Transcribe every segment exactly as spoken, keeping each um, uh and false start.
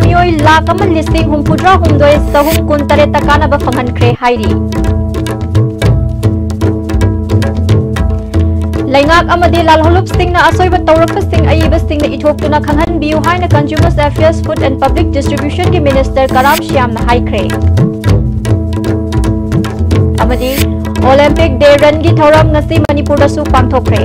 ꯃꯤꯑꯣꯏ ꯂꯥꯈ ꯑꯃ ꯂꯤꯁꯤꯡ ꯍꯨꯝꯐꯨꯇꯔꯥ ꯍꯨꯝꯗꯣꯏ ꯆꯍꯨꯝ ꯀꯨꯟꯇꯔꯦꯠꯇ ꯀꯥꯟꯅꯕ ꯐꯪꯍꯟꯈ꯭ꯔꯦ ꯍꯥꯏꯔꯤ꯫ ꯂꯩꯉꯥꯛ ꯑꯃꯗꯤ ꯂꯥꯜꯍꯧꯂꯨꯞꯁꯤꯡꯅ ꯑꯁꯣꯏꯕ ꯇꯧꯔꯛꯄꯁꯤꯡ ꯑꯏꯕꯁꯤꯡꯅ ꯏꯊꯣꯛꯇꯨꯅ ꯈꯪꯍꯟꯕꯤꯌꯨ ꯍꯥꯏꯅ Consumers Affairs, Food and Public Distributionꯒꯤ Minister ꯀꯔꯥꯝ ꯁ꯭ꯌꯥꯝꯅ ꯍꯥꯏꯈ꯭ꯔꯦ꯫ ꯑꯃꯗꯤ Olympic Day Runꯒꯤ ꯊꯧꯔꯝ ꯉꯁꯤ ꯃꯅꯤꯄꯨꯔꯗꯁꯨ ꯄꯥꯡꯊꯣꯛꯈ꯭ꯔꯦ꯫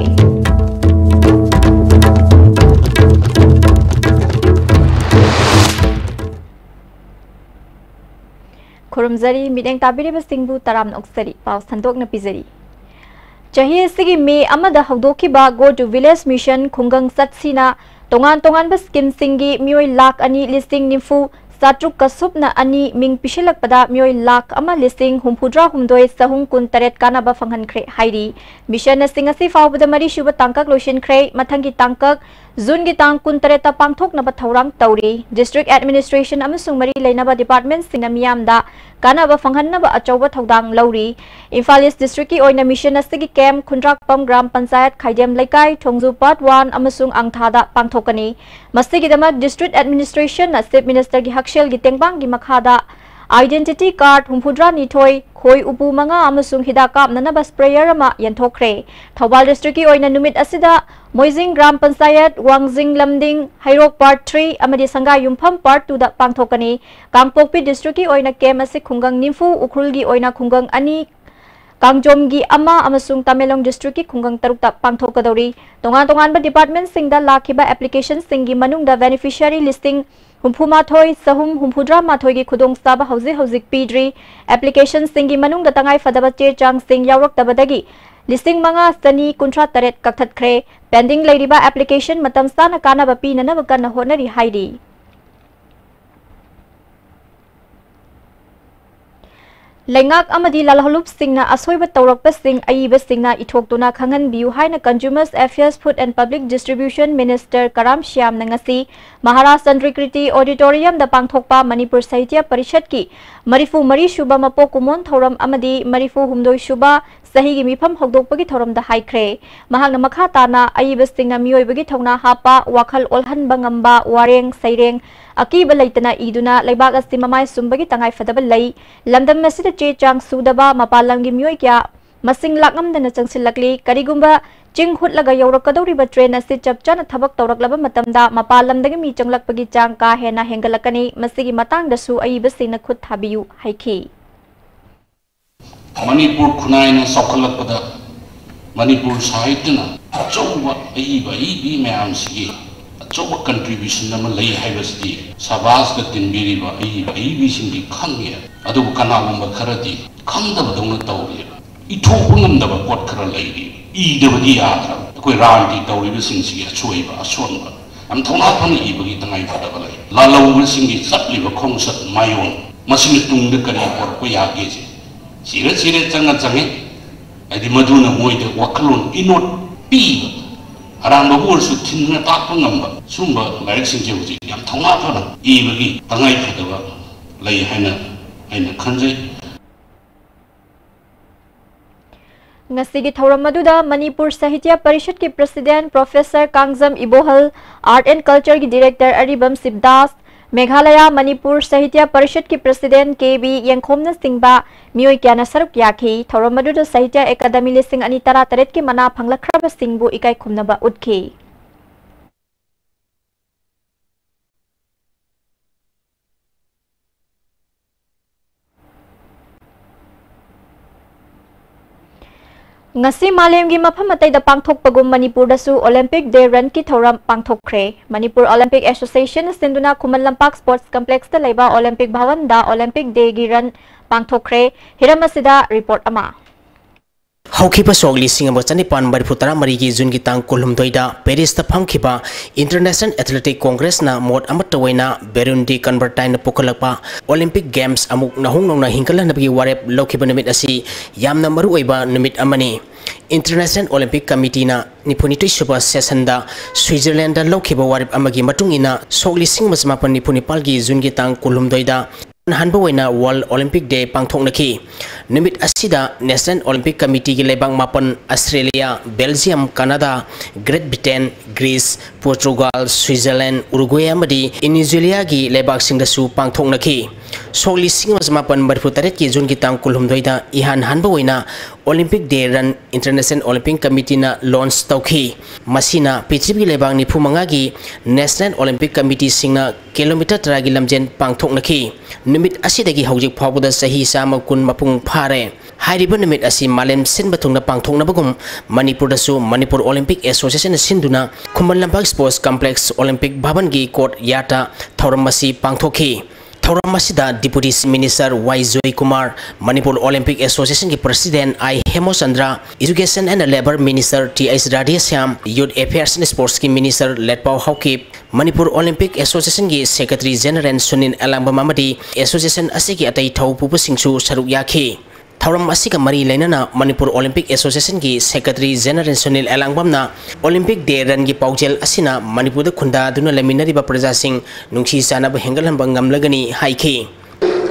ꯈꯨꯔꯨꯝꯖꯔꯤ, ꯃꯤꯠꯌꯦꯡ ꯇꯥꯕꯤꯔꯤꯕꯁꯤꯡꯕꯨ ꯇꯔꯥꯝꯅ ꯑꯣꯛꯆꯔꯤ꯫ ꯄꯥꯎ ꯁꯟꯗꯣꯛꯅ ꯄꯤꯖꯔꯤ꯫ ꯆꯍꯤ ꯑꯁꯤꯒꯤ ꯃꯦ ꯑꯃꯗ ꯍꯧꯗꯣꯛꯈꯤꯕ Go to Village Mission ꯈꯨꯡꯒꯪ ꯆꯠꯁꯤꯅ ꯇꯣꯉꯥꯟ ꯇꯣꯉꯥꯟꯕ scheme ꯁꯤꯡꯒꯤ ꯃꯤꯑꯣꯏ ꯂꯥꯈ ꯑꯅꯤ ꯂꯤꯁꯤꯡ ꯅꯤꯐꯨ ꯆꯥꯇ꯭ꯔꯨꯛꯀ ꯁꯨꯞꯅ ꯑꯅꯤ ꯃꯤꯡ ꯄꯤꯁꯤꯜꯂꯛꯄꯗ ꯃꯤꯑꯣꯏ ꯂꯥꯈ ꯑꯃ ꯂꯤꯁꯤꯡ ꯍꯨꯝꯐꯨꯇꯔꯥ ꯍꯨꯝꯗꯣꯏ ꯆꯍꯨꯝ ꯀꯨꯟꯇꯔꯦꯠ ꯀꯥꯟꯅꯕ ꯐꯪꯍꯟꯈ꯭ꯔꯦ ꯍꯥꯏꯔꯤ꯫ Mission ꯑꯁꯤ ꯉꯁꯤ ꯐꯥꯎꯕꯗ ꯃꯔꯤꯁꯨꯕ ꯇꯥꯡꯀꯛ ꯂꯣꯏꯁꯤꯟꯈ꯭ꯔꯦ꯫ ꯃꯊꯪꯒꯤ ꯇꯥꯡꯀꯛ Juneꯒꯤ ꯇꯥꯡ ꯀꯨꯟꯇꯔꯦꯠꯇ ꯄꯥꯡꯊꯣꯛꯅꯕ ꯊꯧꯔꯥꯡ ꯇꯧꯔꯤ꯫ District Administration ꯑꯃꯁꯨꯡ ꯃꯔꯤ ꯂꯩꯅꯕ departmentꯁꯤꯡꯅ ꯃꯤꯌꯥꯝꯗ ꯀꯥꯟꯅꯕ ꯐꯪꯍꯟꯅꯕ ꯑꯆꯧꯕ ꯊꯧꯗꯥꯡ ꯂꯧꯔꯤ꯫ ꯏꯝꯐꯥꯜ East Districtꯀꯤ ꯑꯣꯏꯅ mission ꯑꯁꯤꯒꯤ camp ꯈꯨꯟꯗ꯭ꯔꯥꯛꯄꯝ ꯒ꯭ꯔꯥꯝ ꯄꯟꯆꯥꯌꯠ, ꯈꯥꯏꯗꯦꯝ ꯂꯩꯀꯥꯏ, ꯊꯣꯡꯖꯨ Part One ꯑꯃꯁꯨꯡ ꯑꯪꯊꯥꯗ ꯄꯥꯡꯊꯣꯛꯀꯅꯤ꯫ ꯃꯁꯤꯒꯤꯗꯃꯛ District Administrationꯅ Chief Ministerꯒꯤ ꯍꯛꯁꯦꯜꯒꯤ ꯇꯦꯡꯕꯥꯡꯒꯤ ꯃꯈꯥꯗ identity card ꯍꯨꯝꯐꯨꯇꯔꯥꯅꯤꯊꯣꯏ, ꯈꯣꯏ ꯎꯄꯨ ꯃꯉꯥ ꯑꯃꯁꯨꯡ ꯍꯤꯗꯥꯛ ꯀꯥꯞꯅꯅꯕ sprayer ꯑꯃ ꯌꯦꯟꯊꯣꯛꯈ꯭ꯔꯦ꯫ ꯊꯧꯕꯥꯜ Districtꯀꯤ ꯑꯣꯏꯅ ꯅꯨꯃꯤꯠ ꯑꯁꯤꯗ ꯃꯣꯏꯖꯤꯡ ꯒ꯭ꯔꯥꯝ ꯄꯟꯆꯥꯌꯠ, ꯋꯥꯡꯖꯤꯡ ꯂꯝꯗꯤꯡ, ꯍꯩꯔꯣꯛ Part Three ꯑꯃꯗꯤ ꯁꯪꯒꯥꯌꯨꯝꯐꯝ Part Twoꯗ ꯄꯥꯡꯊꯣꯛꯀꯅꯤ꯫ ꯀꯥꯡꯄꯣꯛꯄꯤ Districtꯀꯤ ꯑꯣꯏꯅ camp ꯑꯁꯤ ꯈꯨꯡꯒꯪ ꯅꯤꯐꯨ, ꯎꯈ꯭ꯔꯨꯜꯒꯤ ꯑꯣꯏꯅ ꯈꯨꯡꯒꯪ ꯑꯅꯤ, ꯀꯥꯡꯖꯣꯝꯒꯤ ꯑꯃ ꯑꯃꯁꯨꯡ ꯇꯃꯦꯡꯂꯣꯡ Districtꯀꯤ ꯈꯨꯡꯒꯪ ꯇꯔꯨꯛꯇ ꯄꯥꯡꯊꯣꯛꯀꯗꯧꯔꯤ꯫ ꯇꯣꯉꯥꯟ ꯇꯣꯉꯥꯟꯕ departmentꯁꯤꯡꯗ ꯂꯥꯛꯈꯤꯕ applicationꯁꯤꯡꯒꯤ ꯃꯅꯨꯡꯗ beneficiary ꯂꯤꯁꯤꯡ ꯍꯨꯝꯐꯨꯃꯥꯊꯣꯏ ꯆꯍꯨꯝ ꯍꯨꯝꯐꯨꯇꯔꯥ ꯃꯥꯊꯣꯏꯒꯤ ꯈꯨꯗꯣꯡꯆꯥꯕ ꯍꯧꯖꯤꯛ ꯍꯧꯖꯤꯛ ꯄꯤꯗ꯭ꯔꯤ꯫ Applicationꯁꯤꯡꯒꯤ ꯃꯅꯨꯡꯗ ꯇꯉꯥꯏ ꯐꯗꯕ ꯆꯦ ꯆꯥꯡꯁꯤꯡ ꯌꯥꯎꯔꯛꯇꯕꯗꯒꯤ ꯂꯤꯁꯤꯡ ꯃꯉꯥ ꯆꯅꯤ ꯀꯨꯟꯊ꯭ꯔꯥ ꯇꯔꯦꯠ ꯀꯛꯊꯠꯈ꯭ꯔꯦ꯫ Pending ꯂꯩꯔꯤꯕ application ꯃꯇꯝ ꯆꯥꯅ ꯀꯥꯟꯅꯕ ꯄꯤꯅꯅꯕ ꯀꯟꯅ ꯍꯣꯠꯅꯔꯤ ꯍꯥꯏꯔꯤ꯫ ꯂꯩꯉꯥꯛ ꯑꯃꯗꯤ ꯂꯥꯜꯍꯧꯂꯨꯞꯁꯤꯡꯅ ꯑꯁꯣꯏꯕ ꯇꯧꯔꯛꯄꯁꯤꯡ ꯑꯏꯕꯁꯤꯡꯅ ꯏꯊꯣꯛꯇꯨꯅ ꯈꯪꯍꯟꯕꯤꯌꯨ ꯍꯥꯏꯅ Consumers Affairs, Food and Public Distribution Minister ꯀꯔꯥꯝ ꯁ꯭ꯌꯥꯝꯅ ꯉꯁꯤ ꯃꯍꯥꯔꯥꯖ ꯆꯟꯗ꯭ꯔꯀꯤꯔꯇꯤ Auditoriumꯗ ꯄꯥꯡꯊꯣꯛꯄ ꯃꯅꯤꯄꯨꯔ ꯁꯥꯍꯤꯇ꯭ꯌ ꯄꯔꯤꯁꯠꯀꯤ ꯃꯔꯤꯐꯨ ꯃꯔꯤ ꯁꯨꯕ ꯃꯄꯣꯛ ꯀꯨꯝꯑꯣꯟ ꯊꯧꯔꯝ ꯑꯃꯗꯤ ꯃꯔꯤꯐꯨ ꯍꯨꯝꯗꯣꯏ ꯁꯨꯕ ꯆꯍꯤꯒꯤ ꯃꯤꯐꯝ ꯍꯧꯗꯣꯛꯄꯒꯤ ꯊꯧꯔꯝꯗ ꯍꯥꯏꯈ꯭ꯔꯦ꯫ ꯃꯍꯥꯛꯅ ꯃꯈꯥ ꯇꯥꯅ ꯑꯏꯕꯁꯤꯡꯅ ꯃꯤꯑꯣꯏꯕꯒꯤ ꯊꯧꯅꯥ ꯍꯥꯞꯄ, ꯋꯥꯈꯜ ꯑꯣꯜꯍꯟꯕ ꯉꯝꯕ ꯋꯥꯔꯦꯡ ꯁꯩꯔꯦꯡ ꯑꯀꯤꯕ ꯂꯩꯇꯅ ꯏꯗꯨꯅ ꯂꯩꯕꯥꯛ ꯑꯁꯤ ꯃꯃꯥꯏ ꯁꯨꯝꯕꯒꯤ ꯇꯉꯥꯏ ꯐꯗꯕ ꯂꯩ꯫ ꯂꯝꯗꯝ ꯑꯁꯤꯗ ꯆꯦ ꯆꯥꯡ ꯁꯨꯗꯕ ꯃꯄꯥꯟ ꯂꯝꯒꯤ ꯃꯤꯑꯣꯏ ꯀꯌꯥ ꯃꯁꯤꯡ ꯂꯥꯛꯉꯝꯗꯅ ꯆꯪꯁꯤꯜꯂꯛꯂꯤ꯫ ꯀꯔꯤꯒꯨꯝꯕ ꯆꯤꯡ ꯍꯨꯠꯂꯒ ꯌꯧꯔꯛꯀꯗꯧꯔꯤꯕ ꯇ꯭ꯔꯦꯟ ꯑꯁꯤ ꯆꯞ ꯆꯥꯅ ꯊꯕꯛ ꯇꯧꯔꯛꯂꯕ ꯃꯇꯝꯗ ꯃꯄꯥꯟ ꯂꯝꯗꯒꯤ ꯃꯤ ꯆꯪꯂꯛꯄꯒꯤ ꯆꯥꯡ ꯀꯥ ꯍꯦꯟꯅ ꯍꯦꯟꯒꯠꯂꯛꯀꯅꯤ꯫ ꯃꯁꯤꯒꯤ ꯃꯇꯥꯡꯗꯁꯨ ꯑꯏꯕꯁꯤꯡꯅ ꯈꯨꯠ ꯊꯥꯕꯤꯌꯨ ꯍꯥꯏꯈꯤ꯫ ꯃꯅꯤꯄꯨꯔ ꯈꯨꯟꯅꯥꯏꯅ ꯆꯥꯎꯈꯠꯂꯛꯄꯗ ꯃꯅꯤꯄꯨꯔ ꯁꯥꯍꯤꯇ꯭ꯌꯅ ꯑꯆꯧꯕ ꯑꯏꯕ ꯑꯏꯕꯤ ꯃꯌꯥꯝꯁꯤꯒꯤ ꯑꯆꯧꯕ contribution ꯑꯃ ꯂꯩ ꯍꯥꯏꯕꯁꯤꯗꯤ ꯁꯕꯥꯁꯀ ꯇꯤꯟꯕꯤꯔꯤꯕ ꯑꯏꯕ ꯑꯏꯕꯤꯁꯤꯡꯗꯤ ꯈꯪꯉꯦ꯫ ꯑꯗꯨꯕꯨ ꯀꯅꯥꯒꯨꯝꯕ ꯈꯔꯗꯤ ꯈꯪꯗꯕꯗꯧꯅ ꯇꯧꯔꯤ꯫ ꯏꯊꯣꯛꯄ ꯉꯝꯗꯕ ꯄꯣꯠ ꯈꯔ ꯂꯩꯔꯤ꯫ ꯏꯗꯕꯗꯤ ꯌꯥꯗ꯭ꯔꯕ ꯑꯩꯈꯣꯏ ꯔꯥꯖꯅꯤꯇꯤ ꯇꯧꯔꯤꯕꯁꯤꯡꯁꯤꯒꯤ ꯑꯆꯣꯏꯕ ꯑꯁꯣꯟꯕ꯫ ꯌꯥꯝ ꯊꯧꯅꯥ ꯐꯅ ꯏꯕꯒꯤ ꯇꯉꯥꯏ ꯐꯗꯕ ꯂꯩ꯫ ꯂꯥꯜꯍꯧꯕꯁꯤꯡꯒꯤ ꯆꯠꯂꯤꯕ ꯈꯣꯡꯆꯠ ꯃꯥꯏꯑꯣꯟ, ꯃꯁꯤꯅ ꯇꯨꯡꯗ ꯀꯔꯤ ꯄꯨꯔꯛꯄ ꯌꯥꯒꯦꯁꯦ ꯆꯤꯔ ꯆꯤꯔ ꯆꯪꯉ ꯆꯪꯉꯤ꯫ ꯍꯥꯏꯗꯤ ꯃꯗꯨꯅ ꯃꯣꯏꯗ ꯋꯥꯈꯜꯂꯣꯟ ꯏꯅꯣꯠ ꯄꯤꯕ, ꯑꯔꯥꯟꯕꯕꯨ ꯑꯣꯏꯔꯁꯨ ꯊꯤꯟꯗꯨꯅ ꯇꯥꯛꯄ ꯉꯝꯕ ꯁꯨꯝꯕ ꯂꯥꯏꯔꯤꯛꯁꯤꯡꯁꯦ ꯍꯧꯖꯤꯛ ꯌꯥꯝ ꯊꯧꯅꯥ ꯐꯅ ꯏꯕꯒꯤ ꯇꯉꯥꯏ ꯐꯗꯕ ꯂꯩ ꯍꯥꯏꯅ ꯑꯩꯅ ꯈꯟꯖꯩ꯫ ꯉꯁꯤꯒꯤ ꯊꯧꯔꯝ ꯑꯗꯨꯗ ꯃꯅꯤꯄꯨꯔ ꯁꯥꯍꯤꯇ꯭ꯌ ꯄꯔꯤꯁꯠꯀꯤ president professor Kangjam Ibohal, art and ꯀꯜꯆꯔꯒꯤ ꯗꯤꯔꯦꯛꯇꯔ ꯑꯔꯤꯕꯝ ꯁꯤꯕꯗꯥꯁ, ꯃꯦꯘꯥꯂꯌꯥ ꯃꯅꯤꯄꯨꯔ ꯁꯥꯍꯤꯇ꯭ꯌ ꯄꯔꯤꯁꯠꯀꯤ ꯄ꯭ꯔꯁꯤꯗꯦꯟ ꯀꯦ ꯕꯤ ꯌꯦꯡꯈꯣꯝꯅꯆꯤꯡꯕ ꯃꯤꯑꯣꯏ ꯀꯌꯥꯅ ꯁꯔꯨꯛ ꯌꯥꯈꯤ꯫ ꯊꯧꯔꯝ ꯑꯗꯨꯗ ꯁꯥꯍꯤꯇ꯭ꯌ ꯑꯦꯀꯥꯗꯃꯤ ꯂꯤꯁꯤꯡ ꯑꯅꯤ ꯇꯔꯥꯇꯔꯦꯠꯀꯤ ꯃꯅꯥ ꯐꯪꯂꯛꯈ꯭ꯔꯕꯁꯤꯡꯕꯨ ꯏꯀꯥꯏ ꯈꯨꯝꯅꯕ ꯎꯠꯈꯤ꯫ ꯉꯁꯤ ꯃꯥꯂꯦꯝꯒꯤ ꯃꯐꯝ ꯑꯇꯩꯗ ꯄꯥꯡꯊꯣꯛꯄꯒꯨꯝ ꯃꯅꯤꯄꯨꯔꯗꯁꯨ Olympic Day runꯀꯤ ꯊꯧꯔꯝ ꯄꯥꯡꯊꯣꯛꯈ꯭ꯔꯦ꯫ ꯃꯅꯤꯄꯨꯔ Olympic Associationꯅ ꯁꯤꯟꯗꯨꯅ ꯈꯨꯃꯟ ꯂꯝꯄꯥꯛ Sports Complexꯇ ꯂꯩꯕ Olympic ꯚꯋꯟꯗ Olympic Dayꯒꯤ run ꯄꯥꯡꯊꯣꯛꯈ꯭ꯔꯦ꯫ ꯍꯤꯔꯝ ꯑꯁꯤꯗ report ꯑꯃ꯫ ꯍꯧꯈꯤꯕ ꯁꯣꯛ ꯂꯤꯁꯤꯡ ꯑꯃ ꯆꯅꯤꯄꯥꯟ ꯃꯔꯤꯐꯨ ꯇꯔꯥꯃꯔꯤꯒꯤ ꯖꯨꯟꯒꯤ ꯇꯥꯡ ꯀꯨꯟꯍꯨꯝꯗꯣꯏꯗ ꯄꯦꯔꯤꯁꯇ ꯐꯝꯈꯤꯕ International Athletic Congressꯅ ꯃꯣꯠ ꯑꯃꯠꯇ ꯑꯣꯏꯅ ꯕꯦꯔꯨꯟ ꯗꯤ ꯀꯟꯕꯔꯇꯥꯏꯟꯅ ꯄꯨꯈꯠꯂꯛꯄ Olympic Games ꯑꯃꯨꯛ ꯅꯧꯍꯧ ꯅꯧꯅ ꯍꯤꯡꯒꯠꯍꯟꯅꯕꯒꯤ ꯋꯥꯔꯦꯞ ꯂꯧꯈꯤꯕ ꯅꯨꯃꯤꯠ ꯑꯁꯤ ꯌꯥꯝꯅ ꯃꯔꯨꯑꯣꯏꯕ ꯅꯨꯃꯤꯠ ꯑꯃꯅꯤ꯫ International Olympic Committeeꯅ ꯅꯤꯐꯨꯅꯤꯊꯣꯏ ꯁꯨꯕ sessionꯗ ꯁ꯭ꯋꯤꯖꯔꯂꯦꯟꯗ ꯂꯧꯈꯤꯕ ꯋꯥꯔꯦꯞ ꯑꯃꯒꯤ ꯃꯇꯨꯡ ꯏꯟꯅ ꯁꯣꯛ ꯂꯤꯁꯤꯡ ꯑꯃ ꯆꯃꯥꯄꯟ ꯅꯤꯐꯨ ꯅꯤꯄꯥꯜꯒꯤ ꯖꯨꯟꯒꯤ ꯇꯥꯡ ꯀꯨꯟꯍꯨꯝꯗꯣꯏꯗ ꯑꯍꯥꯟꯕ ꯑꯣꯏꯅ World Olympic Day ꯄꯥꯡꯊꯣꯛꯅꯈꯤ꯫ ꯅꯨꯃꯤꯠ ꯑꯁꯤꯗ National Olympic Committeeꯒꯤ ꯂꯩꯕꯥꯛ ꯃꯥꯄꯟ, Australia, Belgium, Canada, Great Britain, Greece, Portugal, Switzerland, Uruguay ꯑꯃꯗꯤ Venezuelaꯒꯤ ꯂꯩꯕꯥꯛꯁꯤꯡꯗꯁꯨ ꯄꯥꯡꯊꯣꯛꯅꯈꯤ꯫ ꯁꯣꯛ ꯂꯤꯁꯤꯡ ꯑꯃ ꯆꯃꯥꯄꯟ ꯃꯔꯤꯐꯨ ꯇꯔꯦꯠꯀꯤ Juneꯒꯤ ꯇꯥꯡ ꯀꯨꯟꯍꯨꯝꯗꯣꯏꯗ ꯏꯍꯥꯟ ꯍꯥꯟꯕ ꯑꯣꯏꯅ Olympic Day Run International Olympic Committeeꯅ launch ꯇꯧꯈꯤ꯫ ꯃꯁꯤꯅ ꯄ꯭ꯔꯤꯊꯤꯕꯤꯒꯤ ꯂꯩꯕꯥꯛ ꯅꯤꯐꯨ ꯃꯉꯥꯒꯤ National Olympic Committeeꯁꯤꯡꯅ kilometre ꯇꯔꯥꯒꯤ ꯂꯝꯖꯦꯟ ꯄꯥꯡꯊꯣꯛꯅꯈꯤ꯫ ꯅꯨꯃꯤꯠ ꯑꯁꯤꯗꯒꯤ ꯍꯧꯖꯤꯛ ꯐꯥꯎꯕꯗ ꯆꯍꯤ ꯆꯥꯝꯃ ꯀꯨꯟ ꯃꯄꯨꯡ ꯐꯥꯔꯦ꯫ ꯍꯥꯏꯔꯤꯕ ꯅꯨꯃꯤꯠ ꯑꯁꯤ ꯃꯥꯂꯦꯝ ꯁꯤꯟꯕ ꯊꯨꯡꯅ ꯄꯥꯡꯊꯣꯛꯅꯕꯒꯨꯝ ꯃꯅꯤꯄꯨꯔꯗꯁꯨ Manipur Olympic Associationꯅ ꯁꯤꯟꯗꯨꯅ Khuman Lampak Sports Complex, Olympic Bhavanꯒꯤ courtyardꯇ ꯊꯧꯔꯝ ꯑꯁꯤ ꯄꯥꯡꯊꯣꯛꯈꯤ꯫ ꯊꯧꯔꯝ ꯑꯁꯤꯗ Deputy Chief Minister Y Joykumar, Manipur Olympic Associationꯒꯤ President I Hemochandra, Education and Labour Minister T H Radheshyam, Youth Affairs and Sportsꯀꯤ Minister Letpao Haokip, Manipur Olympic Associationꯒꯤ Secretary General ꯁꯨꯅꯤꯜ ꯑꯦꯂꯥꯡꯕꯝ ꯑꯃꯗꯤ association ꯑꯁꯤꯒꯤ ꯑꯇꯩ ꯊꯧ ꯄꯨꯕꯁꯤꯡꯁꯨ ꯁꯔꯨꯛ ꯌꯥꯈꯤ꯫ ꯊꯧꯔꯝ ꯑꯁꯤꯒ ꯃꯔꯤ ꯂꯩꯅꯅ Manipur Olympic Associationꯒꯤ Secretary General Sunil ꯑꯦꯂꯥꯡꯕꯝꯅ Olympic Day Runꯒꯤ ꯄꯥꯎꯖꯦꯜ ꯑꯁꯤꯅ ꯃꯅꯤꯄꯨꯔꯗ ꯈꯨꯟꯗꯥꯗꯨꯅ ꯂꯩꯃꯤꯟꯅꯔꯤꯕ ꯄ꯭ꯔꯖꯥꯁꯤꯡ ꯅꯨꯡꯁꯤ ꯆꯥꯟꯅꯕ ꯍꯦꯟꯒꯠꯍꯟꯕ ꯉꯝꯂꯒꯅꯤ ꯍꯥꯏꯈꯤ꯫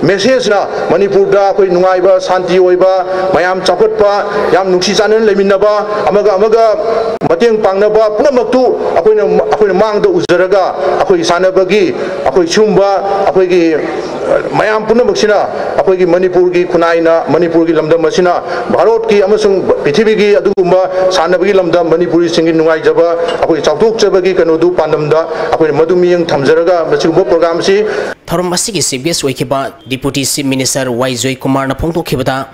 Messageꯅ ꯃꯅꯤꯄꯨꯔꯗ ꯑꯩꯈꯣꯏ ꯅꯨꯡꯉꯥꯏꯕ, ꯁꯥꯟꯇꯤ ꯑꯣꯏꯕ, ꯃꯌꯥꯝ ꯆꯥꯎꯈꯠꯄ, ꯌꯥꯝ ꯅꯨꯡꯁꯤ ꯆꯥꯟꯅꯅ ꯂꯩꯃꯤꯟꯅꯕ, ꯑꯃꯒ ꯑꯃꯒ ꯃꯇꯦꯡ ꯄꯥꯡꯅꯕ ꯄꯨꯝꯅꯃꯛꯇꯨ ꯑꯩꯈꯣꯏꯅ, ꯑꯩꯈꯣꯏꯅ ꯃꯥꯡꯗ ꯎꯖꯔꯒ, ꯑꯩꯈꯣꯏ ꯁꯥꯟꯅꯕꯒꯤ, ꯑꯩꯈꯣꯏ ꯁꯤꯒꯨꯝꯕ ꯑꯩꯈꯣꯏꯒꯤ ꯃꯌꯥꯝ ꯄꯨꯝꯅꯃꯛꯁꯤꯅ ꯑꯩꯈꯣꯏꯒꯤ ꯃꯅꯤꯄꯨꯔꯒꯤ ꯈꯨꯟꯅꯥꯏꯅ, ꯃꯅꯤꯄꯨꯔꯒꯤ ꯂꯝꯗꯝ ꯑꯁꯤꯅ ꯚꯥꯔꯠꯀꯤ ꯑꯃꯁꯨꯡ ꯄ꯭ꯔꯤꯊꯤꯕꯤꯒꯤ ꯑꯗꯨꯒꯨꯝꯕ ꯁꯥꯟꯅꯕꯒꯤ ꯂꯝꯗꯝ ꯃꯅꯤꯄꯨꯔꯤꯁꯤꯡꯒꯤ ꯅꯨꯡꯉꯥꯏꯖꯕ, ꯑꯩꯈꯣꯏ ꯆꯥꯎꯊꯣꯛꯆꯕꯒꯤ ꯀꯩꯅꯣꯗꯨ ꯄꯥꯟꯗꯝꯗ ꯑꯩꯈꯣꯏꯅ ꯃꯗꯨ ꯃꯤꯠꯌꯦꯡ ꯊꯝꯖꯔꯒ ꯃꯁꯤꯒꯨꯝꯕ program ꯑꯁꯤ ꯊꯧꯔꯝ ꯑꯁꯤꯒꯤ Chief Guest ꯑꯣꯏꯈꯤꯕ Deputy Chief Minister ꯋꯥꯏ ꯖꯣꯏꯀꯨꯃꯥꯔꯅ ꯐꯣꯡꯗꯣꯛꯈꯤꯕꯗ,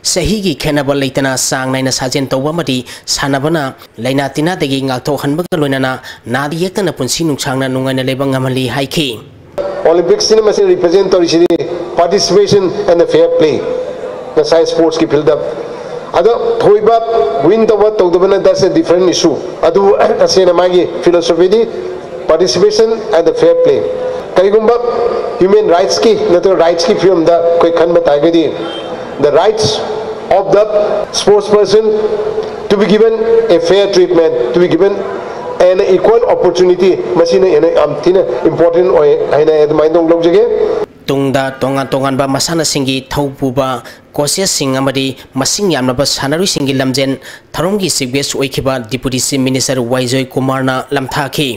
ꯆꯍꯤꯒꯤ ꯈꯦꯠꯅꯕ ꯂꯩꯇꯅ ꯆꯥꯡ ꯅꯥꯏꯅ ꯁꯥꯖꯦꯜ ꯇꯧꯕ ꯑꯃꯗꯤ ꯁꯥꯟꯅꯕꯅ ꯂꯥꯏꯅꯥ ꯇꯤꯟꯅꯥꯗꯒꯤ ꯉꯥꯛꯊꯣꯛꯍꯟꯕꯒ ꯂꯣꯏꯅꯅ ꯅꯥꯗ ꯌꯦꯛꯇꯅ ꯄꯨꯟꯁꯤ ꯅꯨꯡꯁꯥꯡꯅ ꯅꯨꯡꯉꯥꯏꯅ ꯂꯩꯕ ꯉꯝꯍꯜꯂꯤ ꯍꯥꯏꯈꯤ꯫ Olympicsꯁꯤꯅ ꯃꯁꯤ represent ꯇꯧꯔꯤꯁꯤꯗꯤ participation and the fair play꯫ ꯉꯁꯥꯏ sportsꯀꯤ fieldꯇ ꯑꯗꯣ ꯊꯣꯏꯕ, win ꯇꯧꯕ ꯇꯧꯗꯕꯅ, that's a different issue꯫ ꯑꯗꯨꯕꯨ ꯇꯁꯦꯡꯅ ꯃꯥꯒꯤ philosophyꯗꯤ participation and the fair play꯫ ꯀꯔꯤꯒꯨꯝꯕ human rightsꯀꯤ ꯅꯠꯇ꯭ꯔꯒ rightsꯀꯤ ꯐꯤꯕꯝꯗ ꯑꯩꯈꯣꯏ ꯈꯟꯕ ꯇꯥꯔꯒꯗꯤ, the rights of the sports person to be given a fair treatment, to be given an equal opportunity, ꯃꯁꯤꯅ ꯍꯦꯟꯅ ꯌꯥꯝ ꯊꯤꯅ important ꯑꯣꯏ ꯍꯥꯏꯅ ꯑꯩ ꯑꯗꯨꯃꯥꯏꯅ ꯇꯧꯅ ꯂꯧꯖꯒꯦ꯫ ꯇꯨꯡꯗ ꯇꯣꯉꯥꯟ ꯇꯣꯉꯥꯟꯕ ꯃꯁꯥꯟꯅꯁꯤꯡꯒꯤ ꯊꯧ ꯄꯨꯕ ꯀꯣꯆꯦꯁꯁꯤꯡ ꯑꯃꯗꯤ ꯃꯁꯤꯡ ꯌꯥꯝꯂꯕ ꯁꯥꯟꯅꯔꯣꯏꯁꯤꯡꯒꯤ ꯂꯝꯖꯦꯜ ꯊꯧꯔꯝꯒꯤ ꯆꯤꯐ ꯒꯦꯁ ꯑꯣꯏꯈꯤꯕ ꯗꯤꯄꯨꯇꯤ ꯆꯤꯐ ꯃꯤꯅꯤꯁꯇꯔ ꯋꯥꯏ ꯖꯣꯏꯀꯨꯃꯥꯔꯅ ꯂꯝꯊꯥꯈꯤ꯫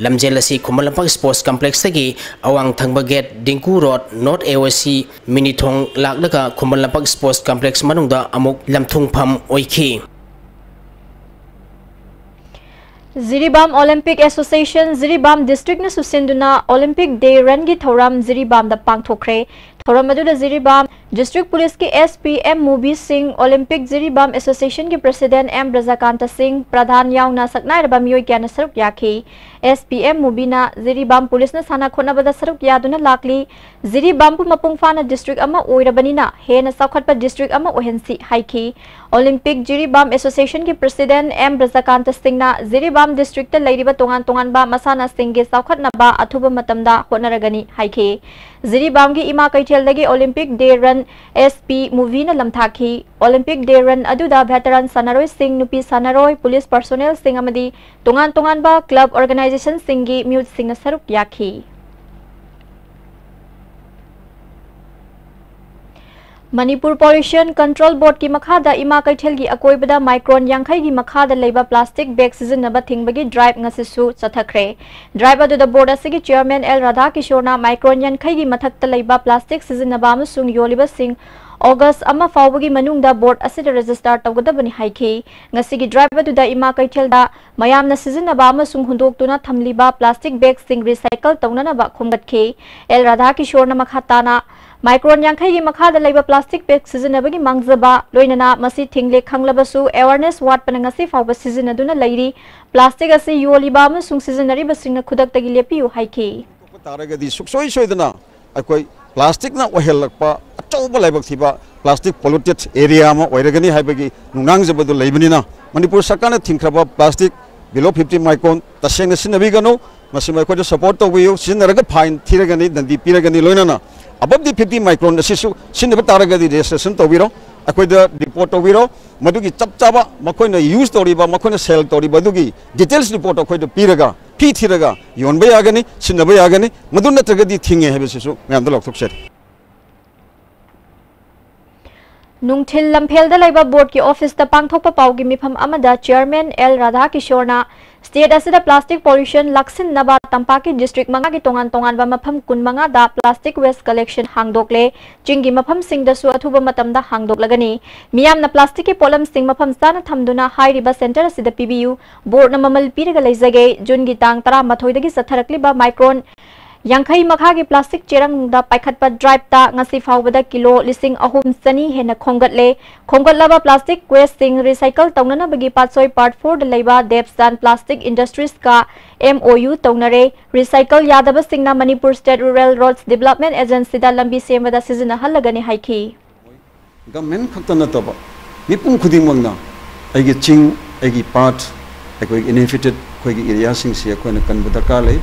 ꯂꯝꯖꯦꯜ ꯑꯁꯤ ꯈꯨꯃꯟ ꯂꯝꯄꯥꯛ ꯁ꯭ꯄꯣꯔꯠꯁ ꯀꯝꯄ꯭ꯂꯦꯛꯁꯇꯒꯤ ꯑꯋꯥꯡ ꯊꯪꯕ ꯒꯦꯠ, ꯗꯤꯡꯀꯨ ꯔꯣꯗ, ꯅꯣꯔꯠ ꯑꯦ ꯑꯣ ꯁꯤ ꯃꯤꯅꯤ ꯊꯣꯡ ꯂꯥꯛꯂꯒ ꯈꯨꯃꯟ ꯂꯝꯄꯥꯛ ꯁ꯭ꯄꯣꯔꯠꯁ ꯀꯝꯄ꯭ꯂꯦꯛꯁ ꯃꯅꯨꯡꯗ ꯑꯃꯨꯛ ꯂꯝꯊꯨꯡꯐꯝ ꯑꯣꯏꯈꯤ꯫ ꯖꯤꯔꯤꯕꯥꯝ ꯑꯣꯂꯤꯝꯄꯤꯛ ꯑꯦꯁꯣꯁꯤꯌꯦꯁꯟ ꯖꯤꯔꯤꯕꯥꯝ ꯗꯤꯁꯇ꯭ꯔꯤꯛꯅ ꯁꯨꯁꯤꯟꯗꯨꯅ ꯑꯣꯂꯤꯝꯄꯤꯛ ꯗꯦ ꯔꯟꯒꯤ ꯊꯧꯔꯝ ꯖꯤꯔꯤꯕꯥꯝꯗ ꯄꯥꯡꯊꯣꯛꯈ꯭ꯔꯦ꯫ ꯊꯧꯔꯝ ꯑꯗꯨꯗ ꯖꯤꯔꯤꯕꯥꯝ ꯗꯤꯁꯇ꯭ꯔꯤꯛ ꯄꯨꯂꯤꯁꯀꯤ ꯑꯦꯁ ꯄꯤ ꯑꯦꯝ ꯃꯨꯕꯤ ꯁꯤꯡ, ꯑꯣꯂꯤꯝꯄꯤꯛ ꯖꯤꯔꯤꯕꯥꯝ ꯑꯦꯁꯣꯁꯤꯌꯦꯁꯟꯒꯤ ꯄ꯭ꯔꯁꯤꯗꯦꯟꯠ ꯑꯦꯝ ꯕ꯭ꯔꯖꯀꯥꯟꯇ ꯁꯤꯡ ꯄ꯭ꯔꯙꯥꯟ ꯌꯥꯎꯅ ꯁꯛꯅꯥꯏꯔꯕ ꯃꯤꯑꯣꯏ ꯀꯌꯥꯅ ꯁꯔꯨꯛ ꯌꯥꯈꯤ꯫ ꯑꯦꯁ ꯄꯤ ꯑꯦꯝ ꯃꯨꯕꯤꯅ ꯖꯤꯔꯤꯕꯥꯝ ꯄꯨꯂꯤꯁꯅ ꯁꯥꯟꯅ ꯈꯣꯠꯅꯕꯗ ꯁꯔꯨꯛ ꯌꯥꯗꯨꯅ ꯂꯥꯛꯂꯤ꯫ ꯖꯤꯔꯤꯕꯥꯝꯕꯨ ꯃꯄꯨꯡ ꯐꯥꯅ ꯗꯤꯁꯇ꯭ꯔꯤꯛ ꯑꯃ ꯑꯣꯏꯔꯕꯅꯤꯅ ꯍꯦꯟꯅ ꯆꯥꯎꯈꯠꯄ ꯗꯤꯁꯇ꯭ꯔꯤꯛ ꯑꯃ ꯑꯣꯏꯍꯟꯁꯤ ꯍꯥꯏꯈꯤ꯫ ꯑꯣꯂꯤꯝꯄꯤꯛ ꯖꯤꯔꯤꯕꯥꯝ ꯑꯦꯁꯣꯁꯤꯌꯦꯁꯟꯒꯤ ꯄ꯭ꯔꯁꯤꯗꯦꯟꯠ ꯑꯦꯝ ꯕ꯭ꯔꯖꯀꯥꯟꯇ ꯁꯤꯡꯅ ꯖꯤꯔꯤꯕꯥꯝ ꯗꯤꯁꯇ꯭ꯔꯤꯛꯇ ꯂꯩꯔꯤꯕ ꯇꯣꯉꯥꯟ ꯇꯣꯉꯥꯟꯕ ꯃꯁꯥꯟꯅꯁꯤꯡꯒꯤ ꯆꯥꯎꯈꯠꯅꯕ ꯑꯊꯨꯕ ꯃꯇꯝꯗ ꯍꯣꯠꯅꯔꯒꯅꯤ ꯍꯥꯏꯈꯤ꯫ ꯖꯤꯔꯤꯕꯥꯝꯒꯤ ꯏꯃꯥ ꯀꯩꯊꯦꯜꯗꯒꯤ ꯑꯣꯂꯤꯝꯄꯤꯛ ꯗꯦ ꯔꯟ ꯑꯦꯁ ꯄꯤ ꯃꯨꯕꯤꯅ ꯂꯝꯊꯥꯈꯤ꯫ ꯑꯣꯂꯤꯝꯄꯤꯛ ꯗꯦ ꯔꯟ ꯑꯗꯨꯗ ꯚꯦꯇꯔꯥꯟ ꯁꯥꯟꯅꯔꯣꯏꯁꯤꯡ, ꯅꯨꯄꯤ ꯁꯥꯟꯅꯔꯣꯏ, ꯄꯨꯂꯤꯁ ꯄꯔꯁꯣꯅꯦꯜꯁꯤꯡ ꯑꯃꯗꯤ ꯇꯣꯉꯥꯟ ꯇꯣꯉꯥꯟꯕ ꯀ꯭ꯂꯕ ꯑꯣꯔꯒꯅꯥꯏꯖꯦꯁꯟꯁꯤꯡꯒꯤ ꯃꯤꯍꯨꯠꯁꯤꯡꯅ ꯁꯔꯨꯛ ꯌꯥꯈꯤ꯫ ꯃꯅꯤꯄꯨꯔ ꯄꯣꯂꯨꯁꯟ ꯀꯟꯇ꯭ꯔꯣꯜ ꯕꯣꯔꯗꯀꯤ ꯃꯈꯥꯗ ꯏꯃꯥ ꯀꯩꯊꯦꯜꯒꯤ ꯑꯀꯣꯏꯕꯗ ꯃꯥꯏꯀ꯭ꯔꯣꯟ ꯌꯥꯡꯈꯩꯒꯤ ꯃꯈꯥꯗ ꯂꯩꯕ ꯄ꯭ꯂꯥꯁꯇꯤꯛ ꯕꯦꯒ ꯁꯤꯖꯤꯟꯅꯕ ꯊꯤꯡꯕꯒꯤ ꯗ꯭ꯔꯥꯏꯚ ꯉꯁꯤꯁꯨ ꯆꯠꯊꯈ꯭ꯔꯦ꯫ ꯗ꯭ꯔꯥꯏꯚ ꯑꯗꯨꯗ ꯕꯣꯔꯗ ꯑꯁꯤꯒꯤ ꯆꯤꯌꯔꯃꯦꯟ ꯑꯦꯜ ꯔꯥꯙꯥꯀꯤꯁꯣꯔꯅ ꯃꯥꯏꯀ꯭ꯔꯣꯟ ꯌꯥꯡꯈꯩꯒꯤ ꯃꯊꯛꯇ ꯂꯩꯕ ꯄ꯭ꯂꯥꯁꯇꯤꯛ ꯁꯤꯖꯤꯟꯅꯕ ꯑꯃꯁꯨꯡ ꯌꯣꯜꯂꯤꯕꯁꯤꯡ ꯑꯣꯒꯁ ꯑꯃ ꯐꯥꯎꯕꯒꯤ ꯃꯅꯨꯡꯗ ꯕꯣꯔꯗ ꯑꯁꯤꯗ ꯔꯦꯖꯤꯁꯇꯥꯔ ꯇꯧꯒꯗꯕꯅꯤ ꯍꯥꯏꯈꯤ꯫ ꯉꯁꯤꯒꯤ ꯗ꯭ꯔꯥꯏꯚ ꯑꯗꯨꯗ ꯏꯃꯥ ꯀꯩꯊꯦꯜꯗ ꯃꯌꯥꯝꯅ ꯁꯤꯖꯤꯟꯅꯕ ꯑꯃꯁꯨꯡ ꯍꯨꯟꯗꯣꯛꯇꯨꯅ ꯊꯝꯂꯤꯕ ꯄ꯭ꯂꯥꯁꯇꯤꯛ ꯕꯦꯒꯁꯤꯡ ꯔꯤꯁꯥꯏꯀꯜ ꯇꯧꯅꯅꯕ ꯈꯣꯝꯒꯠꯈꯤ꯫ ꯑꯦꯜ ꯔꯥꯙꯥꯀꯤꯁꯣꯔꯅ ꯃꯈꯥ ꯇꯥꯅ ꯃꯥꯏꯀ꯭ꯔꯣꯟ ꯌꯥꯡꯈꯩꯒꯤ ꯃꯈꯥꯗ ꯂꯩꯕ ꯄ꯭ꯂꯥꯁꯇꯤꯛ ꯕꯦꯒ ꯁꯤꯖꯤꯟꯅꯕꯒꯤ ꯃꯥꯡꯖꯕ, ꯂꯣꯏꯅꯅ ꯃꯁꯤ ꯊꯤꯡꯂꯦ ꯈꯪꯂꯕꯁꯨ ꯑꯦꯋꯥꯔꯅꯦꯁ ꯋꯥꯠꯄꯅ ꯉꯁꯤ ꯐꯥꯎꯕ ꯁꯤꯖꯤꯟꯅꯗꯨꯅ ꯂꯩꯔꯤ꯫ ꯄ꯭ꯂꯥꯁꯇꯤꯛ ꯑꯁꯤ ꯌꯣꯜꯂꯤꯕ ꯑꯃꯁꯨꯡ ꯁꯤꯖꯤꯟꯅꯔꯤꯕꯁꯤꯡꯅ ꯈꯨꯗꯛꯇꯒꯤ ꯂꯦꯞꯄꯤꯌꯨ ꯍꯥꯏꯈꯤ꯫ ꯇꯥꯔꯒꯗꯤ ꯁꯨꯛꯁꯣꯏ ꯁꯣꯏꯗꯅ ꯑꯩꯈꯣꯏ ꯄ꯭ꯂꯥꯁꯇꯤꯛꯅ ꯑꯣꯏꯍꯜꯂꯛꯄ ꯑꯆꯧꯕ ꯂꯥꯏꯕꯛ ꯊꯤꯕ ꯄ꯭ꯂꯥꯁꯇꯤꯛ ꯄꯣꯂꯨꯇꯦꯗ ꯑꯦꯔꯤꯌꯥ ꯑꯃ ꯑꯣꯏꯔꯒꯅꯤ ꯍꯥꯏꯕꯒꯤ ꯅꯨꯡꯅꯥꯡꯖꯕꯗꯨ ꯂꯩꯕꯅꯤꯅ, ꯃꯅꯤꯄꯨꯔ ꯁꯔꯀꯥꯔꯅ ꯊꯤꯡꯈ꯭ꯔꯕ ꯄ꯭ꯂꯥꯁꯇꯤꯛ below fifty micron ꯇꯁꯦꯡꯅ ꯁꯤꯖꯤꯟꯅꯕꯤꯒꯅꯨ꯫ ꯃꯁꯤ ꯑꯩꯈꯣꯏꯗ ꯁꯄꯣꯔꯠ ꯇꯧꯕꯤꯌꯨ꯫ ꯁꯤꯖꯤꯟꯅꯔꯒ ꯐꯥꯏꯟ ꯊꯤꯔꯒꯅꯤ, ꯗꯟꯗꯤ ꯄꯤꯔꯒꯅꯤ꯫ ꯂꯣꯏꯅꯅ above the fifty micron ꯑꯁꯤꯁꯨ ꯁꯤꯖꯤꯟꯅꯕ ꯇꯥꯔꯒꯗꯤ ꯔꯦꯖꯤꯁꯇ꯭ꯔꯦꯁꯟ ꯇꯧꯕꯤꯔꯣ, ꯑꯩꯈꯣꯏꯗ ꯔꯤꯄꯣꯔꯠ ꯇꯧꯕꯤꯔꯣ꯫ ꯃꯗꯨꯒꯤ ꯆꯞ ꯆꯥꯕ ꯃꯈꯣꯏꯅ ꯌꯨꯁ ꯇꯧꯔꯤꯕ, ꯃꯈꯣꯏꯅ ꯁꯦꯜ ꯇꯧꯔꯤꯕ ꯑꯗꯨꯒꯤ ꯗꯤꯇꯦꯜꯁ ꯔꯤꯄꯣꯔꯠ ꯑꯩꯈꯣꯏꯗ ꯄꯤꯔꯒ ꯐꯤ ꯊꯤꯔꯒ ꯌꯣꯟꯕ ꯌꯥꯒꯅꯤ, ꯁꯤꯖꯤꯟꯅꯕ ꯌꯥꯒꯅꯤ, ꯃꯗꯨ ꯅꯠꯇ꯭ꯔꯒꯗꯤ ꯊꯤꯡꯉꯦ ꯍꯥꯏꯕꯁꯤꯁꯨ ꯃꯌꯥꯝꯗ ꯂꯥꯎꯊꯣꯛꯆꯔꯤ꯫ ꯅꯨꯡꯊꯤꯜ ꯂꯝꯐꯦꯜꯗ ꯂꯩꯕ ꯕꯣꯔꯗꯀꯤ ꯑꯣꯐꯤꯁꯇ ꯄꯥꯡꯊꯣꯛꯄ ꯄꯥꯎꯒꯤ ꯃꯤꯐꯝ ꯑꯃꯗ ꯆꯤꯌꯔꯃꯦꯟ ꯑꯦꯜ ꯔꯥꯙꯥꯀꯤꯁꯣꯔꯅ ꯁ꯭ꯇꯦꯠ ꯑꯁꯤꯗ ꯄ꯭ꯂꯥꯁꯇꯤꯛ ꯄꯣꯂꯨꯁꯟ ꯂꯥꯛꯁꯤꯟꯅꯕ ꯇꯝꯄꯥꯛꯀꯤ ꯗꯤꯁꯇ꯭ꯔꯤꯛ ꯃꯉꯥꯒꯤ ꯇꯣꯉꯥꯟ ꯇꯣꯉꯥꯟꯕ ꯃꯐꯝ ꯀꯨꯟꯃꯉꯥꯗ ꯄ꯭ꯂꯥꯁꯇꯤꯛ ꯋꯦꯁ ꯀꯂꯦꯛꯁꯟ ꯍꯥꯡꯗꯣꯛꯂꯦ꯫ ꯆꯤꯡꯒꯤ ꯃꯐꯝꯁꯤꯡꯗꯁꯨ ꯑꯊꯨꯕ ꯃꯇꯝꯗ ꯍꯥꯡꯗꯣꯛꯂꯒꯅꯤ꯫ ꯃꯤꯌꯥꯝꯅ ꯄ꯭ꯂꯥꯁꯇꯤꯛꯀꯤ ꯄꯣꯠꯂꯝꯁꯤꯡ ꯃꯐꯝ ꯆꯥꯅ ꯊꯝꯗꯨꯅ ꯍꯥꯏꯔꯤꯕ ꯁꯦꯟꯇꯔ ꯑꯁꯤꯗ ꯄꯤꯕꯤꯌꯨ꯫ ꯕꯣꯔꯗꯅ ꯃꯃꯜ ꯄꯤꯔꯒ ꯂꯩꯖꯒꯦ꯫ ꯖꯨꯟꯒꯤ ꯇꯥꯡ ꯇꯔꯥꯃꯥꯊꯣꯏꯗꯒꯤ ꯆꯠꯊꯔꯛꯂꯤꯕ ꯃꯥꯏꯀ꯭ꯔꯣꯟ ꯌꯥꯡꯈꯩ ꯃꯈꯥꯒꯤ ꯄ꯭ꯂꯥꯁꯇꯤꯛ ꯆꯦꯔꯪꯗ ꯄꯥꯏꯈꯠꯄ ꯗ꯭ꯔꯥꯏꯕꯇ ꯉꯁꯤ ꯐꯥꯎꯕꯗ ꯀꯤꯂꯣ ꯂꯤꯁꯤꯡ ꯑꯍꯨꯝ ꯆꯅꯤ ꯍꯦꯟꯅ ꯈꯣꯝꯒꯠꯂꯦ꯫ ꯈꯣꯝꯒꯠꯂꯕ ꯄ꯭ꯂꯥꯁꯇꯤꯛ ꯋꯦꯁꯁꯤꯡ ꯔꯤꯁꯥꯏꯀꯜ ꯇꯧꯅꯅꯕꯒꯤ ꯄꯥꯠꯁꯣꯏ ꯄꯥꯔꯠ ꯐꯣꯔꯗ ꯂꯩꯕ ꯗꯦꯕꯆꯥꯟ ꯄ꯭ꯂꯥꯁꯇꯤꯛ ꯏꯟꯗꯁꯇ꯭ꯔꯤꯁꯀ ꯑꯦꯝ ꯑꯣ ꯌꯨ ꯇꯧꯅꯔꯦ꯫ ꯔꯤꯁꯥꯏꯀꯜ ꯌꯥꯗꯕꯁꯤꯡꯅ Manipur state rural roads development ꯑꯦꯖꯦꯟꯁꯤꯗ ꯂꯝꯕꯤ ꯁꯦꯝꯕꯗ ꯁꯤꯖꯤꯟꯅꯍꯜꯂꯒꯅꯤ ꯍꯥꯏꯈꯤ꯫ ꯒꯃꯦꯟ ꯈꯛꯇ ꯅꯠꯇꯕ ꯃꯤꯄꯨꯝ ꯈꯨꯗꯤꯡꯃꯛꯅ ꯑꯩꯒꯤ ꯆꯤꯡ, ꯑꯩꯒꯤ ꯄꯥꯠ, ꯑꯩꯈꯣꯏꯒꯤ ꯏꯟꯍꯦꯕꯤꯇꯦꯠ ꯑꯩꯈꯣꯏꯒꯤ ꯑꯦꯔꯤꯌꯥꯁꯤꯡꯁꯤ ꯑꯩꯈꯣꯏꯅ ꯀꯟꯕ ꯗꯔꯀꯥꯔ ꯂꯩ꯫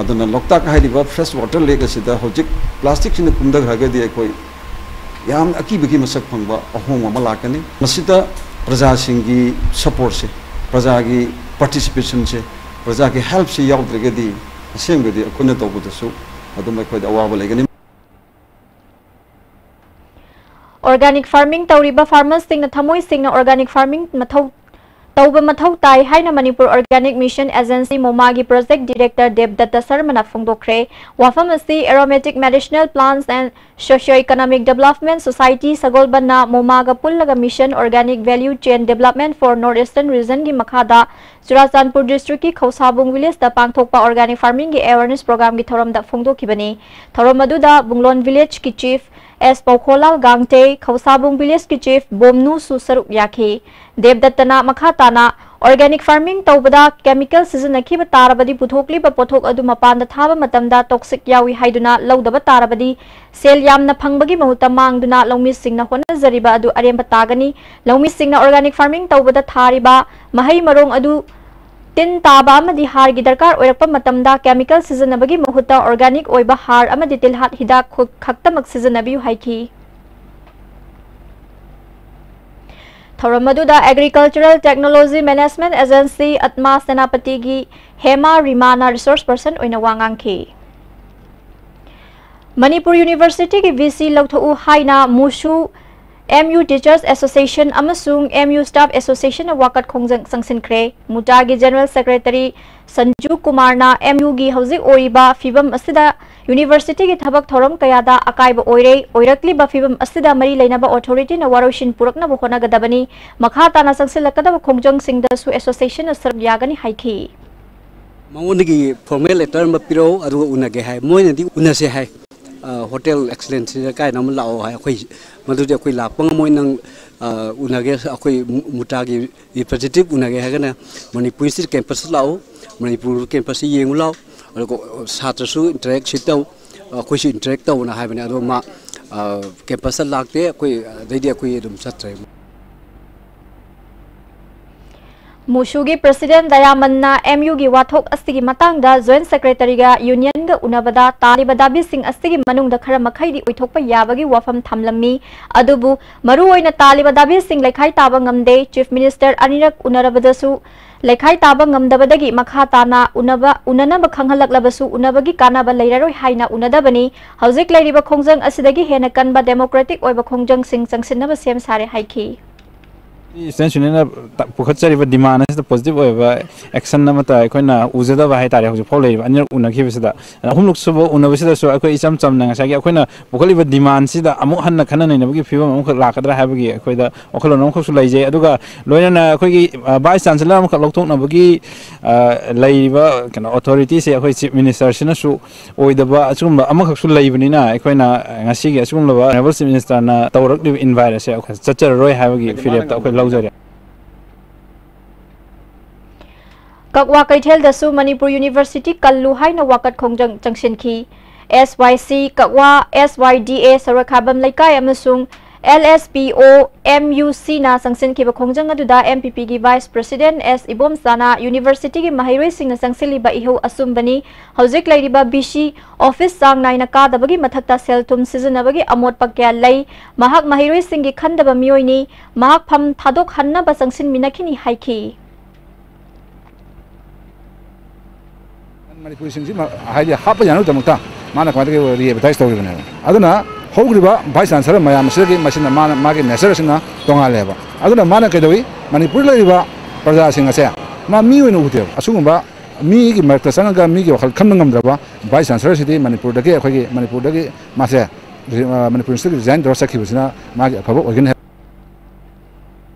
ꯑꯗꯨꯅ ꯂꯣꯛꯇꯥꯛ ꯍꯥꯏꯔꯤꯕ ꯐ꯭ꯔꯦꯁ ꯋꯥꯇꯔ ꯂꯦꯛ ꯑꯁꯤꯗ ꯍꯧꯖꯤꯛ ꯄ꯭ꯂꯥꯁꯇꯤꯛꯁꯤꯅ ꯀꯨꯝꯊꯈ꯭ꯔꯒꯗꯤ ꯑꯩꯈꯣꯏ ꯌꯥꯝꯅ ꯑꯀꯤꯕꯒꯤ ꯃꯁꯛ ꯐꯪꯕ ꯑꯍꯣꯡꯕ ꯑꯃ ꯂꯥꯛꯀꯅꯤ꯫ ꯃꯁꯤꯗ ꯄ꯭ꯔꯖꯥꯁꯤꯡꯒꯤ ꯁꯄꯣꯔꯠꯁꯦ, ꯄ꯭ꯔꯖꯥꯒꯤ ꯄꯥꯔꯇꯤꯁꯤꯄꯦꯁꯟꯁꯦ, ꯄ꯭ꯔꯖꯥꯒꯤ ꯍꯦꯜꯞꯁꯦ ꯌꯥꯎꯗ꯭ꯔꯒꯗꯤ ꯑꯁꯦꯡꯕꯗꯤ ꯑꯩꯈꯣꯏꯅ ꯇꯧꯕꯗꯁꯨ ꯑꯗꯨꯝ ꯑꯩꯈꯣꯏꯗ ꯑꯋꯥꯕ ꯂꯩꯒꯅꯤ꯫ ꯑꯣꯔꯒꯥꯅꯤꯛ ꯐꯥꯔꯃꯤꯡ ꯇꯧꯔꯤꯕ ꯐꯥꯔꯃꯔꯁꯤꯡꯅ ꯊꯃꯣꯏ ꯁꯦꯡꯅ ꯑꯣꯔꯒꯥꯅꯤꯛ ꯐꯥꯔꯃꯤꯡ ꯃꯊꯧ ꯇꯧꯕ ꯃꯊꯧ ꯇꯥꯏ ꯍꯥꯏꯅ ꯃꯅꯤꯄꯨꯔ ꯑꯣꯔꯒꯥꯅꯤꯛ ꯃꯤꯁꯟ ꯑꯦꯖꯦꯟꯁꯤ ꯃꯣꯃꯥꯒꯤ ꯄ꯭ꯔꯣꯖꯦꯛ ꯗꯤꯔꯦꯛꯇꯔ ꯗꯦꯕꯗꯠꯇ ꯁꯔꯃꯅ ꯐꯣꯡꯗꯣꯛꯈ꯭ꯔꯦ꯫ ꯋꯥꯐꯝ ꯑꯁꯤ Aromatic Medicinal Plants and Socio Economic Development Society ꯁꯒꯣꯜꯕꯟꯅ ꯃꯣꯃꯥꯒ ꯄꯨꯜꯂꯒ ꯃꯤꯁꯟ ꯑꯣꯔꯒꯥꯅꯤꯛ ꯚꯦꯂ꯭ꯌꯨ ꯆꯦꯟ ꯗꯦꯕꯂꯞꯃꯦꯟ ꯐꯣꯔ ꯅꯣꯔꯠ ꯏꯁꯇꯔꯟ ꯔꯤꯖꯟꯒꯤ ꯃꯈꯥꯗ ꯆꯨꯔꯥꯆꯥꯟꯄꯨꯔ ꯗꯤꯁꯇ꯭ꯔꯤꯛꯀꯤ ꯈꯧꯁꯥꯕꯨꯡ ꯚꯤꯂꯦꯖꯇ ꯄꯥꯡꯊꯣꯛꯄ ꯑꯣꯔꯒꯥꯅꯤꯛ ꯐꯥꯔꯃꯤꯡꯒꯤ ꯑꯦꯋꯥꯔꯅꯦꯁ ꯄ꯭ꯔꯣꯒ꯭ꯔꯥꯝꯒꯤ ꯊꯧꯔꯝꯗ ꯐꯣꯡꯗꯣꯛꯈꯤꯕꯅꯤ꯫ ꯊꯧꯔꯝ ꯑꯗꯨꯗ ꯕꯨꯡꯂꯣꯟ ꯚꯤꯂꯦꯖꯀꯤ ꯆꯤꯐ ꯑꯦꯁ ꯄꯧꯈꯣꯂꯥꯜ ꯒꯥꯡꯇꯦ, ꯈꯧꯁꯥꯕꯨꯡ ꯚꯤꯂꯦꯖꯀꯤ ꯆꯤꯐ ꯕꯣꯝꯅꯨꯁꯨ ꯁꯔꯨꯛ ꯌꯥꯈꯤ꯫ ꯗꯦꯕꯗꯠꯇꯅ ꯃꯈꯥ ꯇꯥꯅ ꯑꯣꯔꯒꯥꯅꯤꯛ ꯐꯥꯔꯃꯤꯡ ꯇꯧꯕꯗ ꯀꯦꯃꯤꯀꯦꯜ ꯁꯤꯖꯤꯟꯅꯈꯤꯕ ꯇꯥꯔꯕꯗꯤ ꯄꯨꯊꯣꯛꯂꯤꯕ ꯄꯣꯠꯊꯣꯛ ꯑꯗꯨ ꯃꯄꯥꯟꯗ ꯊꯥꯕ ꯃꯇꯝꯗ ꯇꯣꯛꯁꯤꯛ ꯌꯥꯎꯏ ꯍꯥꯏꯗꯨꯅ ꯂꯧꯗꯕ ꯇꯥꯔꯕꯗꯤ ꯁꯦꯜ ꯌꯥꯝꯅ ꯐꯪꯕꯒꯤ ꯃꯍꯨꯠꯇ ꯃꯥꯡꯗꯨꯅ ꯂꯧꯃꯤꯁꯤꯡꯅ ꯍꯣꯠꯅꯖꯔꯤꯕ ꯑꯗꯨ ꯑꯔꯦꯝꯕ ꯇꯥꯒꯅꯤ꯫ ꯂꯧꯃꯤꯁꯤꯡꯅ ꯑꯣꯔꯒꯥꯅꯤꯛ ꯐꯥꯔꯃꯤꯡ ꯇꯧꯕꯗ ꯊꯥꯔꯤꯕ ꯃꯍꯩ ꯃꯔꯣꯡ ꯑꯗꯨ ꯇꯤꯟ ꯇꯥꯕ ꯑꯃꯗꯤ ꯍꯥꯔꯒꯤ ꯗꯔꯀꯥꯔ ꯑꯣꯏꯔꯛꯄ ꯃꯇꯝꯗ ꯀꯦꯃꯤꯀꯦꯜ ꯁꯤꯖꯤꯟꯅꯕꯒꯤ ꯃꯍꯨꯠꯇ ꯑꯣꯔꯒꯥꯅꯤꯛ ꯑꯣꯏꯕ ꯍꯥꯔ ꯑꯃꯗꯤ ꯇꯤꯜꯍꯥꯠ ꯍꯤꯗꯥꯛ ꯈꯨ-, ꯈꯛꯇꯃꯛ ꯁꯤꯖꯤꯟꯅꯕꯤꯌꯨ ꯍꯥꯏꯈꯤ꯫ ꯊꯧꯔꯝ ꯑꯗꯨꯗ Agricultural Technology Management Agency, Atma ꯁꯦꯅꯥꯄꯇꯤꯒꯤ Hema ꯔꯤꯃꯥꯅ resource person ꯑꯣꯏꯅ ꯋꯥ ꯉꯥꯡꯈꯤ꯫ ꯃꯅꯤꯄꯨꯔ ꯌꯨꯅꯤꯚꯔꯁꯤꯇꯤꯒꯤ ꯚꯤ ꯁꯤ ꯂꯧꯊꯣꯛꯎ ꯍꯥꯏꯅ ꯃꯨꯁꯨ, ꯑꯦꯝ ꯌꯨ Teachers Association ꯑꯃꯁꯨꯡ ꯑꯦꯝ ꯌꯨ Staff Association ꯅ ꯋꯥꯀꯠ ꯈꯣꯡꯖꯪ ꯆꯪꯁꯤꯟꯈ꯭ꯔꯦ꯫ ꯃꯨꯇꯥꯒꯤ General Secretary ꯁꯟꯖꯨ ꯀꯨꯃꯥꯔꯅ ꯑꯦꯝ ꯌꯨꯒꯤ ꯍꯧꯖꯤꯛ ꯑꯣꯏꯔꯤꯕ ꯐꯤꯕꯝ ꯑꯁꯤꯗ ꯌꯨꯅꯤꯚꯔꯁꯤꯇꯤꯒꯤ ꯊꯕꯛ ꯊꯧꯔꯝ ꯀꯌꯥꯗ ꯑꯀꯥꯏꯕ ꯑꯣꯏꯔꯦ꯫ ꯑꯣꯏꯔꯛꯂꯤꯕ ꯐꯤꯕꯝ ꯑꯁꯤꯗ ꯃꯔꯤ ꯂꯩꯅꯕ authority ꯅ ꯋꯥꯔꯣꯏꯁꯤꯟ ꯄꯨꯔꯛꯅꯕ ꯍꯣꯠꯅꯒꯗꯕꯅꯤ꯫ ꯃꯈꯥ ꯇꯥꯅ ꯆꯪꯁꯤꯜꯂꯛꯀꯗꯕ ꯈꯣꯡꯖꯪꯁꯤꯡꯗꯁꯨ association ꯅ ꯁꯔꯨꯛ ꯌꯥꯒꯅꯤ ꯍꯥꯏꯈꯤ꯫ ꯃꯉꯣꯟꯗꯒꯤ formal letter ꯑꯃ ꯄꯤꯔꯛꯎ, ꯑꯗꯨꯒ ꯎꯅꯒꯦ ꯍꯥꯏ꯫ ꯃꯣꯏꯅꯗꯤ ꯎꯅꯁꯦ ꯍꯥꯏ꯫ ꯑ, Hotel Excellence ꯁꯤꯗ ꯀꯥꯏꯅ ꯑꯃ ꯂꯥꯛꯑꯣ ꯍꯥꯏ꯫ ꯑꯩꯈꯣꯏ, ꯃꯗꯨꯗꯤ ꯑꯩꯈꯣꯏ ꯂꯥꯛꯄ ꯉꯝꯃꯣꯏ꯫ ꯅꯪ, ꯑ, ꯎꯅꯒꯦ, ꯑꯩꯈꯣꯏ ꯃꯨ-, ꯃꯨꯇꯥꯒꯤ representative ꯎꯅꯒꯦ ꯍꯥꯏꯔꯒꯅ ꯃꯅꯤꯄꯨꯔ University campus ꯇ ꯂꯥꯛꯑꯣ, ꯃꯅꯤꯄꯨꯔ campus ꯁꯤ ꯌꯦꯡꯉꯨ ꯂꯥꯛꯑꯣ, ꯑꯗꯨꯒ ꯁꯥꯇ꯭ꯔꯁꯨ interact ꯁꯤ ꯇꯧ, ꯑꯩꯈꯣꯏꯁꯨ interact ꯇꯧꯅ ꯍꯥꯏꯕꯅꯦ꯫ ꯑꯗꯣ ꯃꯥ, ꯑ, campus ꯇ ꯂꯥꯛꯇꯦ꯫ ꯑꯩꯈꯣꯏ ꯑꯗꯩꯗꯤ ꯑꯩꯈꯣꯏ ꯑꯗꯨꯝ ꯆꯠꯇ꯭ꯔꯦ꯫ ꯃꯨꯁꯨꯒꯤ President ꯗꯌꯥꯃꯟꯅ ꯑꯦꯝ ꯌꯨꯒꯤ ꯋꯥꯊꯣꯛ ꯑꯁꯤꯒꯤ ꯃꯇꯥꯡꯗ Joint Secretary ꯒ Union ꯒ ꯎꯅꯕꯗ ꯇꯥꯜꯂꯤꯕ ꯗꯥꯕꯤꯁꯤꯡ ꯑꯁꯤꯒꯤ ꯃꯅꯨꯡꯗ ꯈꯔ ꯃꯈꯩꯗꯤ ꯑꯣꯏꯊꯣꯛꯄ ꯌꯥꯕꯒꯤ ꯋꯥꯐꯝ ꯊꯝꯂꯝꯃꯤ꯫ ꯑꯗꯨꯕꯨ ꯃꯔꯨꯑꯣꯏꯅ ꯇꯥꯜꯂꯤꯕ ꯗꯥꯕꯤꯁꯤꯡ ꯂꯩꯈꯥꯏ ꯇꯥꯕ ꯉꯝꯗꯦ꯫ Chief Minister ꯑꯅꯤꯔꯛ ꯎꯅꯔꯕꯗꯁꯨ ꯂꯩꯈꯥꯏ ꯇꯥꯕ ꯉꯝꯗꯕꯗꯒꯤ ꯃꯈꯥ ꯇꯥꯅ ꯎꯅꯕ, ꯎꯅꯅꯕ ꯈꯪꯍꯜꯂꯛꯂꯕꯁꯨ ꯎꯅꯕꯒꯤ ꯀꯥꯟꯅꯕ ꯂꯩꯔꯔꯣꯏ ꯍꯥꯏꯅ ꯎꯅꯗꯕꯅꯤ꯫ ꯍꯧꯖꯤꯛ ꯂꯩꯔꯤꯕ ꯈꯣꯡꯖꯪ ꯑꯁꯤꯗꯒꯤ ꯍꯦꯟꯅ ꯀꯟꯕ democratic ꯑꯣꯏꯕ ꯈꯣꯡꯖꯪꯁꯤꯡ ꯆꯪꯁꯤꯟꯅꯕ ꯁꯦꯝ ꯁꯥꯔꯦ ꯍꯥꯏꯈꯤ꯫ Students Union ꯅ ꯇ-, ꯄꯨꯈꯠꯆꯔꯤꯕ demand ꯑꯁꯤꯗ positive ꯑꯣꯏꯕ action ꯑꯃꯠꯇ ꯑꯩꯈꯣꯏꯅ ꯎꯖꯗꯕ ꯍꯥꯏꯇꯥꯔꯦ꯫ ꯍꯧꯖꯤꯛꯐꯥꯎ ꯂꯩꯔꯤꯕ ꯑꯅꯤꯔꯛ ꯎꯅꯈꯤꯕꯁꯤꯗ, ꯑꯍꯨꯝꯂꯛ ꯁꯨꯕ ꯎꯅꯕꯁꯤꯗꯁꯨ ꯑꯩꯈꯣꯏ ꯏꯆꯝ ꯆꯝꯅ ꯉꯁꯥꯏꯒꯤ ꯑꯩꯈꯣꯏꯅ ꯄꯨꯈꯠꯂꯤꯕ demand ꯁꯤꯗ ꯑꯃꯨꯛ ꯍꯟꯅ ꯈꯟꯅ ꯅꯩꯅꯕꯒꯤ ꯐꯤꯕꯝ ꯑꯃꯈꯛ ꯂꯥꯛꯀꯗ꯭ꯔꯥ ꯍꯥꯏꯕꯒꯤ ꯑꯩꯈꯣꯏꯗ ꯋꯥꯈꯜꯂꯣꯟ ꯑꯃꯈꯛꯁꯨ ꯂꯩꯖꯩ꯫ ꯑꯗꯨꯒ ꯂꯣꯏꯅꯅ ꯑꯩꯈꯣꯏꯒꯤ, ꯑ, Vice Chancellor ꯑꯃꯈꯛ ꯂꯧꯊꯣꯛꯅꯕꯒꯤ, ꯑ, ꯂꯩꯔꯤꯕ ꯀꯩꯅꯣ authority ꯁꯦ ꯑꯩꯈꯣꯏ Chief Minister ꯁꯤꯅꯁꯨ ꯑꯣꯏꯗꯕ ꯑꯁꯤꯒꯨꯝꯕ ꯑꯃꯈꯛꯁꯨ ꯂꯩꯕꯅꯤꯅ, ꯑꯩꯈꯣꯏꯅ ꯉꯁꯤꯒꯤ ꯑꯁꯤꯒꯨꯝꯂꯕ Honorable Chief Minister ꯅ ꯇꯧꯔꯛꯂꯤꯕ invite ꯑꯁꯦ ꯑꯩꯈꯣꯏ ꯆꯠꯆꯔꯔꯣꯏ ꯍꯥꯏꯕꯒꯤ ꯐꯤꯔꯦꯞꯇ ꯑꯩꯈꯣꯏ ꯂꯧꯖꯔꯦ꯫ ꯀꯛꯋꯥ ꯀꯩꯊꯦꯜꯗꯁꯨ ꯃꯅꯤꯄꯨꯔ University ꯀꯜꯂꯨ ꯍꯥꯏꯅ ꯋꯥꯀꯠ ꯈꯣꯡꯖꯪ ꯆꯪꯁꯤꯟꯈꯤ꯫ S Y C Kakwa, S Y D A ꯁꯣꯔꯣꯛꯈꯥꯕꯝ ꯂꯩꯀꯥꯏ ꯑꯃꯁꯨꯡ LSPO MUCꯅ ꯆꯪꯁꯤꯟꯈꯤꯕ ꯈꯣꯡꯖꯪ ꯑꯗꯨꯗ MPPꯒꯤ Vice President S ꯏꯕꯣꯝꯆꯥꯅ Universityꯒꯤ ꯃꯍꯩꯔꯣꯏꯁꯤꯡꯅ ꯆꯪꯁꯤꯜꯂꯤꯕ ꯏꯍꯧ ꯑꯆꯨꯝꯕꯅꯤ꯫ ꯍꯧꯖꯤꯛ ꯂꯩꯔꯤꯕ VC office ꯆꯥꯡ ꯅꯥꯏꯅ ꯀꯥꯗꯕꯒꯤ ꯃꯊꯛꯇ ꯁꯦꯜ ꯊꯨꯝ ꯁꯤꯖꯤꯟꯅꯕꯒꯤ ꯑꯃꯣꯠꯄ ꯀꯌꯥ ꯂꯩ꯫ ꯃꯍꯥꯛ ꯃꯍꯩꯔꯣꯏꯁꯤꯡꯒꯤ ꯈꯟꯗꯕ ꯃꯤꯑꯣꯏꯅꯤ꯫ ꯃꯍꯥꯛ ꯐꯝ ꯊꯥꯗꯣꯛꯍꯟꯅꯕ ꯆꯪꯁꯤꯟꯃꯤꯟꯅꯈꯤꯅꯤ ꯍꯥꯏꯈꯤ꯫ ꯃꯅꯤꯄꯨꯔꯤꯁꯤꯡꯁꯤ ꯃ-, ꯍꯥꯏꯗꯤ ꯍꯥꯞꯄ ꯌꯥꯅꯕꯒꯤꯗꯃꯛꯇ ꯃꯥꯅ ꯀꯃꯥꯏꯅ ꯇꯧꯒꯦ, re-advertise ꯇꯧꯔꯤꯕꯅꯦꯕ꯫ ꯑꯗꯨꯅ ꯍꯧꯈ꯭ꯔꯤꯕ Vice Chancellor ꯃꯌꯥꯝ ꯑꯁꯤꯗꯒꯤ ꯃꯁꯤꯅ ꯃꯥꯅ, ꯃꯥꯒꯤ nature ꯑꯁꯤꯅ ꯇꯣꯉꯥꯜꯂꯦꯕ꯫ ꯑꯗꯨꯅ ꯃꯥꯅ ꯀꯩꯗꯧꯏ? ꯃꯅꯤꯄꯨꯔꯗ ꯂꯩꯔꯤꯕ ꯄ꯭ꯔꯖꯥꯁꯤꯡ ꯑꯁꯦ ꯃꯥ ꯃꯤ ꯑꯣꯏꯅ ꯎꯗꯦꯕ꯫ ꯑꯁꯤꯒꯨꯝꯕ ꯃꯤꯒꯤ ꯃꯔꯛꯇ ꯆꯪꯉꯒ ꯃꯤꯒꯤ ꯋꯥꯈꯜ ꯈꯟꯕ ꯉꯝꯗ꯭ꯔꯕ Vice Chancellorꯁꯤꯗꯤ ꯃꯅꯤꯄꯨꯔꯗꯒꯤ, ꯑꯩꯈꯣꯏꯒꯤ ꯃꯅꯤꯄꯨꯔꯗꯒꯤ ꯃꯥꯁꯦ ꯔꯤ-, ꯑ, ꯃꯅꯤꯄꯨꯔ Universityꯗꯒꯤ resign ꯇꯧꯔ ꯆꯠꯈꯤꯕꯁꯤꯅ ꯃꯥꯒꯤ ꯑꯐꯕ ꯑꯣꯏꯒꯅꯤ ꯍꯥꯏꯕ꯫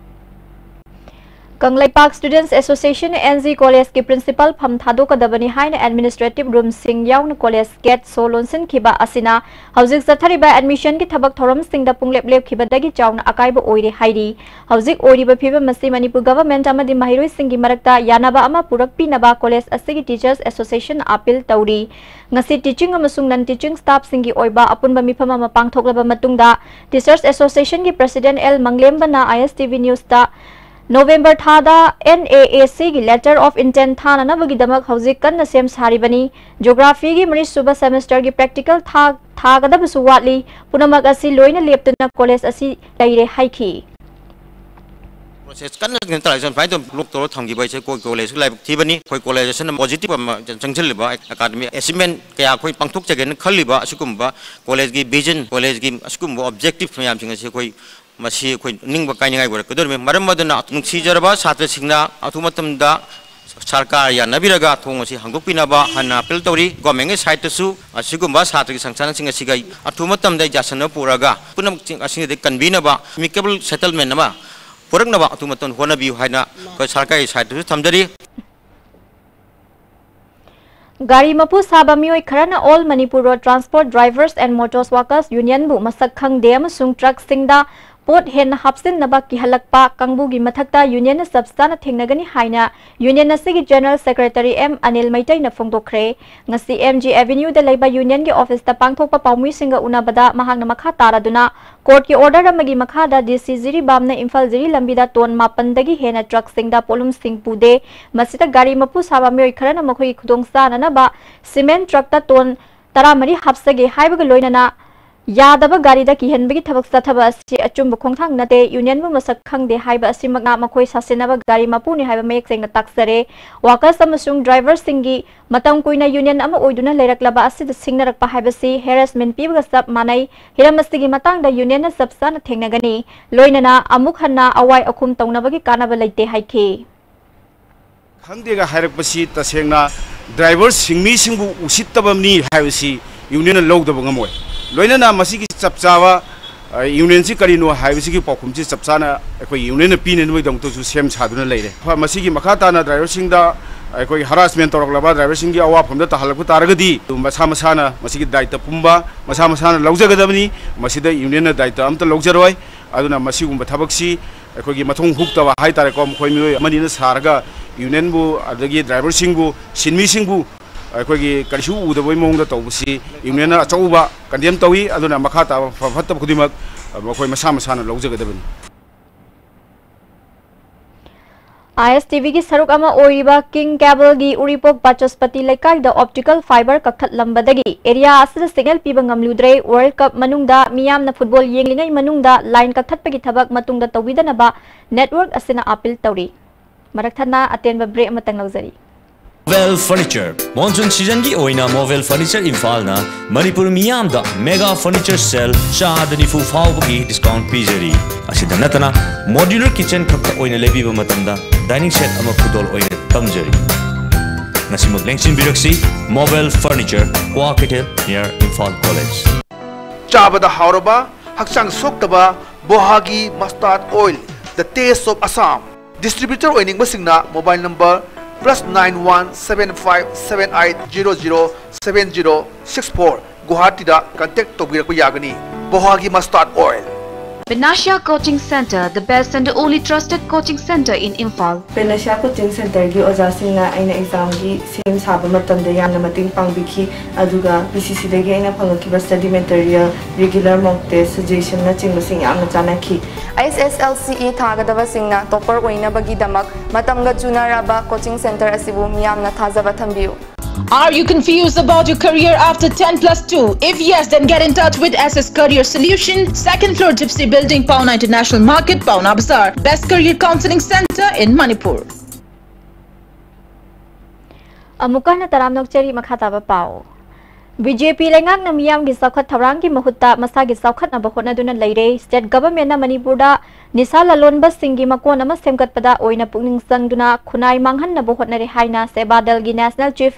Kangleipak Students Association, NG Collegeꯀꯤ principal ꯐꯝ ꯊꯥꯗꯣꯛꯀꯗꯕꯅꯤ ꯍꯥꯏꯅ administrative roomꯁꯤꯡ ꯌꯥꯎꯅ college gate ꯁꯣ ꯂꯣꯟꯁꯤꯟꯈꯤꯕ ꯑꯁꯤꯅ ꯍꯧꯖꯤꯛ ꯆꯠꯊꯔꯤꯕ admissionꯒꯤ ꯊꯕꯛ ꯊꯧꯔꯝꯁꯤꯡꯗ ꯄꯨꯡꯂꯦꯞ ꯂꯦꯞꯈꯤꯕꯗꯒꯤ ꯆꯥꯎꯅ ꯑꯀꯥꯏꯕ ꯑꯣꯏꯔꯦ ꯍꯥꯏꯔꯤ꯫ ꯍꯧꯖꯤꯛ ꯑꯣꯏꯔꯤꯕ ꯐꯤꯕꯝ ꯑꯁꯤ ꯃꯅꯤꯄꯨꯔ government ꯑꯃꯗꯤ ꯃꯍꯩꯔꯣꯏꯁꯤꯡꯒꯤ ꯃꯔꯛꯇ ꯌꯥꯅꯕ ꯑꯃ ꯄꯨꯔꯛꯄꯤꯅꯕ college ꯑꯁꯤꯒꯤ Teachers Association appeal ꯇꯧꯔꯤ꯫ ꯉꯁꯤ teaching ꯑꯃꯁꯨꯡ non teaching staffꯁꯤꯡꯒꯤ ꯑꯣꯏꯕ ꯑꯄꯨꯟꯕ ꯃꯤꯐꯝ ꯑꯃ ꯄꯥꯡꯊꯣꯛꯂꯕ ꯃꯇꯨꯡꯗ Teachers Associationꯒꯤ President L ꯃꯪꯂꯦꯝꯕꯅ ISTV Newsꯇ November ꯊꯥꯗ NAACꯒꯤ letter of intent ꯊꯥꯅꯅꯕꯒꯤꯗꯃꯛ ꯍꯧꯖꯤꯛ ꯀꯟꯅ ꯁꯦꯝ ꯁꯥꯔꯤꯕꯅꯤ꯫ Geographyꯒꯤ ꯃꯔꯤꯁꯨꯕ semesterꯒꯤ practical ꯊꯥ-, ꯊꯥꯒꯗꯕꯁꯨ ꯋꯥꯠꯂꯤ꯫ ꯄꯨꯝꯅꯃꯛ ꯑꯁꯤ ꯂꯣꯏꯅ ꯂꯦꯞꯇꯨꯅ college ꯑꯁꯤ ꯂꯩꯔꯦ ꯍꯥꯏꯈꯤ꯫ Process ꯀꯟꯅ ꯀꯩꯅꯣ ꯇꯧꯔꯦ꯫ ꯁꯨꯃꯥꯏꯅ ꯇꯧꯅ block ꯇꯧꯔ ꯊꯝꯈꯤꯕ ꯍꯥꯏꯁꯦ ꯑꯩꯈꯣꯏ collegeꯁꯨ ꯂꯥꯏꯕꯛ ꯊꯤꯕꯅꯤ꯫ ꯑꯩꯈꯣꯏ college ꯑꯁꯤꯅ positive ꯑꯃ ꯆꯪꯁꯤꯜꯂꯤꯕ academic achievement ꯀꯌꯥ ꯑꯩꯈꯣꯏ ꯄꯥꯡꯊꯣꯛꯆꯒꯦꯅ ꯈꯜꯂꯤꯕ ꯑꯁꯤꯒꯨꯝꯕ collegeꯀꯤ vision, collegeꯀꯤ ꯑꯁꯤꯒꯨꯝꯕ objective ꯃꯌꯥꯝꯁꯤꯡ ꯑꯁꯤ ꯑꯩꯈꯣꯏ ꯃꯁꯤ ꯑꯩꯈꯣꯏ ꯅꯤꯡꯕ ꯀꯥꯏꯅꯤꯡꯉꯥꯏ ꯑꯣꯏꯔꯛꯀꯗꯧꯔꯤꯕꯅꯤ꯫ ꯃꯔꯝ ꯑꯗꯨꯅ ꯅꯨꯡꯁꯤꯖꯔꯕ ꯁꯥꯇ꯭ꯔꯁꯤꯡꯅ ꯑꯊꯨꯕ ꯃꯇꯝꯗ ꯁꯔꯀꯥꯔ ꯌꯥꯅꯕꯤꯔꯒ ꯊꯣꯡ ꯑꯁꯤ ꯍꯥꯡꯗꯣꯛꯄꯤꯅꯕ ꯍꯥꯏꯅ appeal ꯇꯧꯔꯤ꯫ Governmentꯀꯤ sideꯇꯁꯨ ꯑꯁꯤꯒꯨꯝꯕ ꯁꯥꯇ꯭ꯔꯒꯤ ꯁꯪꯁꯥꯟꯁꯤꯡ ꯑꯁꯤꯒ ꯑꯊꯨꯕ ꯃꯇꯝꯗ ꯌꯥꯁꯟꯅꯕ ꯄꯨꯔꯛꯑꯒ ꯄꯨꯝꯅꯃꯛ ꯑꯁꯤꯗꯒꯤ ꯀꯟꯕꯤꯅꯕ amicable settlement ꯑꯃ ꯄꯨꯔꯛꯅꯕ ꯑꯊꯨꯕ ꯃꯇꯝꯗ ꯍꯣꯠꯅꯕꯤꯌꯨ ꯍꯥꯏꯅ ꯑꯩꯈꯣꯏ ꯁꯔꯀꯥꯔꯒꯤ sideꯇꯁꯨ ꯊꯝꯖꯔꯤ꯫ ꯒꯥꯔꯤ ꯃꯄꯨ ꯁꯥꯕ ꯃꯤꯑꯣꯏ ꯈꯔꯅ All Manipur Road Transport Drivers and Motors Workers Unionꯕꯨ ꯃꯁꯛ ꯈꯪꯗꯦ ꯑꯃꯁꯨꯡ truckꯁꯤꯡꯗ ꯄꯣꯠ ꯍꯦꯟꯅ ꯍꯥꯞꯆꯤꯟꯅꯕ ꯀꯤꯍꯜꯂꯛꯄ ꯀꯥꯡꯕꯨꯒꯤ ꯃꯊꯛꯇ ꯌꯨꯅꯤꯌꯟꯅ ꯆꯞ ꯆꯥꯅ ꯊꯦꯡꯅꯒꯅꯤ ꯍꯥꯏꯅ ꯌꯨꯅꯤꯌꯟ ꯑꯁꯤꯒꯤ ꯖꯦꯅꯔꯦꯜ ꯁꯦꯀ꯭ꯔꯦꯇꯔꯤ ꯑꯦꯝ ꯑꯅꯤꯜ ꯃꯩꯇꯩꯅ ꯐꯣꯡꯗꯣꯛꯈ꯭ꯔꯦ꯫ ꯉꯁꯤ ꯑꯦꯝ ꯖꯤ ꯑꯦꯚꯦꯅ꯭ꯌꯨꯗ ꯂꯩꯕ ꯌꯨꯅꯤꯌꯟꯒꯤ ꯑꯣꯐꯤꯁꯇ ꯄꯥꯡꯊꯣꯛꯄ ꯄꯥꯎꯃꯤꯁꯤꯡꯒ ꯎꯅꯕꯗ ꯃꯍꯥꯛꯅ ꯃꯈꯥ ꯇꯥꯔꯗꯨꯅ ꯀꯣꯔꯠꯀꯤ ꯑꯣꯔꯗꯔ ꯑꯃꯒꯤ ꯃꯈꯥꯗ ꯗꯤ ꯁꯤ ꯖꯤꯔꯤꯕꯥꯝꯅ ꯏꯝꯐꯥꯜ ꯖꯤꯔꯤ ꯂꯝꯕꯤꯗ ꯇꯣꯟ ꯃꯥꯄꯟꯗꯒꯤ ꯍꯦꯟꯅ ꯇ꯭ꯔꯛꯁꯤꯡꯗ ꯄꯣꯠꯂꯨꯝꯁꯤꯡ ꯄꯨꯗꯦ꯫ ꯃꯁꯤꯗ ꯒꯥꯔꯤ ꯃꯄꯨ ꯁꯥꯕ ꯃꯤꯑꯣꯏ ꯈꯔꯅ ꯃꯈꯣꯏꯒꯤ ꯈꯨꯗꯣꯡ ꯆꯥꯅꯅꯕ ꯁꯤꯃꯦꯟ ꯇ꯭ꯔꯛꯇ ꯇꯣꯟ ꯇꯔꯥꯃꯔꯤ ꯍꯥꯞꯆꯒꯦ ꯍꯥꯏꯕꯒ ꯂꯣꯏꯅꯅ ꯌꯥꯗꯕ ꯒꯥꯔꯤꯗ ꯀꯤꯍꯟꯕꯒꯤ ꯊꯕꯛ ꯆꯠꯊꯕ ꯑꯁꯤ ꯑꯆꯨꯝꯕ ꯈꯣꯡꯊꯥꯡ ꯅꯠꯇꯦ, ꯌꯨꯅꯤꯌꯟꯕꯨ ꯃꯁꯛ ꯈꯪꯗꯦ ꯍꯥꯏꯕ ꯑꯁꯤꯃꯛꯅ ꯃꯈꯣꯏ ꯁꯥꯁꯤꯟꯅꯕ ꯒꯥꯔꯤ ꯃꯄꯨꯅꯤ ꯍꯥꯏꯕ ꯃꯌꯦꯛ ꯁꯦꯡꯅ ꯇꯥꯛꯆꯔꯦ꯫ ꯋꯥꯀꯔꯁ ꯑꯃꯁꯨꯡ ꯗ꯭ꯔꯥꯏꯚꯔꯁꯤꯡꯒꯤ ꯃꯇꯝ ꯀꯨꯏꯅ ꯌꯨꯅꯤꯌꯟ ꯑꯃ ꯑꯣꯏꯗꯨꯅ ꯂꯩꯔꯛꯂꯕ ꯑꯁꯤꯗ ꯁꯤꯡꯅꯔꯛꯄ ꯍꯥꯏꯕꯁꯤ ꯍꯦꯔꯦꯁꯃꯦꯟ ꯄꯤꯕꯒ ꯆꯞ ꯃꯥꯟꯅꯩ꯫ ꯍꯤꯔꯝ ꯑꯁꯤꯒꯤ ꯃꯇꯥꯡꯗ ꯌꯨꯅꯤꯌꯟꯅ ꯆꯞ ꯆꯥꯅ ꯊꯦꯡꯅꯒꯅꯤ, ꯂꯣꯏꯅꯅ ꯑꯃꯨꯛ ꯍꯟꯅ ꯑꯋꯥꯏ ꯑꯈꯨꯝ ꯇꯧꯅꯕꯒꯤ ꯀꯥꯟꯅꯕ ꯂꯩꯇꯦ ꯍꯥꯏꯈꯤ꯫ ꯈꯪꯗꯦꯒ ꯍꯥꯏꯔꯛꯄꯁꯤ ꯇꯁꯦꯡꯅ ꯗ꯭ꯔꯥꯏꯚꯔ ꯁꯤꯡꯃꯤꯁꯤꯡꯕꯨ ꯎꯁꯤꯠꯇꯕꯅꯤ ꯍꯥꯏꯕꯁꯤ ꯌꯨꯅꯤꯌꯟꯅ ꯂꯧꯗꯕ ꯉꯝꯃꯣꯏ꯫ ꯂꯣꯏꯅꯅ ꯃꯁꯤꯒꯤ ꯆꯞ ꯆꯥꯕ, ꯑ, ꯌꯨꯅꯤꯌꯟꯁꯤ ꯀꯔꯤꯅꯣ ꯍꯥꯏꯕꯁꯤꯒꯤ ꯄꯥꯎꯈꯨꯝꯁꯤ ꯆꯞ ꯆꯥꯅ ꯑꯩꯈꯣꯏ ꯌꯨꯅꯤꯌꯟꯅ ꯄꯤꯅꯅꯕꯒꯤꯗꯃꯛꯇꯁꯨ ꯁꯦꯝ ꯁꯥꯗꯨꯅ ꯂꯩꯔꯦ꯫ ꯐ-, ꯃꯁꯤꯒꯤ ꯃꯈꯥ ꯇꯥꯅ ꯗ꯭ꯔꯥꯏꯚꯔꯁꯤꯡꯗ ꯑꯩꯈꯣꯏ ꯍꯔꯥꯁꯃꯦꯟ ꯇꯧꯔꯛꯂꯕ ꯗ꯭ꯔꯥꯏꯚꯔꯁꯤꯡꯒꯤ ꯑꯋꯥꯐꯝꯗ ꯇꯥꯍꯜꯂꯛꯄ ꯇꯥꯔꯒꯗꯤ ꯃꯁꯥ ꯃꯁꯥꯅ ꯃꯁꯤꯒꯤ ꯗꯥꯏꯇ ꯄꯨꯝꯕ ꯃꯁꯥ ꯃꯁꯥꯅ ꯂꯧꯖꯒꯗꯕꯅꯤ꯫ ꯃꯁꯤꯗ ꯌꯨꯅꯤꯌꯟꯅ ꯗꯥꯏꯇ ꯑꯝꯇ ꯂꯧꯖꯔꯣꯏ꯫ ꯑꯗꯨꯅ ꯃꯁꯤꯒꯨꯝꯕ ꯊꯕꯛꯁꯤ ꯑꯩꯈꯣꯏꯒꯤ ꯃꯊꯣꯡ ꯍꯨꯛꯇꯕ ꯍꯥꯏꯇꯥꯔꯦꯀꯣ, ꯃꯈꯣꯏ ꯃꯤꯑꯣꯏ ꯑꯃꯅꯤꯅ ꯁꯥꯔꯒ ꯌꯨꯅꯤꯌꯟꯕꯨ, ꯑꯗꯒꯤ ꯗ꯭ꯔꯥꯏꯚꯔꯁꯤꯡꯕꯨ, ꯁꯤꯟꯃꯤꯁꯤꯡꯕꯨ ꯑꯩꯈꯣꯏꯒꯤ ꯀꯔꯤꯁꯨ ꯎꯗꯕꯒꯤ ꯃꯑꯣꯡꯗ ꯇꯧꯕꯁꯤ ꯌꯨꯅꯤꯌꯟꯅ ꯑꯆꯧꯕ ꯀꯟꯗꯦꯝ ꯇꯧꯏ꯫ ꯑꯗꯨꯅ ꯃꯈꯥ ꯇꯥꯕ ꯐ-, ꯐꯠꯇꯕ ꯈꯨꯗꯤꯡꯃꯛ ꯃꯈꯣꯏ ꯃꯁꯥ ꯃꯁꯥꯅ ꯂꯧꯖꯒꯗꯕꯅꯤ꯫ ꯑꯥꯏ ꯑꯦꯁ ꯇꯤ ꯚꯤꯒꯤ ꯁꯔꯨꯛ ꯑꯃ ꯑꯣꯏꯔꯤꯕ ꯀꯤꯡ ꯀꯦꯕꯜꯒꯤ ꯎꯔꯤꯄꯣꯛ ꯕꯥꯆꯁꯄꯇꯤ ꯂꯩꯀꯥꯏꯗ ꯑꯣꯞꯇꯤꯀꯦꯜ ꯐꯥꯏꯕꯔ ꯀꯛꯊꯠꯂꯝꯕꯗꯒꯤ ꯑꯦꯔꯤꯌꯥ ꯑꯁꯤꯗ ꯁꯤꯒꯅꯦꯜ ꯄꯤꯕ ꯉꯝꯂꯨꯗ꯭ꯔꯦ꯫ ꯋꯥꯔꯜ ꯀꯞ ꯃꯅꯨꯡꯗ ꯃꯤꯌꯥꯝꯅ ꯐꯨꯠꯕꯣꯜ ꯌꯦꯡꯂꯤꯉꯩ ꯃꯅꯨꯡꯗ ꯂꯥꯏꯟ ꯀꯛꯊꯠꯄꯒꯤ ꯊꯕꯛ ꯃꯇꯨꯡꯗ ꯇꯧꯕꯤꯗꯅꯕ ꯅꯦꯠꯋꯥꯔꯛ ꯑꯁꯤꯅ ꯑꯥꯄꯤꯜ ꯇꯧꯔꯤ꯫ ꯃꯔꯛ ꯊꯠꯅ ꯑꯇꯦꯟꯕ ꯕ꯭ꯔꯦꯛ ꯑꯃꯇꯪ ꯂꯧꯖꯔꯤ꯫ ꯃꯣꯕꯦꯜ ꯐꯔꯅꯤꯆꯔ꯫ ꯃꯣꯟꯁꯨꯟ ꯁꯤꯖꯟꯒꯤ ꯑꯣꯏꯅ ꯃꯣꯕꯦꯜ ꯐꯔꯅꯤꯆꯔ ꯏꯝꯐꯥꯜꯅ ꯃꯅꯤꯄꯨꯔ ꯃꯤꯌꯥꯝꯗ ꯃꯦꯒꯥ ꯐꯔꯅꯤꯆꯔ ꯁꯦꯜ ꯆꯥꯗ ꯅꯤꯐꯨ ꯐꯥꯎꯕꯒꯤ ꯗꯤꯁꯀꯥꯎꯟ ꯄꯤꯖꯔꯤ꯫ ꯑꯁꯤꯗ ꯅꯠꯇꯅ ꯃꯣꯗ꯭ꯌꯨꯂꯔ ꯀꯤꯆꯟ ꯈꯛꯇ ꯑꯣꯏꯅ ꯂꯩꯕꯤꯕ ꯃꯇꯝꯗ ꯗꯥꯏꯅꯤꯡ ꯁꯦꯠ ꯑꯃ ꯈꯨꯗꯣꯜ ꯑꯣꯏꯅ ꯇꯝꯖꯔꯤ꯫ ꯉꯁꯤꯃꯛ ꯂꯦꯡꯁꯤꯟꯕꯤꯔꯛꯁꯤ ꯃꯣꯕꯦꯜ furniture, Kwakeithel, near Imphal college. ꯆꯥꯕꯗ ꯍꯥꯎꯔꯕ, ꯍꯛꯆꯥꯡ ꯁꯣꯛꯇꯕ ꯕꯣꯍꯥꯒꯤ mustard oil, the taste of Assam꯫ Distributor ꯑꯣꯏꯅꯤꯡꯕꯁꯤꯡꯅ mobile number plus nine one seven five seven eight zero zero seven zero six four, ꯒꯨꯋꯥꯍꯥꯇꯤꯗ contact ꯇꯧꯕꯤꯔꯛꯄ ꯌꯥꯒꯅꯤ꯫ ꯕꯣꯍꯥꯒꯤ mustard oil꯫ Panacea Coaching Center, the best and only trusted coaching center in Imphal. Panacea Coaching Centerꯒꯤ ꯑꯣꯖꯥꯁꯤꯡꯅ ꯑꯩꯅ ꯑꯦꯛꯖꯥꯝꯒꯤ ꯁꯦꯝ ꯁꯥꯕ ꯃꯇꯝꯗ ꯌꯥꯝꯅ ꯃꯇꯦꯡ ꯄꯥꯡꯕꯤꯈꯤ, ꯑꯗꯨꯒ ꯄꯤ ꯁꯤ ꯁꯤꯗꯒꯤ ꯑꯩꯅ ꯐꯪꯂꯛꯈꯤꯕ study material, regular mock test, suggestionꯅꯆꯤꯡꯕꯁꯤꯡ ꯌꯥꯝꯅ ꯆꯥꯟꯅꯈꯤ꯫ ꯑꯩꯆ ꯑꯦꯁ ꯑꯦꯜ ꯁꯤ ꯏ ꯊꯥꯒꯗꯕꯁꯤꯡꯅ topper ꯑꯣꯏꯅꯕꯒꯤꯗꯃꯛ ꯃꯇꯝꯒ ꯆꯨꯅꯔꯕ coaching center ꯑꯁꯤꯕꯨ ꯃꯤꯌꯥꯝꯅ ꯊꯥꯖꯕ ꯊꯝꯕꯤꯌꯨ꯫ Are you confused about your career after ten plus two? If yes, then get in touch with S S Career Solution, second floor Gypsy Building, Paona International Market, Paona Bazaar. Best career counseling center in Manipur. ꯑꯃꯨꯛꯀ ꯍꯟꯅ ꯇꯔꯥꯝꯅ ꯑꯣꯛꯆꯔꯤ꯫ ꯃꯈꯥ ꯇꯥꯕ ꯄꯥꯎ꯫ B J ꯄꯤ ꯂꯩꯉꯥꯛꯅ ꯃꯤꯌꯥꯝꯒꯤ ꯆꯥꯎꯈꯠ ꯊꯧꯔꯥꯡꯒꯤ ꯃꯍꯨꯠꯇ ꯃꯁꯥꯒꯤ ꯆꯥꯎꯈꯠꯅꯕ ꯍꯣꯠꯅꯗꯨꯅ ꯂꯩꯔꯦ꯫ State Governmentꯅ ꯃꯅꯤꯄꯨꯔꯗ ꯅꯤꯁꯥ ꯂꯂꯣꯟꯕꯁꯤꯡꯒꯤ ꯃꯀꯣꯟ ꯑꯃ ꯁꯦꯝꯒꯠꯄꯗ ꯑꯣꯏꯅ ꯄꯨꯛꯅꯤꯡ ꯆꯪꯗꯨꯅ ꯈꯨꯟꯅꯥꯏ ꯃꯥꯡꯍꯟꯅꯕ ꯍꯣꯠꯅꯔꯦ ꯍꯥꯏꯅ ꯁꯦꯕꯥꯗꯜꯒꯤ National Chief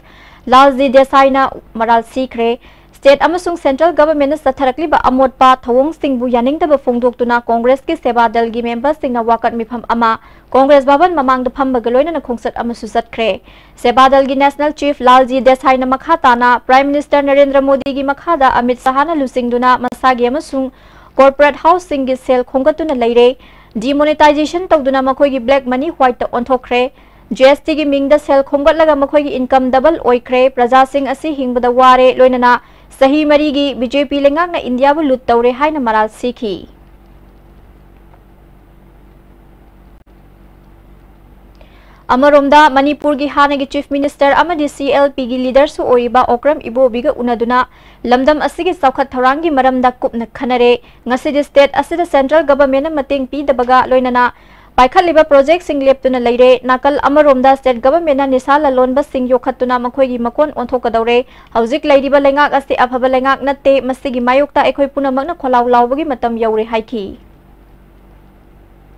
ꯂꯥꯜꯖꯤ ꯗꯦꯁꯥꯏꯅ ꯃꯔꯥꯜ ꯁꯤꯈ꯭ꯔꯦ꯫ State ꯑꯃꯁꯨꯡ Central Governmentꯅ ꯆꯠꯊꯔꯛꯂꯤꯕ ꯑꯃꯣꯠꯄ ꯊꯧꯑꯣꯡꯁꯤꯡꯕꯨ ꯌꯥꯅꯤꯡꯗꯕ ꯐꯣꯡꯗꯣꯛꯇꯨꯅ Congressꯀꯤ ꯁꯦꯕꯥꯗꯜꯒꯤ memberꯁꯤꯡꯅ ꯋꯥꯀꯠ ꯃꯤꯐꯝ ꯑꯃ Congress Bhavan ꯃꯃꯥꯡꯗ ꯐꯝꯕꯒ ꯂꯣꯏꯅꯅ ꯈꯣꯡꯆꯠ ꯑꯃꯁꯨ ꯆꯠꯈ꯭ꯔꯦ꯫ ꯁꯦꯕꯥꯗꯜꯒꯤ National Chief ꯂꯥꯜꯖꯤ ꯗꯦꯁꯥꯏꯅ ꯃꯈꯥ ꯇꯥꯅ Prime Minister ꯅꯔꯦꯟꯗ꯭ꯔ ꯃꯣꯗꯤꯒꯤ ꯃꯈꯥꯗ ꯑꯃꯤꯠ ꯁꯍꯥꯅ ꯂꯨꯆꯤꯡꯗꯨꯅ ꯃꯁꯥꯒꯤ ꯑꯃꯁꯨꯡ corporate houseꯁꯤꯡꯒꯤ ꯁꯦꯜ ꯈꯣꯝꯒꯠꯇꯨꯅ ꯂꯩꯔꯦ꯫ Demonetization ꯇꯧꯗꯨꯅ ꯃꯈꯣꯏꯒꯤ black money whiteꯇ ꯑꯣꯟꯊꯣꯛꯈ꯭ꯔꯦ꯫ G S Tꯒꯤ ꯃꯤꯡꯗ ꯁꯦꯜ ꯈꯣꯝꯒꯠꯂꯒ ꯃꯈꯣꯏꯒꯤ income double ꯑꯣꯏꯈ꯭ꯔꯦ꯫ ꯄ꯭ꯔꯖꯥꯁꯤꯡ ꯑꯁꯤ ꯍꯤꯡꯕꯗ ꯋꯥꯔꯦ꯫ ꯂꯣꯏꯅꯅ ꯆꯍꯤ ꯃꯔꯤꯒꯤ B J P ꯂꯩꯉꯥꯛꯅ ꯏꯟꯗꯤꯌꯥꯕꯨ ꯂꯨꯠ ꯇꯧꯔꯦ ꯍꯥꯏꯅ ꯃꯔꯥꯜ ꯁꯤꯈꯤ꯫ ꯑꯃꯔꯣꯝꯗ ꯃꯅꯤꯄꯨꯔꯒꯤ ꯍꯥꯟꯅꯒꯤ Chief Minister ꯑꯃꯗꯤ C L Pꯒꯤ leaderꯁꯨ ꯑꯣꯏꯔꯤꯕ ꯑꯣꯀ꯭ꯔꯝ ꯏꯕꯣꯕꯤꯒ ꯎꯅꯗꯨꯅ ꯂꯝꯗꯝ ꯑꯁꯤꯒꯤ ꯆꯥꯎꯈꯠ ꯊꯧꯔꯥꯡꯒꯤ ꯃꯔꯝꯗ ꯀꯨꯞꯅ ꯈꯟꯅꯔꯦ꯫ ꯉꯁꯤꯗꯤ state ꯑꯁꯤꯗ Central Governmentꯅ ꯃꯇꯦꯡ ꯄꯤꯗꯕꯒ ꯂꯣꯏꯅꯅ ꯄꯥꯏꯈꯠꯂꯤꯕ projectꯁꯤꯡ ꯂꯦꯞꯇꯨꯅ ꯂꯩꯔꯦ꯫ ꯅꯥꯀꯜ ꯑꯃꯔꯣꯝꯗ state governmentꯅ ꯅꯤꯁꯥ ꯂꯂꯣꯟꯕꯁꯤꯡ ꯌꯣꯛꯈꯠꯇꯨꯅ ꯃꯈꯣꯏꯒꯤ ꯃꯀꯣꯟ ꯑꯣꯟꯊꯣꯛꯀꯗꯧꯔꯦ꯫ ꯍꯧꯖꯤꯛ ꯂꯩꯔꯤꯕ ꯂꯩꯉꯥꯛ ꯑꯁꯤ ꯑꯐꯕ ꯂꯩꯉꯥꯛ ꯅꯠꯇꯦ꯫ ꯃꯁꯤꯒꯤ ꯃꯥꯌꯣꯛꯇ ꯑꯩꯈꯣꯏ ꯄꯨꯝꯅꯃꯛꯅ ꯈꯣꯜꯂꯥꯎ ꯂꯥꯎꯕꯒꯤ ꯃꯇꯝ ꯌꯧꯔꯦ ꯍꯥꯏꯈꯤ꯫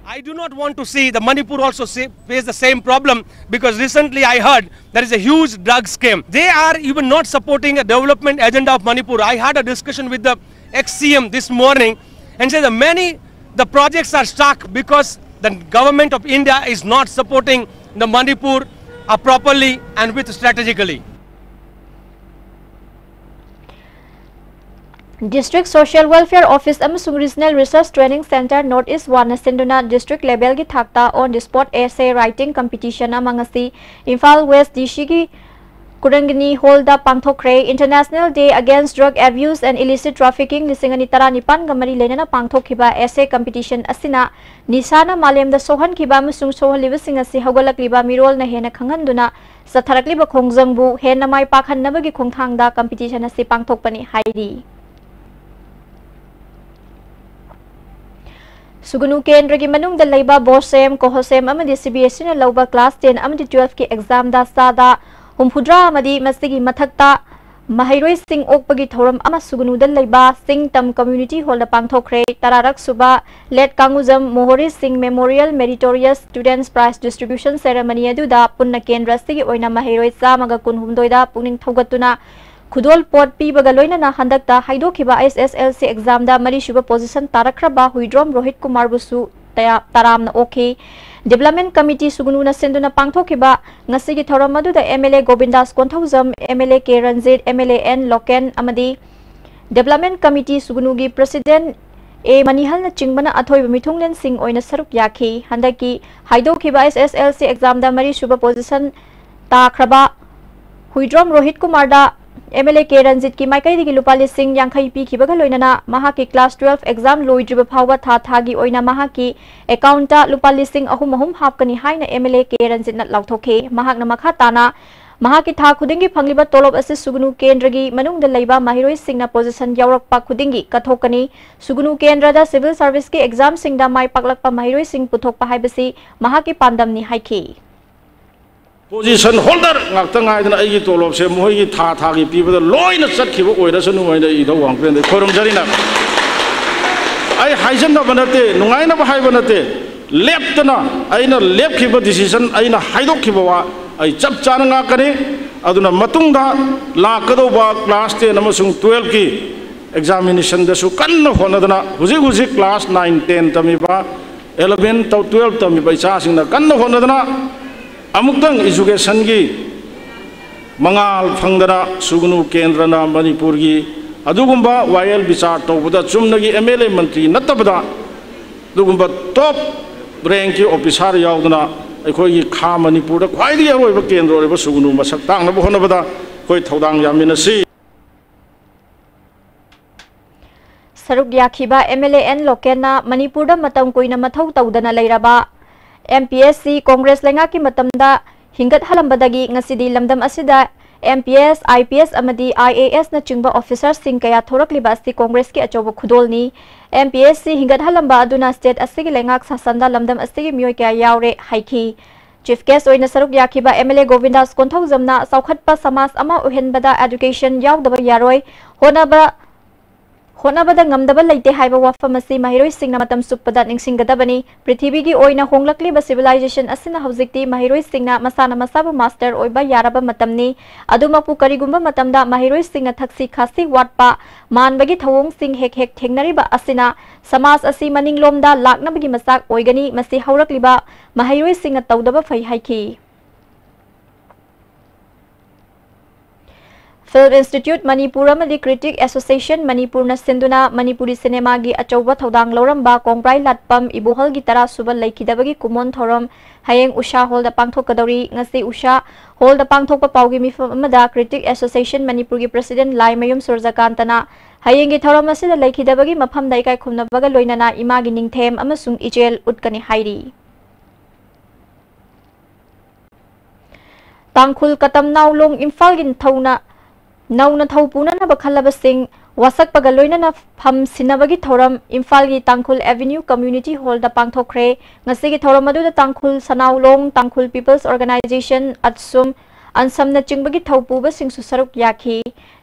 I do not want to see the Manipur also see, face the same problem, because recently I heard there is a huge drug scam. They are even not supporting a development agenda of Manipur. I had a discussion with the ex-C M this morning and said that many the projects are stuck because the government of India is not supporting the Manipur uh, properly and with strategically. District Social Welfare Office ꯑꯃꯁꯨꯡ Regional Research Training Centre North East One ꯅ ꯁꯤꯟꯗꯨꯅ district level ꯒꯤ ꯊꯥꯛꯇ on the spot essay writing competition ꯑꯃ ꯉꯁꯤ Imphal West D C ꯒꯤ ꯀꯨꯔꯪꯒꯤꯅꯤ Hall the ꯄꯥꯡꯊꯣꯛꯈ꯭ꯔꯦ꯫ International Day Against Drug Abuse and Illicit Trafficking ꯂꯤꯁꯤꯡ ꯑꯅꯤ ꯇꯔꯥꯅꯤꯄꯥꯟꯒ ꯃꯔꯤ ꯂꯩꯅꯅ ꯄꯥꯡꯊꯣꯛꯈꯤꯕ essay competition ꯑꯁꯤꯅ ꯅꯤꯁꯥꯅ ꯃꯥꯂꯦꯝꯗ ꯁꯣꯛꯍꯟꯈꯤꯕ ꯑꯃꯁꯨꯡ ꯁꯣꯛꯍꯜꯂꯤꯕꯁꯤꯡ ꯑꯁꯤ ꯍꯧꯒꯠꯂꯛꯂꯤꯕ ꯃꯤꯔꯣꯜꯅ ꯍꯦꯟꯅ ꯈꯪꯍꯟꯗꯨꯅ ꯆꯠꯊꯔꯛꯂꯤꯕ ꯈꯣꯡꯖꯪꯕꯨ ꯍꯦꯟꯅ ꯃꯥꯏ ꯄꯥꯛꯍꯟꯅꯕꯒꯤ ꯈꯣꯡꯊꯥꯡꯗ competition ꯑꯁꯤ ꯄꯥꯡꯊꯣꯛꯄꯅꯤ ꯍꯥꯏꯔꯤ꯫ ꯁꯨꯒꯅꯨ ꯀꯦꯟꯗ꯭ꯔꯒꯤ ꯃꯅꯨꯡꯗ ꯂꯩꯕ ꯕꯣꯁꯦꯝ, ꯀꯣꯍꯣꯁꯦꯝ ꯑꯃꯗꯤ C B S E ꯅ ꯂꯧꯕ class ten ꯑꯃꯗꯤ twelve ꯀꯤ exam ꯗ ꯆꯥꯗ ꯍꯨꯝꯐꯨꯇꯔꯥ ꯑꯃꯗꯤ ꯃꯁꯤꯒꯤ ꯃꯊꯛꯇ ꯃꯍꯩꯔꯣꯏꯁꯤꯡ ꯑꯣꯛꯄꯒꯤ ꯊꯧꯔꯝ ꯑꯃ ꯁꯨꯒꯅꯨꯗ ꯂꯩꯕ ꯆꯤꯡ ꯇꯝ community hall ꯗ ꯄꯥꯡꯊꯣꯛꯈ꯭ꯔꯦ꯫ ꯇꯔꯥꯔꯛ ꯁꯨꯕ ꯂꯦꯠ ꯀꯥꯡꯉꯨꯖꯝ ꯃꯣꯍꯣꯔꯤ ꯁꯤꯡ Memorial Meritorious Students Prize Distribution Ceremony ꯑꯗꯨꯗ ꯄꯨꯟꯅ ꯀꯦꯟꯗ꯭ꯔ ꯑꯁꯤꯒꯤ ꯑꯣꯏꯅ ꯃꯍꯩꯔꯣꯏ ꯆꯥꯝꯃꯒ ꯀꯨꯟꯍꯨꯝꯗꯣꯏꯗ ꯄꯨꯛꯅꯤꯡ ꯊꯧꯒꯠꯇꯨꯅ ꯈꯨꯗꯣꯜ ꯄꯣꯠ ꯄꯤꯕꯒ ꯂꯣꯏꯅꯅ ꯍꯟꯗꯛꯇ ꯍꯥꯏꯗꯣꯛꯈꯤꯕ S S L C exam ꯗ ꯃꯔꯤꯁꯨꯕ position ꯇꯥꯔꯛꯈ꯭ꯔꯕ ꯍꯨꯏꯗ꯭ꯔꯣꯝ ꯔꯣꯍꯤꯠ ꯀꯨꯃꯥꯔꯕꯨꯁꯨ ꯇꯌꯥ-, ꯇꯔꯥꯝꯅ ꯑꯣꯛꯈꯤ꯫ Development Committee ꯁꯨꯒꯅꯨꯅ ꯁꯤꯟꯗꯨꯅ ꯄꯥꯡꯊꯣꯛꯈꯤꯕ ꯉꯁꯤꯒꯤ ꯊꯧꯔꯝ ꯑꯗꯨꯗ M L A Govindas Konthoujam, M L A K Ranjit, M L A N Loken ꯑꯃꯗꯤ Development Committee ꯁꯨꯒꯅꯨꯒꯤ President ꯑꯦ ꯃꯅꯤꯍꯜꯅꯆꯤꯡꯕꯅ ꯑꯊꯣꯏꯕ ꯃꯤꯊꯨꯡꯂꯦꯟꯁꯤꯡ ꯑꯣꯏꯅ ꯁꯔꯨꯛ ꯌꯥꯈꯤ꯫ ꯍꯟꯗꯛꯀꯤ ꯍꯥꯏꯗꯣꯛꯈꯤꯕ S S L C exam the ꯃꯔꯤꯁꯨꯕ position ꯇꯥꯈ꯭ꯔꯕ Huidrom Rohit ꯀꯨꯃꯥꯔꯗ M L A ꯀꯦ ꯔꯟꯖꯤꯠꯀꯤ ꯃꯥꯏꯀꯩꯗꯒꯤ ꯂꯨꯄꯥ ꯂꯤꯁꯤꯡ ꯌꯥꯡꯈꯩ ꯄꯤꯈꯤꯕꯒ ꯂꯣꯏꯅꯅ ꯃꯍꯥꯛꯀꯤ class twelve exam ꯂꯣꯏꯗ꯭ꯔꯤꯕ ꯐꯥꯎꯕ ꯊꯥ ꯊꯥꯒꯤ ꯑꯣꯏꯅ ꯃꯍꯥꯛꯀꯤ account ꯇ ꯂꯨꯄꯥ ꯂꯤꯁꯤꯡ ꯑꯍꯨꯝ ꯑꯍꯨꯝ ꯍꯥꯞꯀꯅꯤ ꯍꯥꯏꯅ M L A ꯀꯦ ꯔꯟꯖꯤꯠꯅ ꯂꯥꯎꯊꯣꯛꯈꯤ꯫ ꯃꯍꯥꯛꯅ ꯃꯈꯥ ꯇꯥꯅ ꯃꯍꯥꯛꯀꯤ ꯊꯥ ꯈꯨꯗꯤꯡꯒꯤ ꯐꯪꯂꯤꯕ ꯇꯣꯂꯣꯞ ꯑꯁꯤ ꯁꯨꯒꯅꯨ ꯀꯦꯟꯗ꯭ꯔꯒꯤ ꯃꯅꯨꯡꯗ ꯂꯩꯕ ꯃꯍꯩꯔꯣꯏꯁꯤꯡꯅ position ꯌꯥꯎꯔꯛꯄ ꯈꯨꯗꯤꯡꯒꯤ ꯀꯠꯊꯣꯛꯀꯅꯤ꯫ ꯁꯨꯒꯅꯨ ꯀꯦꯟꯗ꯭ꯔꯗ civil service ꯀꯤ exam ꯁꯤꯡꯗ ꯃꯥꯏ ꯄꯥꯛꯂꯛꯄ ꯃꯍꯩꯔꯣꯏꯁꯤꯡ ꯄꯨꯊꯣꯛꯄ ꯍꯥꯏꯕꯁꯤ ꯃꯍꯥꯛꯀꯤ ꯄꯥꯟꯗꯝꯅꯤ ꯍꯥꯏꯈꯤ꯫ Position holder ꯉꯥꯛꯇ ꯉꯥꯏꯗꯅ ꯑꯩꯒꯤ ꯇꯣꯂꯣꯞꯁꯦ ꯃꯈꯣꯏꯒꯤ ꯊꯥ ꯊꯥꯒꯤ ꯄꯤꯕꯗ ꯂꯣꯏꯅ ꯆꯠꯈꯤꯕ ꯑꯣꯏꯔꯁꯅꯨ ꯍꯥꯏꯅ ꯑꯩ ꯏꯙꯧ ꯋꯥꯡꯕ꯭ꯔꯦꯟꯗ ꯈꯣꯏꯔꯝꯖꯔꯤꯅ꯫ ꯑꯩ ꯍꯥꯏꯖꯟꯅꯕ ꯅꯠꯇꯦ, ꯅꯨꯡꯉꯥꯏꯅꯕ ꯍꯥꯏꯕ ꯅꯠꯇꯦ, ꯂꯦꯞꯇꯅ ꯑꯩꯅ ꯂꯦꯞꯈꯤꯕ decision, ꯑꯩꯅ ꯍꯥꯏꯗꯣꯛꯈꯤꯕ ꯋꯥ ꯑꯩ ꯆꯞ ꯆꯥꯅ ꯉꯥꯛꯀꯅꯤ꯫ ꯑꯗꯨꯅ ꯃꯇꯨꯡꯗ ꯂꯥꯛꯀꯗꯧꯕ class ten ꯑꯃꯁꯨꯡ twelve ꯀꯤ examination ꯗꯁꯨ ꯀꯟꯅ ꯍꯣꯠꯅꯗꯅ, ꯍꯧꯖꯤꯛ ꯍꯧꯖꯤꯛ class nine, ten ꯇꯝꯃꯤꯕ, eleven, twelve ꯇꯝꯃꯤꯕ ꯏꯆꯥꯁꯤꯡꯅ ꯀꯟꯅ ꯍꯣꯠꯅꯗꯅ ꯑꯃꯨꯛꯇꯪ education ꯒꯤ ꯃꯉꯥꯜ ꯐꯪꯗꯅ ꯁꯨꯒꯅꯨ ꯀꯦꯟꯗ꯭ꯔꯅ ꯃꯅꯤꯄꯨꯔꯒꯤ ꯑꯗꯨꯒꯨꯝꯕ ꯋꯥꯌꯦꯜ ꯕꯤꯆꯥꯔ ꯇꯧꯕꯗ ꯆꯨꯝꯅꯒꯤ ꯑꯦꯝ ꯑꯦꯜ ꯑꯦ ꯃꯟꯇ꯭ꯔꯤ ꯅꯠꯇꯕꯗ ꯑꯗꯨꯒꯨꯝꯕ ꯇꯣꯞ ꯔꯦꯡꯀꯤ ꯑꯣꯐꯤꯁꯥꯔ ꯌꯥꯎꯗꯅ ꯑꯩꯈꯣꯏꯒꯤ ꯈꯥ ꯃꯅꯤꯄꯨꯔꯗ ꯈ꯭ꯋꯥꯏꯗꯒꯤ ꯑꯔꯣꯏꯕ ꯀꯦꯟꯗ꯭ꯔ ꯑꯣꯏꯔꯤꯕ ꯁꯨꯒꯅꯨ ꯃꯁꯛ ꯇꯥꯛꯅꯕ ꯍꯣꯠꯅꯕꯗ ꯑꯩꯈꯣꯏ ꯊꯧꯗꯥꯡ ꯌꯥꯃꯤꯟꯅꯁꯤ꯫ ꯁꯔꯨꯛ ꯌꯥꯈꯤꯕ ꯑꯦꯝ ꯑꯦꯜ ꯑꯦ ꯑꯦꯟ ꯂꯣꯀꯦꯟꯅ ꯃꯅꯤꯄꯨꯔꯗ ꯃꯇꯝ ꯀꯨꯏꯅ ꯃꯊꯧ ꯇꯧꯗꯅ ꯂꯩꯔꯕ M P S C Congress ꯂꯩꯉꯥꯛꯀꯤ ꯃꯇꯝꯗ ꯍꯤꯡꯒꯠꯍꯜꯂꯝꯕꯗꯒꯤ ꯉꯁꯤꯗꯤ ꯂꯝꯗꯝ ꯑꯁꯤꯗ M P S, I P S ꯑꯃꯗꯤ ꯑꯥꯏ ꯑꯦ ꯑꯦꯁꯅꯆꯤꯡꯕ ꯑꯣꯐꯤꯁꯥꯔꯁꯤꯡ ꯀꯌꯥ ꯊꯣꯔꯛꯂꯤꯕ ꯑꯁꯤ ꯀꯣꯡꯒ꯭ꯔꯦꯁꯀꯤ ꯑꯆꯧꯕ ꯈꯨꯗꯣꯜꯅꯤ꯫ ꯑꯦꯝ ꯄꯤ ꯑꯦꯁ ꯁꯤ ꯍꯤꯡꯒꯠꯍꯜꯂꯝꯕ ꯑꯗꯨꯅ ꯁ꯭ꯇꯦꯠ ꯑꯁꯤꯒꯤ ꯂꯩꯉꯥꯛ ꯁꯥꯁꯟꯗ ꯂꯝꯗꯝ ꯑꯁꯤꯒꯤ ꯃꯤꯑꯣꯏ ꯀꯌꯥ ꯌꯥꯎꯔꯦ ꯍꯥꯏꯈꯤ꯫ ꯆꯤꯐ ꯒꯦꯁ꯭ꯠ ꯑꯣꯏꯅ ꯁꯔꯨꯛ ꯌꯥꯈꯤꯕ ꯑꯦꯝ ꯑꯦꯜ ꯑꯦ ꯒꯣꯕꯤꯟꯗꯥꯁ ꯀꯣꯟꯊꯧꯖꯝꯅ ꯆꯥꯎꯈꯠꯄ ꯁꯃꯥꯖ ꯑꯃ ꯑꯣꯏꯍꯟꯕꯗ education ꯌꯥꯎꯗꯕ ꯌꯥꯔꯣꯏ, ꯍꯣꯠꯅꯕ ꯍꯣꯠꯅꯕꯗ ꯉꯝꯗꯕ ꯂꯩꯇꯦ ꯍꯥꯏꯕ ꯋꯥꯐꯝ ꯑꯁꯤ ꯃꯍꯩꯔꯣꯏꯁꯤꯡꯅ ꯃꯇꯝ ꯆꯨꯞꯄꯗ ꯅꯤꯡꯁꯤꯡꯒꯗꯕꯅꯤ꯫ ꯄ꯭ꯔꯤꯊꯤꯕꯤꯒꯤ ꯑꯣꯏꯅ ꯍꯣꯡꯂꯛꯂꯤꯕ civilization ꯑꯁꯤꯅ ꯍꯧꯖꯤꯛꯇꯤ ꯃꯍꯩꯔꯣꯏꯁꯤꯡꯅ ꯃꯁꯥꯅ ꯃꯁꯥꯕꯨ master ꯑꯣꯏꯕ ꯌꯥꯔꯕ ꯃꯇꯝꯅꯤ꯫ ꯑꯗꯨꯃꯛꯄꯨ ꯀꯔꯤꯒꯨꯝꯕ ꯃꯇꯝꯗ ꯃꯍꯩꯔꯣꯏꯁꯤꯡꯅ ꯊꯛꯁꯤ ꯈꯥꯁꯤ ꯋꯥꯠꯄ ꯃꯥꯟꯕꯒꯤ ꯊꯧꯑꯣꯡꯁꯤꯡ ꯍꯦꯛ ꯍꯦꯛ ꯊꯦꯡꯅꯔꯤꯕ ꯑꯁꯤꯅ ꯁꯃꯥꯖ ꯑꯁꯤ ꯃꯅꯤꯡꯂꯣꯝꯗ ꯂꯥꯛꯅꯕꯒꯤ ꯃꯆꯥꯛ ꯑꯣꯏꯒꯅꯤ꯫ ꯃꯁꯤ ꯍꯧꯔꯛꯂꯤꯕ ꯃꯍꯩꯔꯣꯏꯁꯤꯡꯅ ꯇꯧꯗꯕ ꯐꯩ ꯍꯥꯏꯈꯤ꯫ Film Institute ꯃꯅꯤꯄꯨꯔ ꯑꯃꯗꯤ Critic Association ꯃꯅꯤꯄꯨꯔꯅ ꯁꯤꯟꯗꯨꯅ ꯃꯅꯤꯄꯨꯔꯤ ꯁꯤꯅꯦꯃꯥꯒꯤ ꯑꯆꯧꯕ ꯊꯧꯗꯥꯡ ꯂꯧꯔꯝꯕ ꯀꯣꯡꯕ꯭ꯔꯥꯏ ꯂꯥꯠꯄꯝ ꯏꯕꯣꯍꯜꯒꯤ ꯇꯔꯥ ꯁꯨꯕ ꯂꯩꯈꯤꯗꯕꯒꯤ ꯀꯨꯃꯣꯟ ꯊꯧꯔꯝ ꯍꯌꯦꯡ ꯎꯁꯥ ꯍꯣꯜꯗ ꯄꯥꯡꯊꯣꯛꯀꯗꯧꯔꯤ꯫ ꯉꯁꯤ ꯎꯁꯥ ꯍꯣꯜꯗ ꯄꯥꯡꯊꯣꯛꯄ ꯄꯥꯎꯒꯤ ꯃꯤꯐꯝ ꯑꯃꯗ Critic Association ꯃꯅꯤꯄꯨꯔꯒꯤ president ꯂꯥꯏꯃꯌꯨꯝ ꯁꯨꯔꯖꯀꯥꯟꯇꯅ ꯍꯌꯦꯡꯒꯤ ꯊꯧꯔꯝ ꯑꯁꯤꯗ ꯂꯩꯈꯤꯗꯕꯒꯤ ꯃꯐꯝꯗ ꯏꯀꯥꯏ ꯈꯨꯝꯅꯕꯒ ꯂꯣꯏꯅꯅ ꯏꯃꯥꯒꯤ ꯅꯤꯡꯊꯦꯝ ꯑꯃꯁꯨꯡ ꯏꯆꯦꯜ ꯎꯠꯀꯅꯤ ꯍꯥꯏꯔꯤ꯫ ꯇꯥꯡꯈꯨꯜ ꯀꯇꯝꯅꯥꯎ ꯂꯣꯡ ꯏꯝꯐꯥꯜꯒꯤ ꯊꯧꯅ ꯅꯧꯅ ꯊꯧ ꯄꯨꯅꯅꯕ ꯈꯜꯂꯕꯁꯤꯡ ꯋꯥꯁꯛꯄꯒ ꯂꯣꯏꯅꯅ ꯐꯝ ꯁꯤꯟꯅꯕꯒꯤ ꯊꯧꯔꯝ ꯏꯝꯐꯥꯜꯒꯤ ꯇꯥꯡꯈꯨꯜ ꯑꯦꯚꯦꯅ꯭ꯌꯨ ꯀꯝꯃ꯭ꯌꯨꯅꯤꯇꯤ ꯍꯣꯜꯗ ꯄꯥꯡꯊꯣꯛꯈ꯭ꯔꯦ꯫ ꯉꯁꯤꯒꯤ ꯊꯧꯔꯝ ꯑꯗꯨꯗ ꯇꯥꯡꯈꯨꯜ ꯁꯅꯥꯎ ꯂꯣꯡ, ꯇꯥꯡꯈꯨꯜ ꯄꯤꯄꯜꯁ ꯑꯣꯔꯒꯅꯥꯏꯖꯦꯁꯟ, ꯑꯠꯁꯨꯝ, ꯑꯟꯁꯝꯅꯆꯤꯡꯕꯒꯤ ꯊꯧ ꯄꯨꯕꯁꯤꯡꯁꯨ ꯁꯔꯨꯛ ꯌꯥꯈꯤ꯫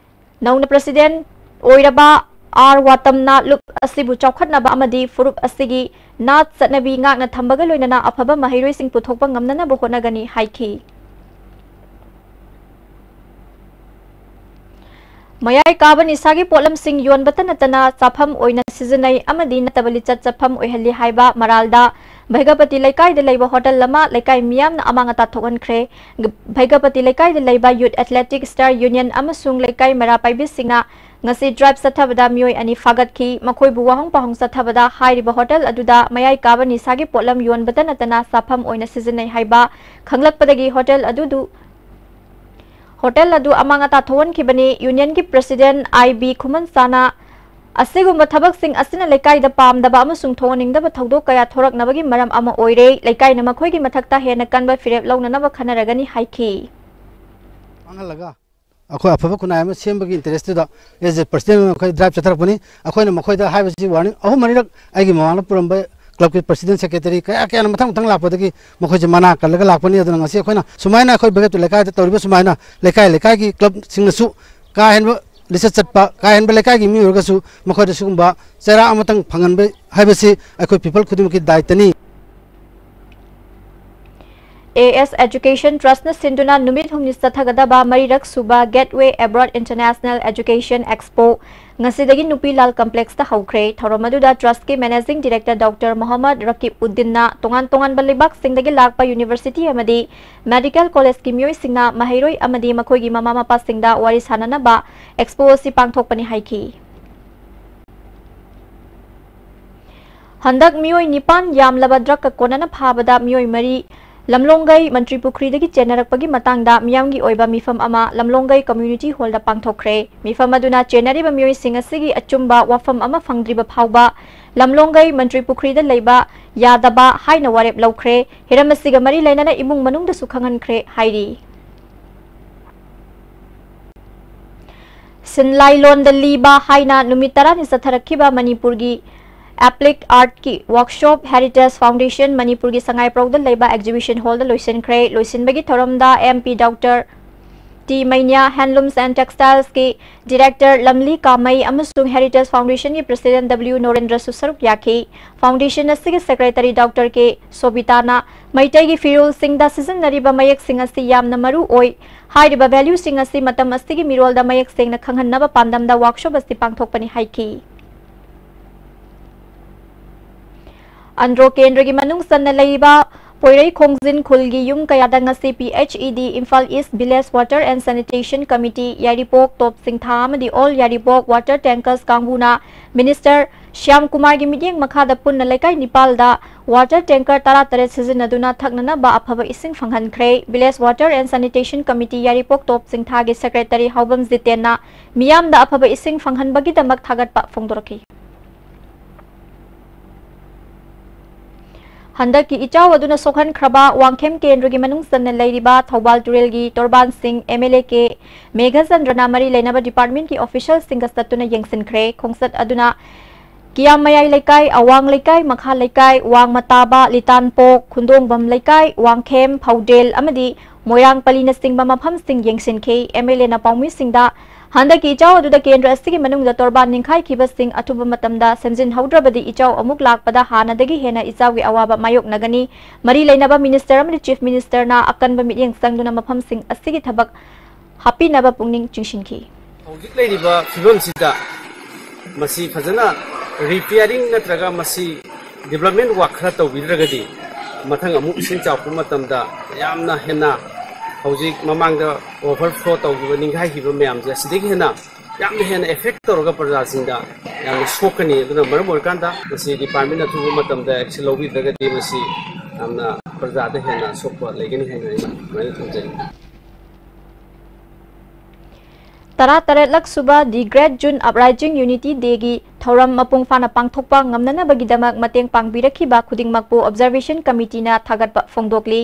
ꯅꯧꯅ president ꯑꯣꯏꯔꯕ ꯑꯥꯔ ꯋꯥꯇꯝꯅ ꯂꯨꯞ ꯑꯁꯤꯕꯨ ꯆꯥꯎꯈꯠꯅꯕ ꯑꯃꯗꯤ ꯐꯨꯔꯨꯞ ꯑꯁꯤꯒꯤ ꯅꯥꯠ ꯆꯠꯅꯕꯤ ꯉꯥꯛꯅ ꯊꯝꯕꯒ ꯂꯣꯏꯅꯅ ꯑꯐꯕ ꯃꯍꯩꯔꯣꯏꯁꯤꯡ ꯄꯨꯊꯣꯛꯄ ꯉꯝꯅꯅꯕ ꯍꯣꯠꯅꯒꯅꯤ ꯍꯥꯏꯈꯤ꯫ ꯃꯌꯥꯏ ꯀꯥꯕ ꯅꯤꯁꯥꯒꯤ ꯄꯣꯠꯂꯝꯁꯤꯡ ꯌꯣꯟꯕꯇ ꯅꯠꯇꯅ ꯆꯥꯐꯝ ꯑꯣꯏꯅ ꯁꯤꯖꯤꯟꯅꯩ ꯑꯃꯗꯤ ꯅꯠꯇꯕ ꯂꯤꯆꯠ ꯆꯠꯐꯝ ꯑꯣꯏꯍꯜꯂꯤ ꯍꯥꯏꯕ ꯃꯔꯥꯜꯗ ꯚꯩꯒꯄꯇꯤ ꯂꯩꯀꯥꯏꯗ ꯂꯩꯕ ꯍꯣꯇꯦꯜ ꯑꯃ ꯂꯩꯀꯥꯏ ꯃꯤꯌꯥꯝꯅ ꯑꯃꯥꯡ ꯑꯇꯥ ꯊꯣꯛꯍꯟꯈ꯭ꯔꯦ꯫ ꯚꯩꯒꯄꯇꯤ ꯂꯩꯀꯥꯏꯗ ꯂꯩꯕ ꯌꯨꯠ ꯑꯦꯊꯂꯦꯇꯤꯛ ꯁ꯭ꯇꯥꯔ ꯌꯨꯅꯤꯌꯟ ꯑꯃꯁꯨꯡ ꯂꯩꯀꯥꯏ ꯃꯩꯔꯥ ꯄꯥꯏꯕꯤꯁꯤꯡꯅ ꯉꯁꯤ ꯗ꯭ꯔꯥꯏꯚ ꯆꯠꯊꯕꯗ ꯃꯤꯑꯣꯏ ꯑꯅꯤ ꯐꯥꯒꯠꯈꯤ꯫ ꯃꯈꯣꯏꯕꯨ ꯋꯥꯍꯪ ꯄꯥꯎꯍꯪ ꯆꯠꯊꯕꯗ ꯍꯥꯏꯔꯤꯕ ꯍꯣꯇꯦꯜ ꯑꯗꯨꯗ ꯃꯌꯥꯏ ꯀꯥꯕ ꯅꯤꯁꯥꯒꯤ ꯄꯣꯠꯂꯝ ꯌꯣꯟꯕꯇ ꯅꯠꯇꯅ ꯆꯥꯐꯝ ꯑꯣꯏꯅ ꯁꯤꯖꯤꯟꯅꯩ ꯍꯥꯏꯕ ꯈꯪꯂꯛꯄꯗꯒꯤ ꯍꯣꯇꯦꯜ ꯑꯗꯨꯗꯨ ꯍꯣꯇꯦꯜ ꯑꯗꯨ ꯑꯃꯥꯡ ꯑꯇꯥ ꯊꯣꯛꯍꯟꯈꯤꯕꯅꯤ꯫ ꯌꯨꯅꯤꯌꯟꯒꯤ ꯄ꯭ꯔꯦꯁꯤꯗꯦꯟꯠ ꯑꯥꯏ ꯕꯤ ꯈꯨꯃꯟꯆꯥꯅ ꯑꯁꯤꯒꯨꯝꯕ ꯊꯕꯛꯁꯤꯡ ꯑꯁꯤꯅ ꯂꯩꯀꯥꯏꯗ ꯄꯥꯝꯗꯕ ꯑꯃꯁꯨꯡ ꯊꯣꯛꯍꯟꯅꯤꯡꯗꯕ ꯊꯧꯗꯣꯛ ꯀꯌꯥ ꯊꯣꯔꯛꯅꯕꯒꯤ ꯃꯔꯝ ꯑꯃ ꯑꯣꯏꯔꯦ꯫ ꯂꯩꯀꯥꯏꯅ ꯃꯈꯣꯏꯒꯤ ꯃꯊꯛꯇ ꯍꯦꯟꯅ ꯀꯟꯕ ꯐꯤꯔꯦꯞ ꯂꯧꯅꯅꯕ ꯈꯟꯅꯔꯒꯅꯤ ꯍꯥꯏꯈꯤ꯫ ꯃꯥꯡꯍꯜꯂꯒ ꯑꯩꯈꯣꯏ ꯑꯐꯕ ꯈꯨꯟꯅꯥꯏ ꯑꯃ ꯁꯦꯝꯕꯒꯤ ꯏꯟꯇꯔꯦꯁꯇꯨꯗ ꯑꯦꯖ ꯑꯦ ꯄ꯭ꯔꯁꯤꯗꯦꯟ ꯑꯣꯏꯅ ꯑꯩꯈꯣꯏ ꯗ꯭ꯔꯥꯏꯚ ꯆꯠꯊꯔꯛꯄꯅꯤ꯫ ꯑꯩꯈꯣꯏꯅ ꯃꯈꯣꯏꯗ ꯍꯥꯏꯕꯁꯤ ꯋꯥꯔꯅꯤꯡ ꯑꯍꯨꯝ ꯃꯔꯤꯔꯛ ꯑꯩꯒꯤ ꯃꯃꯥꯡꯗ ꯄꯨꯔꯝꯕ ꯀ꯭ꯂꯕꯀꯤ ꯄ꯭ꯔꯁꯤꯗꯦꯟ ꯁꯦꯀ꯭ꯔꯦꯇꯔꯤ ꯀꯌꯥ ꯀꯌꯥꯅ ꯃꯊꯪ ꯃꯊꯪ ꯂꯥꯛꯄꯗꯒꯤ ꯃꯈꯣꯏꯁꯦ ꯃꯅꯥ ꯀꯜꯂꯒ ꯂꯥꯛꯄꯅꯤ꯫ ꯑꯗꯨꯅ ꯉꯁꯤ ꯑꯩꯈꯣꯏꯅ ꯁꯨꯃꯥꯏꯅ ꯑꯩꯈꯣꯏ ꯚꯩꯒꯞꯇꯨ ꯂꯩꯀꯥꯏꯗ ꯇꯧꯔꯤꯕ ꯁꯨꯃꯥꯏꯅ ꯂꯩꯀꯥꯏ ꯂꯩꯀꯥꯏꯒꯤ ꯀ꯭ꯂꯕꯁꯤꯡꯅꯁꯨ ꯀꯥ ꯍꯦꯟꯕ ꯂꯤꯆꯠ ꯆꯠꯄ ꯀꯥ ꯍꯦꯟꯕ ꯂꯩꯀꯥꯏꯒꯤ ꯃꯤ ꯑꯣꯏꯔꯒꯁꯨ ꯃꯈꯣꯏꯗ ꯁꯤꯒꯨꯝꯕ ꯆꯩꯔꯥꯛ ꯑꯃꯇꯪ ꯐꯪꯍꯟꯕ ꯍꯥꯏꯕꯁꯤ ꯑꯩꯈꯣꯏ ꯄꯤꯄꯜ ꯈꯨꯗꯤꯡꯃꯛꯀꯤ ꯗꯥꯏꯇꯅꯤ꯫ ꯑꯦ ꯑꯦꯁ ꯑꯦꯖꯨꯀꯦꯁꯟ ꯇ꯭ꯔꯁꯅ ꯁꯤꯟꯗꯨꯅ ꯅꯨꯃꯤꯠ ꯍꯨꯝꯅꯤ ꯆꯠꯊꯒꯗꯕ ꯃꯔꯤꯔꯛ ꯁꯨꯕ getaway abroad international education expo ꯉꯁꯤꯗꯒꯤ ꯅꯨꯄꯤ ꯂꯥꯜ ꯀꯝꯄ꯭ꯂꯦꯛꯁꯇ ꯍꯧꯈ꯭ꯔꯦ꯫ ꯊꯧꯔꯝ ꯑꯗꯨꯗ ꯇ꯭ꯔꯁꯀꯤ ꯃꯦꯅꯦꯖꯤꯡ ꯗꯤꯔꯦꯛꯇꯔ ꯗꯣꯛꯇꯔ ꯃꯣꯍꯝꯃꯗ ꯔꯀꯤꯕ ꯎꯗꯤꯟꯅ ꯇꯣꯉꯥꯟ ꯇꯣꯉꯥꯟꯕ ꯂꯩꯕꯥꯛꯁꯤꯡꯗꯒꯤ ꯂꯥꯛꯄ ꯌꯨꯅꯤꯚꯔꯁꯤꯇꯤ ꯑꯃꯗꯤ ꯃꯦꯗꯤꯀꯦꯜ ꯀꯣꯂꯦꯖꯀꯤ ꯃꯤꯑꯣꯏꯁꯤꯡꯅ ꯃꯍꯩꯔꯣꯏ ꯑꯃꯗꯤ ꯃꯈꯣꯏꯒꯤ ꯃꯃꯥ ꯃꯄꯥꯁꯤꯡꯗ ꯋꯥꯔꯤ ꯁꯥꯅꯅꯕ ꯑꯦꯛꯁꯄꯣ ꯑꯁꯤ ꯄꯥꯡꯊꯣꯛꯄꯅꯤ ꯍꯥꯏꯈꯤ꯫ ꯍꯟꯗꯛ ꯃꯤꯑꯣꯏ ꯅꯤꯄꯥꯟ ꯌꯥꯝꯂꯕ ꯗ꯭ꯔꯒꯀ ꯀꯣꯟꯅꯅ ꯐꯥꯕꯗ ꯃꯤꯑꯣꯏ ꯃꯔꯤ ꯂꯝꯂꯣꯡꯒꯩ ꯃꯟꯇ꯭ꯔꯤ ꯄꯨꯈ꯭ꯔꯤꯗꯒꯤ ꯆꯦꯟꯅꯔꯛꯄꯒꯤ ꯃꯇꯥꯡꯗ ꯃꯤꯌꯥꯝꯒꯤ ꯑꯣꯏꯕ ꯃꯤꯐꯝ ꯑꯃ ꯂꯝꯂꯣꯡꯒꯩ ꯀꯝꯃ꯭ꯌꯨꯅꯤꯇꯤ ꯍꯣꯜꯗ ꯄꯥꯡꯊꯣꯛꯈ꯭ꯔꯦ꯫ ꯃꯤꯐꯝ ꯑꯗꯨꯅ ꯆꯦꯟꯅꯔꯤꯕ ꯃꯤꯑꯣꯏꯁꯤꯡ ꯑꯁꯤꯒꯤ ꯑꯆꯨꯝꯕ ꯋꯥꯐꯝ ꯑꯃ ꯐꯪꯗ꯭ꯔꯤꯕ ꯐꯥꯎꯕ ꯂꯝꯂꯣꯡꯒꯩ ꯃꯟꯇ꯭ꯔꯤ ꯄꯨꯈ꯭ꯔꯤꯗ ꯂꯩꯕ ꯌꯥꯗꯕ ꯍꯥꯏꯅ ꯋꯥꯔꯦꯞ ꯂꯧꯈ꯭ꯔꯦ꯫ ꯍꯤꯔꯝ ꯑꯁꯤꯒ ꯃꯔꯤ ꯂꯩꯅꯅ ꯏꯃꯨꯡ ꯃꯅꯨꯡꯗꯁꯨ ꯈꯪꯍꯟꯈ꯭ꯔꯦ ꯍꯥꯏꯔꯤ꯫ ꯁꯤꯟꯂꯥꯏꯂꯣꯟꯗ ꯂꯤꯕ ꯍꯥꯏꯅ ꯅꯨꯃꯤꯠ ꯇꯔꯥꯅꯤ ꯆꯠꯊꯔꯛꯈꯤꯕ ꯃꯅꯤꯄꯨꯔꯒꯤ ꯑꯦꯄ꯭ꯂꯤꯛ ꯑꯥꯔꯠꯀꯤ ꯋꯥꯔꯛꯁꯣꯞ ꯍꯦꯔꯤꯇꯦꯖ ꯐꯥꯎꯟꯗꯦꯁꯟ ꯃꯅꯤꯄꯨꯔꯒꯤ ꯁꯉꯥꯏꯄ꯭ꯔꯧꯗ ꯂꯩꯕ ꯑꯦꯛꯖꯤꯕꯤꯁꯟ ꯍꯣꯜꯗ ꯂꯣꯏꯁꯤꯟꯈ꯭ꯔꯦ꯫ ꯂꯣꯏꯁꯤꯟꯕꯒꯤ ꯊꯧꯔꯝꯗ M P doctor T Meinya, handlooms and ꯇꯦꯛꯁꯇꯥꯏꯜꯁꯀꯤ ꯗꯤꯔꯦꯛꯇꯔ ꯂꯝꯂꯤ ꯀꯥꯃꯩ ꯑꯃꯁꯨꯡ ꯍꯦꯔꯤꯇꯦꯖ ꯐꯥꯎꯟꯗꯦꯁꯟꯒꯤ ꯄ꯭ꯔꯦꯁꯤꯗꯦꯟꯠ ꯗꯕ꯭ꯂꯤꯎ ꯅꯣꯔꯦꯟꯗ꯭ꯔꯁꯨ ꯁꯔꯨꯛ ꯌꯥꯈꯤ꯫ ꯐꯥꯎꯟꯗꯦꯁꯟ ꯑꯁꯤꯒꯤ ꯁꯦꯀ꯭ꯔꯦꯇꯔꯤ ꯗꯣꯛꯇꯔ ꯀꯦ ꯁꯣꯕꯤꯇꯥꯅ ꯃꯩꯇꯩꯒꯤ ꯐꯤꯔꯣꯜꯁꯤꯡꯗ ꯁꯤꯖꯤꯟꯅꯔꯤꯕ ꯃꯌꯦꯛꯁꯤꯡ ꯑꯁꯤ ꯌꯥꯝꯅ ꯃꯔꯨ ꯑꯣꯏ꯫ ꯍꯥꯏꯔꯤꯕ ꯚꯦꯂ꯭ꯌꯨꯁꯤꯡ ꯑꯁꯤ ꯃꯇꯝ ꯑꯁꯤꯒꯤ ꯃꯤꯔꯣꯜꯗ ꯃꯌꯦꯛ ꯁꯦꯡꯅ ꯈꯪꯍꯟꯅꯕ ꯄꯥꯟꯗꯝꯗ ꯋꯥꯔꯛꯁꯣꯞ ꯑꯁꯤ ꯄꯥꯡꯊꯣꯛꯄꯅꯤ ꯍꯥꯏꯈꯤ꯫ ꯑꯟꯗ꯭ꯔꯣ ꯀꯦꯟꯗ꯭ꯔꯒꯤ ꯃꯅꯨꯡ ꯆꯟꯅ ꯂꯩꯔꯤꯕ ꯄꯣꯏꯔꯩ ꯈꯣꯡꯖꯤꯟ ꯈꯨꯜꯒꯤ ꯌꯨꯝ ꯀꯌꯥꯗ ꯉꯁꯤ P H E D, Imphal East Village Water and Sanitation Committee, ꯌꯥꯏꯔꯤꯄꯣꯛ ꯇꯣꯞ ꯆꯤꯡꯊꯥ ꯑꯃꯗꯤ All ꯌꯥꯏꯔꯤꯄꯣꯛ Water Tankers ꯀꯥꯡꯕꯨꯅ Minister ꯁ꯭ꯌꯥꯝ ꯀꯨꯃꯥꯔꯒꯤ ꯃꯤꯠꯌꯦꯡ ꯃꯈꯥꯗ ꯄꯨꯟꯅ ꯂꯩꯀꯥꯏ ꯅꯤꯄꯥꯜꯗ water tanker ꯇꯔꯥꯇꯔꯦꯠ ꯁꯤꯖꯤꯟꯅꯗꯨꯅ ꯊꯛꯅꯅꯕ ꯑꯐꯕ ꯏꯁꯤꯡ ꯐꯪꯍꯟꯈ꯭ꯔꯦ꯫ Village Water and Sanitation Committee Yairipok top ꯆꯤꯡꯊꯥꯒꯤ Secretary ꯍꯥꯎꯕꯝ ꯖꯤꯇꯦꯟꯅ ꯃꯤꯌꯥꯝꯗ ꯑꯐꯕ ꯏꯁꯤꯡ ꯐꯪꯍꯟꯕꯒꯤꯗꯃꯛ ꯊꯥꯒꯠꯄ ꯐꯣꯡꯗꯣꯔꯛꯈꯤ꯫ ꯍꯟꯗꯛꯀꯤ ꯏꯆꯥꯎ ꯑꯗꯨꯅ ꯁꯣꯛꯍꯟꯈ꯭ꯔꯕ ꯋꯥꯡꯈꯦꯝ ꯀꯦꯟꯗ꯭ꯔꯒꯤ ꯃꯅꯨꯡ ꯆꯟꯅ ꯂꯩꯔꯤꯕ ꯊꯧꯕꯥꯜ ꯇꯨꯔꯦꯜꯒꯤ ꯇꯣꯔꯕꯥꯟꯁꯤꯡ M L A K ꯃꯦꯘꯆꯟꯗ꯭ꯔꯅ ꯃꯔꯤ ꯂꯩꯅꯕ department ꯀꯤ official ꯁꯤꯡꯒ ꯆꯠꯇꯨꯅ ꯌꯦꯡꯁꯤꯟꯈ꯭ꯔꯦ꯫ ꯈꯣꯡꯆꯠ ꯑꯗꯨꯅ ꯀꯤꯌꯥꯝ ꯃꯌꯥꯏ ꯂꯩꯀꯥꯏ, ꯑꯋꯥꯡ ꯂꯩꯀꯥꯏ, ꯃꯈꯥ ꯂꯩꯀꯥꯏ, ꯋꯥꯡ ꯃꯇꯥꯕ, ꯂꯤꯇꯥꯟꯄꯣꯛ, ꯈꯨꯟꯗꯣꯡꯕꯝ ꯂꯩꯀꯥꯏ, ꯋꯥꯡꯈꯦꯝ, ꯐꯧꯗꯦꯜ ꯑꯃꯗꯤ ꯃꯣꯏꯔꯥꯡ ꯄꯂꯤꯅꯆꯤꯡꯕ ꯃꯐꯝꯁꯤꯡ ꯌꯦꯡꯁꯤꯟꯈꯤ꯫ M L A ꯅ ꯄꯥꯎꯃꯤꯁꯤꯡꯗ ꯍꯟꯗꯛꯀꯤ ꯏꯆꯥꯎ ꯑꯗꯨꯗ ꯀꯦꯟꯗ꯭ꯔ ꯑꯁꯤꯒꯤ ꯃꯅꯨꯡꯗ ꯇꯣꯔꯕꯥꯟ ꯅꯤꯡꯈꯥꯏꯈꯤꯕꯁꯤꯡ ꯑꯊꯨꯕ ꯃꯇꯝꯗ ꯁꯦꯝꯖꯤꯟꯍꯧꯗ꯭ꯔꯕꯗꯤ ꯏꯆꯥꯎ ꯑꯃꯨꯛ ꯂꯥꯛꯄꯗ ꯍꯥꯟꯅꯗꯒꯤ ꯍꯦꯟꯅ ꯏꯆꯥꯎꯒꯤ ꯑꯋꯥꯕ ꯃꯥꯌꯣꯛꯅꯒꯅꯤ꯫ ꯃꯔꯤ ꯂꯩꯅꯕ minister ꯑꯃꯗꯤ Chief Minister ꯅ ꯑꯀꯟꯕ ꯃꯤꯠꯌꯦꯡ ꯆꯪꯗꯨꯅ ꯃꯐꯝꯁꯤꯡ ꯑꯁꯤꯒꯤ ꯊꯕꯛ ꯍꯥꯞꯄꯤꯅꯕ ꯄꯨꯛꯅꯤꯡ ꯆꯤꯡꯁꯤꯟꯈꯤ꯫ ꯍꯧꯖꯤꯛ ꯂꯩꯔꯤꯕ ꯐꯤꯕꯝꯁꯤꯗ ꯃꯁꯤ ꯐꯖꯅ repairing ꯅꯠꯇ꯭ꯔꯒ ꯃꯁꯤ development work ꯈꯔ ꯇꯧꯕꯤꯗ꯭ꯔꯒꯗꯤ ꯃꯊꯪ ꯑꯃꯨꯛ ꯏꯁꯤꯡ ꯆꯥꯎꯔꯛꯄ ꯃꯇꯝꯗ ꯌꯥꯝꯅ ꯍꯦꯟꯅ ꯍꯧꯖꯤꯛ ꯃꯃꯥꯡꯗ overflow ꯇꯧꯈꯤꯕ, ꯅꯤꯡꯈꯥꯏꯈꯤꯕ ꯃꯌꯥꯝꯁꯦ ꯑꯁꯤꯗꯒꯤ ꯍꯦꯟꯅ ꯌꯥꯝꯅ ꯍꯦꯟꯅ effect ꯇꯧꯔꯒ ꯄ꯭ꯔꯖꯥꯁꯤꯡꯗ ꯌꯥꯝꯅ ꯁꯣꯛꯀꯅꯤ꯫ ꯑꯗꯨꯅ ꯃꯔꯝ ꯑꯣꯏꯔꯀꯥꯟꯗ ꯃꯁꯤ department ꯑꯊꯨꯕ ꯃꯇꯝꯗ action ꯂꯧꯕꯤꯗ꯭ꯔꯒꯗꯤ ꯃꯁꯤ ꯌꯥꯝꯅ ꯄ꯭ꯔꯖꯥꯗ ꯍꯦꯟꯅ ꯁꯣꯛꯄ ꯂꯩꯒꯅꯤ ꯍꯥꯏꯅ ꯑꯩꯅ ꯑꯗꯨꯃꯥꯏꯅ ꯊꯝꯖꯅꯤꯡꯏ꯫ ꯇꯔꯥꯇꯔꯦꯠꯂꯛ ꯁꯨꯕ The Great June Uprising Unity Day ꯒꯤ ꯊꯧꯔꯝ ꯃꯄꯨꯡ ꯐꯥꯅ ꯄꯥꯡꯊꯣꯛꯄ ꯉꯝꯅꯅꯕꯒꯤꯗꯃꯛ ꯃꯇꯦꯡ ꯄꯥꯡꯕꯤꯔꯛꯈꯤꯕ ꯈꯨꯗꯤꯡꯃꯛꯄꯨ Observation Committee ꯅ ꯊꯥꯒꯠꯄ ꯐꯣꯡꯗꯣꯛꯂꯤ꯫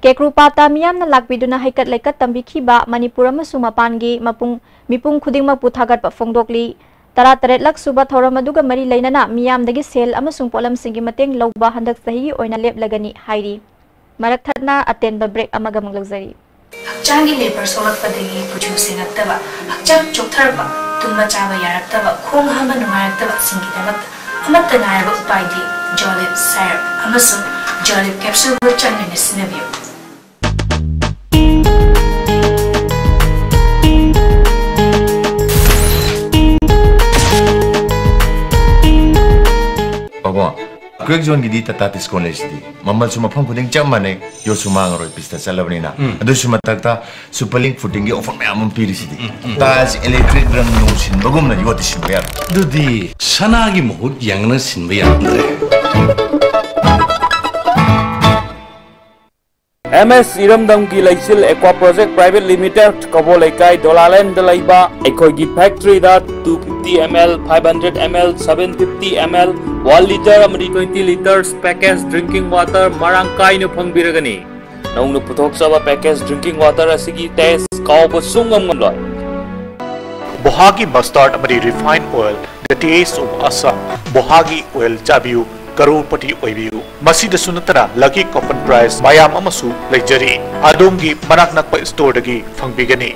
ꯀꯦꯀ꯭ꯔꯨꯄꯥꯠꯇ ꯃꯤꯌꯥꯝꯅ ꯂꯥꯛꯄꯤꯗꯨꯅ ꯍꯩꯀꯠ ꯂꯩꯀꯠ ꯇꯝꯕꯤꯈꯤꯕ ꯃꯅꯤꯄꯨꯔ ꯑꯃꯁꯨꯡ ꯃꯄꯥꯟꯒꯤ ꯃꯄꯨꯡ, ꯃꯤꯄꯨꯝ ꯈꯨꯗꯤꯡꯃꯛꯄꯨ ꯊꯥꯒꯠꯄ ꯐꯣꯡꯗꯣꯛꯂꯤ꯫ ꯇꯔꯥꯇꯔꯦꯠꯂꯛ ꯁꯨꯕ ꯊꯧꯔꯝ ꯑꯗꯨꯒ ꯃꯔꯤ ꯂꯩꯅꯅ ꯃꯤꯌꯥꯝꯗꯒꯤ ꯁꯦꯜ ꯑꯃꯁꯨꯡ ꯄꯣꯠꯂꯝꯁꯤꯡꯒꯤ ꯃꯇꯦꯡ ꯂꯧꯕ ꯍꯟꯗꯛ ꯆꯍꯤꯒꯤ ꯑꯣꯏꯅ ꯂꯦꯞꯂꯒꯅꯤ ꯍꯥꯏꯔꯤ꯫ ꯃꯔꯛ ꯊꯠꯅ ꯑꯇꯦꯟꯕ break ꯑꯃꯒ ꯑꯃꯨꯛ ꯂꯧꯖꯔꯤ꯫ ꯍꯛꯆꯥꯡꯒꯤ ꯂꯦꯕꯔ ꯁꯣꯛꯂꯛꯄꯗꯒꯤ ꯀꯨꯆꯨ ꯁꯦꯡꯉꯛꯇꯕ, ꯍꯛꯆꯥꯡ ꯆꯣꯛꯊꯔꯛꯄ, ꯇꯨꯝꯕ ꯆꯥꯕ ꯌꯥꯔꯛꯇꯕ, ꯈꯣꯡ ꯍꯥꯝꯕ ꯅꯨꯡꯉꯥꯏꯔꯛꯇꯕꯁꯤꯡꯒꯤꯗꯃꯛꯇ ꯑꯃꯠꯇ ꯉꯥꯏꯔꯕ ꯎꯄꯥꯏꯗꯤ Jolib syrup ꯑꯃꯁꯨꯡ Jolib capsule ꯕꯨ ꯆꯥꯡ ꯅꯥꯏꯅ ꯁꯤꯖꯤꯟꯅꯕꯤꯌꯨ꯫ ꯄꯥꯕꯨꯡ, Crack Zone ꯒꯤꯗꯤ Tata Tiscon ꯂꯩꯁꯤꯗꯤ꯫ ꯃꯃꯜꯁꯨ ꯃꯐꯝ ꯈꯨꯗꯤꯡ ꯆꯞ ꯃꯥꯟꯅꯩ, ꯌꯣꯠꯁꯨ ꯃꯥꯡꯉꯔꯣꯏ, ꯄꯤꯁꯇ ꯆꯠꯂꯕꯅꯤꯅ꯫ ꯑꯗꯨꯁꯨ ꯃꯊꯛꯇ Superlink footing ꯒꯤ offer ꯃꯌꯥꯝ ꯑꯃ ꯄꯤꯔꯤꯁꯤꯗꯤ꯫ Tiles, electric, ꯔꯪ ꯅꯨꯡ ꯁꯤꯟꯕꯒꯨꯝꯅ ꯌꯣꯠꯇꯤ ꯁꯤꯟꯕ ꯌꯥꯔꯦ꯫ ꯑꯗꯨꯗꯤ ꯁꯅꯥꯒꯤ ꯃꯍꯨꯠ ꯌꯥꯡꯅ ꯁꯤꯟꯕ ꯌꯥꯔꯝꯗ꯭ꯔꯦ꯫ ꯑꯦꯝ ꯑꯦꯁ ꯏꯔꯝꯗꯝꯒꯤ ꯂꯩꯆꯤꯜ ꯑꯦꯀ꯭ꯋꯥ ꯄ꯭ꯔꯣꯖꯦꯛ ꯄ꯭ꯔꯥꯏꯚꯦꯠ ꯂꯤꯃꯤꯇꯦꯗ, ꯀꯕꯣꯂꯩꯀꯥꯏ, ꯗꯣꯂꯥꯂꯦꯟꯗ ꯂꯩꯕ ꯑꯩꯈꯣꯏꯒꯤ ꯐꯦꯛꯇꯔꯤꯗ two fifty ml, five hundred ml, seven fifty ml, one litre ꯑꯃꯗꯤ twenty litres package drinking water ꯃꯔꯥꯡ ꯀꯥꯏꯅ ꯐꯪꯕꯤꯔꯒꯅꯤ꯫ ꯅꯧꯅ ꯄꯨꯊꯣꯛꯆꯕ package drinking water ꯑꯁꯤꯒꯤ taste ꯀꯥꯎꯕ ꯁꯨꯡꯉꯝ ꯉꯝꯂꯣꯏ꯫ ꯕꯣꯍꯥꯒꯤ mustard ꯑꯃꯗꯤ refined oil, the taste of Assam꯫ ꯕꯣꯍꯥꯒꯤ oil ꯆꯥꯕꯤꯌꯨ, ꯀꯔꯣꯔꯄꯇꯤ ꯑꯣꯏꯕꯤꯌꯨ꯫ ꯃꯁꯤꯗꯁꯨ ꯅꯠꯇꯅ lucky coupon prize ꯃꯌꯥꯝ ꯑꯃꯁꯨ ꯂꯩꯖꯔꯤ꯫ ꯑꯗꯣꯝꯒꯤ ꯃꯅꯥꯛ ꯅꯛꯄ storeꯗꯒꯤ ꯐꯪꯕꯤꯒꯅꯤ꯫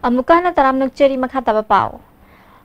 ꯑꯃꯨꯛꯀ ꯍꯟꯅ ꯇꯔꯥꯝꯅ ꯑꯣꯛꯆꯔꯤ꯫ ꯃꯈꯥ ꯇꯥꯕ ꯄꯥꯎ꯫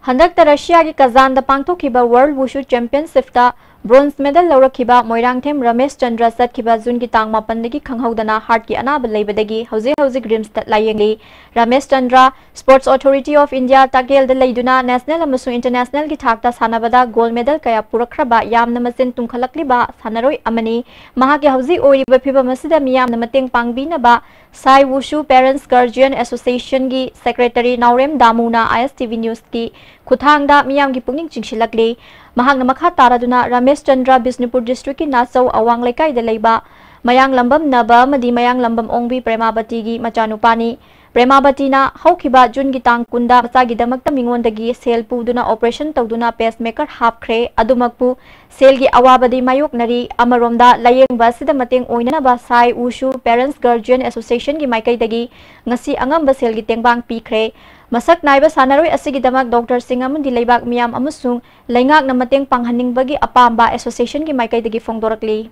ꯍꯟꯗꯛꯇ ꯔꯁꯤꯌꯥꯒꯤ ꯀꯖꯥꯟꯗ ꯄꯥꯡꯊꯣꯛꯈꯤꯕ World Wushu Championshipꯇ bronze medal ꯂꯧꯔꯛꯈꯤꯕ Moirangthem Ramesh Chandra ꯆꯠꯈꯤꯕ ꯖꯨꯟꯒꯤ ꯇꯥꯡ ꯃꯥꯄꯟꯗꯒꯤ ꯈꯪꯍꯧꯗꯅ heartꯀꯤ ꯑꯅꯥꯕ ꯂꯩꯕꯗꯒꯤ ꯍꯧꯖꯤꯛ ꯍꯧꯖꯤꯛ RIMSꯇ ꯂꯥꯌꯦꯡꯂꯤ꯫ Ramesh Chandra Sports Authority of India ꯇꯥꯀꯦꯜꯗ ꯂꯩꯗꯨꯅ national ꯑꯃꯁꯨꯡ internationalꯒꯤ ꯊꯥꯛꯇ ꯁꯥꯟꯅꯕꯗ gold medal ꯀꯌꯥ ꯄꯨꯔꯛꯈ꯭ꯔꯕ ꯌꯥꯝꯅ ꯃꯆꯤꯟ ꯇꯨꯝꯈꯠꯂꯛꯂꯤꯕ ꯁꯥꯟꯅꯔꯣꯏ ꯑꯃꯅꯤ꯫ ꯃꯍꯥꯛꯀꯤ ꯍꯧꯖꯤꯛ ꯑꯣꯏꯔꯤꯕ ꯐꯤꯕꯝ ꯑꯁꯤꯗ ꯃꯤꯌꯥꯝꯅ ꯃꯇꯦꯡ ꯄꯥꯡꯕꯤꯅꯕ Sai Wushu Parents Guardian Associationꯒꯤ secretary ꯅꯥꯎꯔꯦꯝ ꯗꯥꯃꯨꯅ ISTV Newsꯀꯤ ꯈꯨꯠꯊꯥꯡꯗ ꯃꯤꯌꯥꯝꯒꯤ ꯄꯨꯛꯅꯤꯡ ꯆꯤꯡꯁꯤꯜꯂꯛꯂꯤ꯫ ꯃꯍꯥꯛꯅ ꯃꯈꯥ ꯇꯥꯔꯗꯨꯅ ꯔꯃꯦꯁ ꯆꯟꯗ꯭ꯔ ꯕꯤꯁꯅꯨꯄꯨꯔ districtꯀꯤ ꯅꯥꯆꯧ ꯑꯋꯥꯡ ꯂꯩꯀꯥꯏꯗ ꯂꯩꯕ ꯃꯌꯥꯡꯂꯝꯕꯝ ꯅꯕ ꯑꯃꯗꯤ ꯃꯌꯥꯡꯂꯝꯕꯝ ꯑꯣꯡꯕꯤ ꯄ꯭ꯔꯦꯃꯥꯕꯇꯤꯒꯤ ꯃꯆꯥꯅꯨꯄꯥꯅꯤ꯫ ꯄ꯭ꯔꯦꯃꯥꯕꯇꯤꯅ ꯍꯧꯈꯤꯕ ꯖꯨꯟꯒꯤ ꯇꯥꯡ ꯀꯨꯟꯗ ꯃꯆꯥꯒꯤꯗꯃꯛꯇ ꯃꯤꯉꯣꯟꯗꯒꯤ ꯁꯦꯜ ꯄꯨꯗꯨꯅ operation ꯇꯧꯗꯨꯅ pacemaker ꯍꯥꯞꯈ꯭ꯔꯦ꯫ ꯑꯗꯨꯃꯛꯄꯨ ꯁꯦꯜꯒꯤ ꯑꯋꯥꯕꯗꯤ ꯃꯥꯌꯣꯛꯅꯔꯤ꯫ ꯑꯃꯔꯣꯝꯗ ꯂꯥꯌꯦꯡꯕ ꯑꯁꯤꯗ ꯃꯇꯦꯡ ꯑꯣꯏꯅꯅꯕ Sai Wushu Parents Guardian Associationꯒꯤ ꯃꯥꯏꯀꯩꯗꯒꯤ ꯉꯁꯤ ꯑꯉꯝꯕ ꯁꯦꯜꯒꯤ ꯇꯦꯡꯕꯥꯡ ꯄꯤꯈ꯭ꯔꯦ꯫ ꯃꯁꯛ ꯅꯥꯏꯕ ꯁꯥꯟꯅꯔꯣꯏ ꯑꯁꯤꯒꯤꯗꯃꯛ ꯗꯣꯛꯇꯔꯁꯤꯡ ꯑꯃꯗꯤ ꯂꯩꯕꯥꯛ ꯃꯤꯌꯥꯝ ꯑꯃꯁꯨꯡ ꯂꯩꯉꯥꯛꯅ ꯃꯇꯦꯡ ꯄꯥꯡꯍꯟꯅꯤꯡꯕꯒꯤ ꯑꯄꯥꯝꯕ associationꯒꯤ ꯃꯥꯏꯀꯩꯗꯒꯤ ꯐꯣꯡꯗꯣꯔꯛꯂꯤ꯫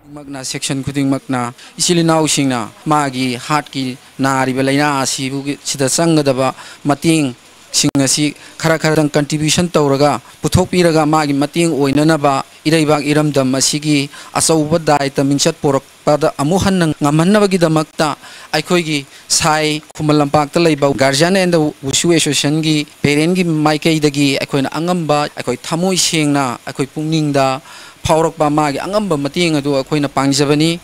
ꯈꯨꯗꯤꯡꯃꯛꯅ, section ꯈꯨꯗꯤꯡꯃꯛꯅ ꯏꯆꯤꯜ ꯏꯅꯥꯎꯁꯤꯡꯅ ꯃꯥꯒꯤ heartꯀꯤ ꯅꯥꯔꯤꯕ ꯂꯥꯏꯅꯥ ꯑꯁꯤꯕꯨ, ꯁꯤꯗ ꯆꯪꯒꯗꯕ ꯃꯇꯦꯡ ꯁꯤꯡ ꯑꯁꯤ ꯈꯔ ꯈꯔꯗꯪ contribution ꯇꯧꯔꯒ ꯄꯨꯊꯣꯛꯄꯤꯔꯒ ꯃꯥꯒꯤ ꯃꯇꯦꯡ ꯑꯣꯏꯅꯅꯕ ꯏꯔꯩꯕꯥꯛ ꯏꯔꯝꯗꯝ ꯑꯁꯤꯒꯤ ꯑꯆꯧꯕ ꯗꯥꯏꯇ ꯃꯤꯡꯆꯠ ꯄꯨꯔꯛꯄꯗ ꯑꯃꯨꯛ ꯍꯟꯅ ꯉꯝꯍꯟꯅꯕꯒꯤꯗꯃꯛꯇ ꯑꯩꯈꯣꯏꯒꯤ ꯁꯥꯏ ꯈꯨꯃꯟ ꯂꯝꯄꯥꯛꯇ ꯂꯩꯕ Guardian and Wushu Associationꯒꯤ parentꯒꯤ ꯃꯥꯏꯀꯩꯗꯒꯤ ꯑꯩꯈꯣꯏꯅ ꯑꯉꯝꯕ, ꯑꯩꯈꯣꯏ ꯊꯃꯣꯏ ꯁꯦꯡꯅ ꯑꯩꯈꯣꯏ ꯄꯨꯛꯅꯤꯡꯗ ꯐꯥꯎꯔꯛꯄ ꯃꯥꯒꯤ ꯑꯉꯝꯕ ꯃꯇꯦꯡ ꯑꯗꯨ ꯑꯩꯈꯣꯏꯅ ꯄꯥꯡꯖꯕꯅꯤ꯫